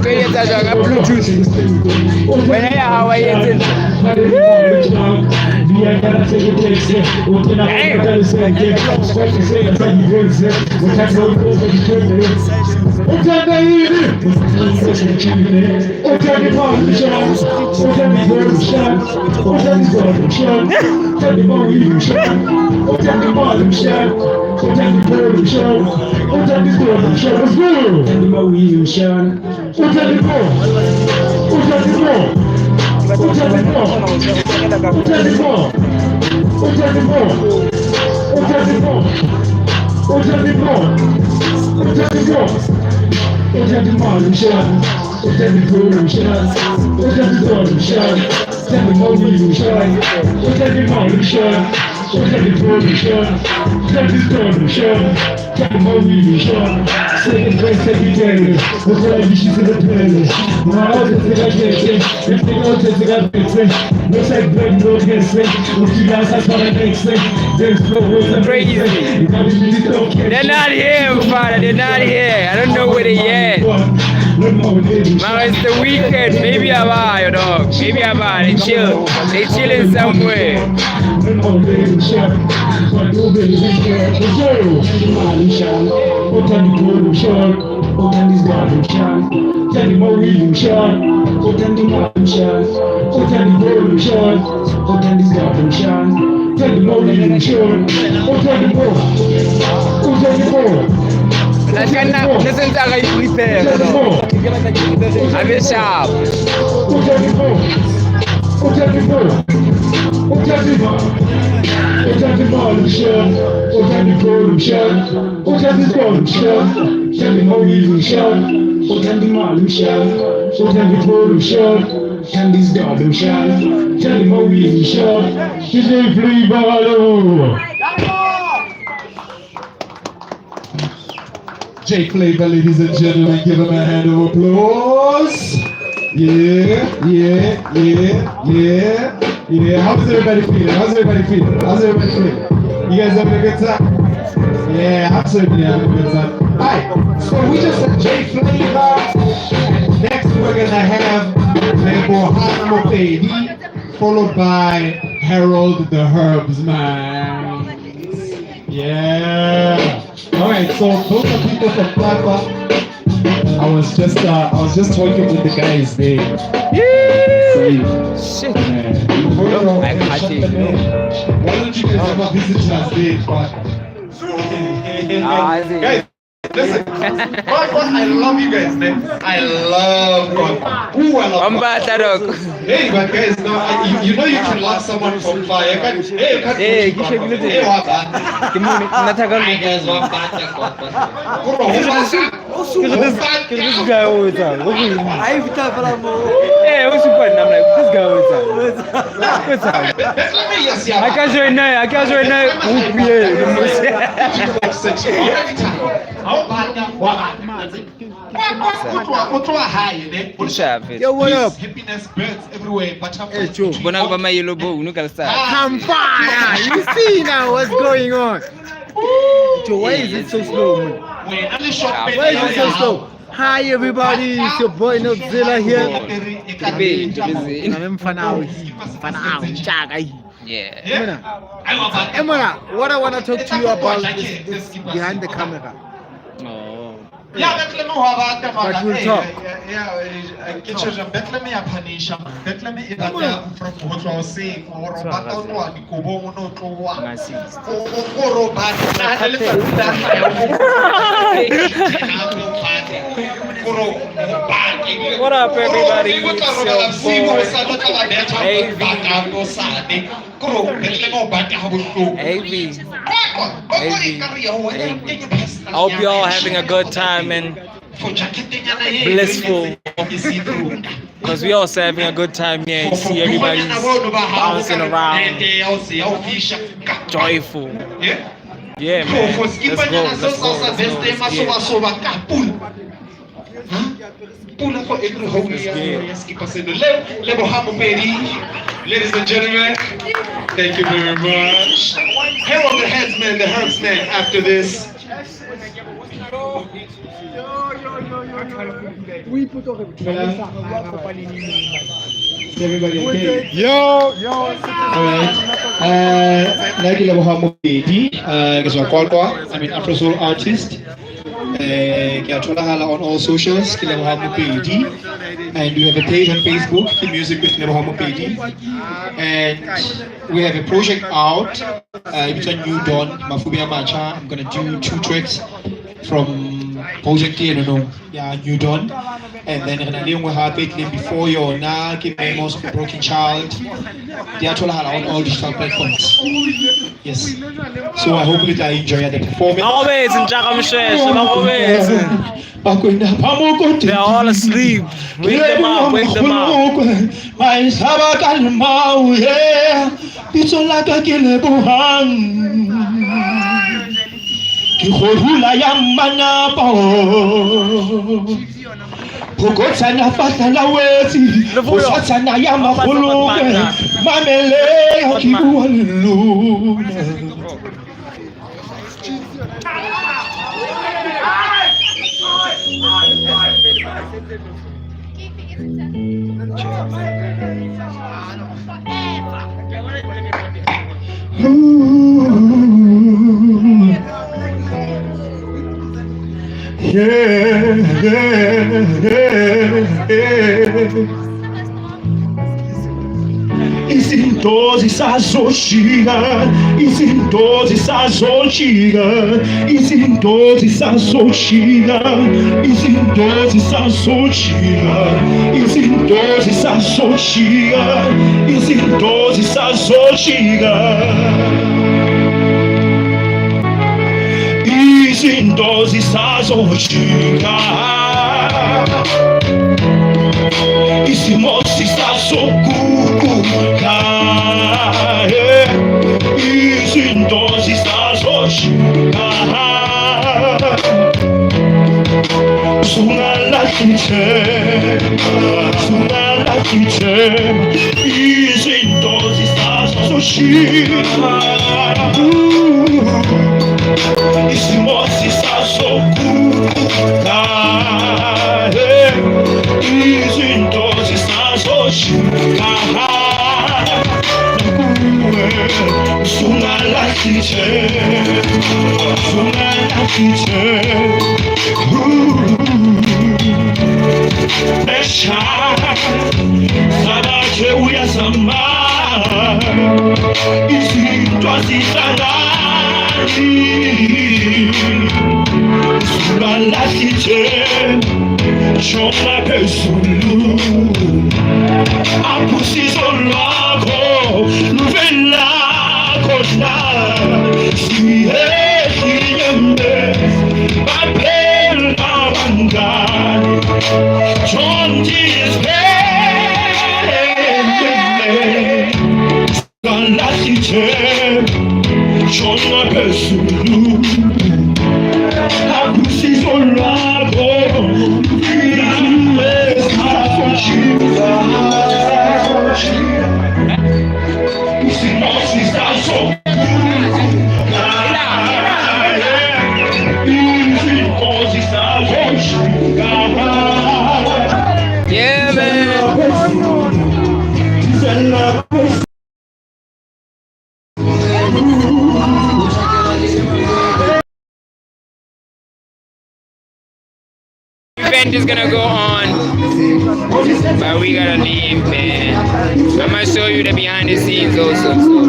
ka etsa jwang ka Bluetooth? Wena ya hao wa e etse Crazy. They're not here, father. They're not here. I don't know where they at. Man, it's the weekend. Maybe I'm out, dog. Maybe I'm out. They chill. They chilling somewhere. Like, listen to I prepare. I be sharp. Jay Flavor, ladies and gentlemen, give him a hand of applause. Yeah, yeah, yeah, yeah, yeah. How's everybody feeling? How's everybody feeling? How's everybody feeling? You guys having a good time? Yeah, I'm certainly having a good time. All right, so we just had Jay Flavor. Next, we're gonna have Lebohang Mopedi, followed by Harold the Herbs Man. Yeah. All right. So those are people from Plapa. I was just I was just talking with the guys there. Yeah. Shit. I can't it. Why don't you guys ever visit us there? But Ah, I see. Guys, listen. God, I love you guys, man. I love God. Ooh, I love God. Ambata, dog. Hey, but guys, now you, you know you can love someone from far. You can't, hey, you can't Hey, push ke God. shebile Hey, teng. wa ba. Ke mo nna thaka Hi, guys, wa ba, God, God. Kore ho ba- Ke re this ke re this guy o etsang? O go eng? Eh, o supa nna, I'm like, this guy o etsang? O etsang? A ka join-a, a ka join-a group eno, mos. Yo, what up? Happiness birds everywhere, butterflies. Hey, Joe. Bona ba ma yellow bone ka letsatsi. I'm fire. You see now what's going on. Joe, why is it so slow, man? Why is it so slow? Hi everybody, it's your boy Nobzilla here. Yeah. Emona, what I want to talk to you about is, is behind the camera. Oh. Yeah, Bethlehem wa bata, But mara. we'll Hey, talk. yeah, yeah, ke tjho Bethlehem ya phanisha. Bethlehem e batla from ho tloha hoseng, hore o batla ho tloha dikobong, o no tloha. O- o- o robala, nahana letsatsi la hlaya, o- Kore o bake. What up, everybody? Kore o tla It's robala your bosiu, boy, hosane o tla ba betha, o AV. bata, hosane. Kore o Bethlehem o bata ha bohloko. AV. Kwakwa, kwakwa e ka re ya ho wena, AV. kenye personal I hope ya you're all ka. having a good time and For jacket-nyana e blissful. ke see-through. Because we also having a good time here. You see everybody's bouncing around, joyful. Yeah, man. Let's go. Let's go. Let's go. Let's get it. Ladies and gentlemen, thank you very much. Harold the Headsman, the Herbsman, after this. Is everybody okay? Yo, yo. All right. Nna ke Lebohang Mopedi, ke tswa Qwaqwa. I'm an Afro Soul artist. Ke a tholahala on all socials, ke Lebohang Mopedi. And we have a page on Facebook, ke Music with Lebohang Mopedi. And we have a project out, e bitswa New Dawn, Mafube a Matjha. I'm gonna do two tracks from project eno no ya New Dawn. And then re na le e nngwe hape e tlileng before yona, ke Memos of a Broken Child. Di a tholahala on all digital platforms. Yes. So I hope le tla enjoy the performance. Ba robetse, ntjaka Moshweshwe, ba robetse. They're all asleep. Wake them up, wake them up. Bitso la ka ke Lebohang, ke kgorula ya mmanapa. Phokotshana fahlela wetsi, bosatshana ya magolokwe, mamele ya ke bua le lona. Yeah, yeah, yeah. Izinto zisazoshiya, izinto zisazoshiya, izinto zisazoshiya, izinto zisazoshiya, izinto zisazoshiya, izinto zisazoshiya. Izinto zisazoshiya. Isimo sisazoguquka. Yeah. Izinto zisazoshiya. Sungalahli ithemba, sungalahli ithemba, izinto zisazoshiya. Isimo sisazoguquka. Yeah. Izinto zisazoshiya. Nakuwe, sungalahli ithemba, sungalahli ithemba. Esha, sabathe uyazama, izinto azihlangani. Sungalahli ithemba, jonga phezulu. Apho usizo lwakho luvela khona. Siyehlinyembezi, baphela abangani. Jonti isiphelele. Sungalahli ithemba, jonga phezulu. Apho usizo lwakho Isimo sisazoguquka. Izinto zisazoshiya. Yeah, man. Event is gonna go on, but we gotta leave, man. I'm gonna show you the behind the scenes also.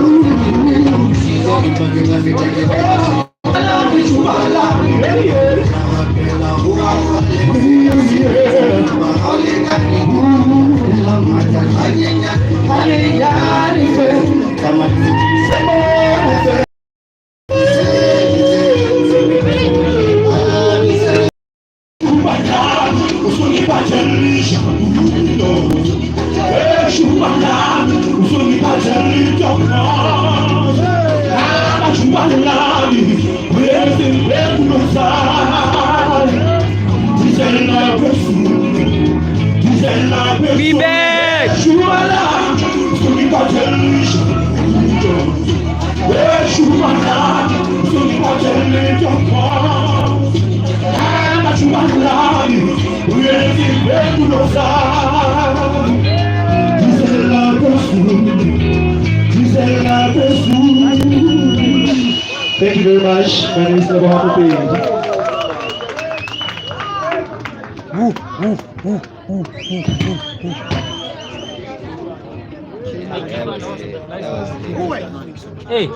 We back. Thank you very much. My name is Lebohang Mopedi. Woo, woo, woo, woo, woo, woo, woo. Hey.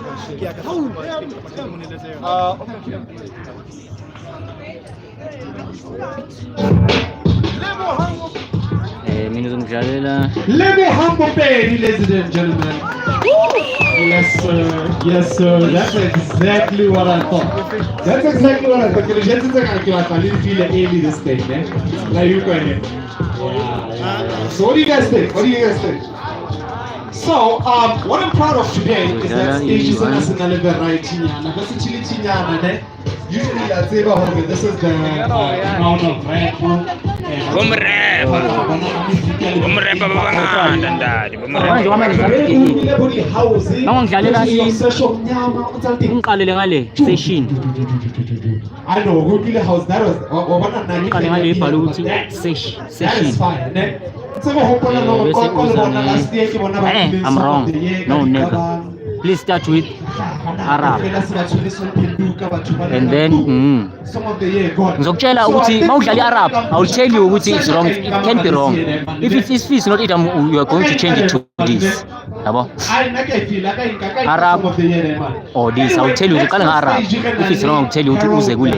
Mina uzongidlalela Lebohang Mopedi, ladies and gentlemen. Yes, sir. Yes, sir. That's exactly what I thought. That's exactly what I thought. Ke le jwetsitse ka ke batla le feel early this thing, ne? La you Yeah. So what do you guys think? What do you guys think? So, what I'm proud of today is that Dlala stage i-one. sena se na le variety nyana, versatility nyana ne. Usually la tseba hore this is the amount of rap. Bomrepa. Bomrepa ba bangata ntate. Bomrepa Manje ba kwamele bangata. ngidlale Mangidlalela ngiqalele ngale session. I know, go utlwile house that was wa bona nna ke Ngiqale ngale ibhalwe ukuthi That session. is fine, ne. Ntse go hopola Eh, no bese go le uza bona ne- last year ke bona ba Eh, tlileng I'm Song of wrong. the Year ka No, never. diqabang. Please start with Arab. Fela se ba tshwere Somphenduka, batho ba And then Song of the Year gone. Ngizokutshela So I ukuthi think mawudlala i-Arab, I will tell you ukuthi it's wrong. It can be wrong. If it's not it, you are going to change it to this. Yabo? Ai, nna ke a e feel, a ka e nka, ka e nka Arab Song of the Year ne, man. or this. I will tell you uqale nge-Arab. If it's wrong, I will tell you ukuthi uze kule.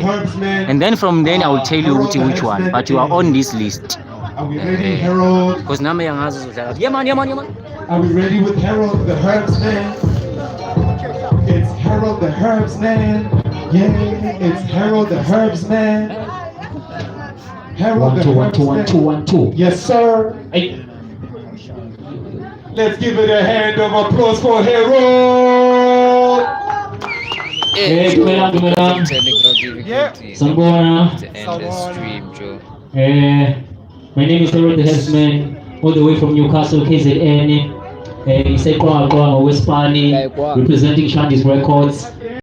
And then from then I will tell you ukuthi which one. But you are on this list. Are we ready, Harold? Because nami angazi uzodlala. Yeah man, yeah man, yeah man. Are we ready with Harold the Herbsman? It's Harold the Herbsman. Yeah, it's Harold the Herbsman. Harold One, the two, one, two, one, Herbsman. two, one, two. Yes, sir. Let's give it a hand of applause for Harold. Hey, dumelang, dumelang. Technical difficulties. Sanibona. To end the stream, Joe. My name is Harold the Herbsman, all the way from Newcastle, KZN. IseQwaqwa, ngokwesipani, representing Shandis Records.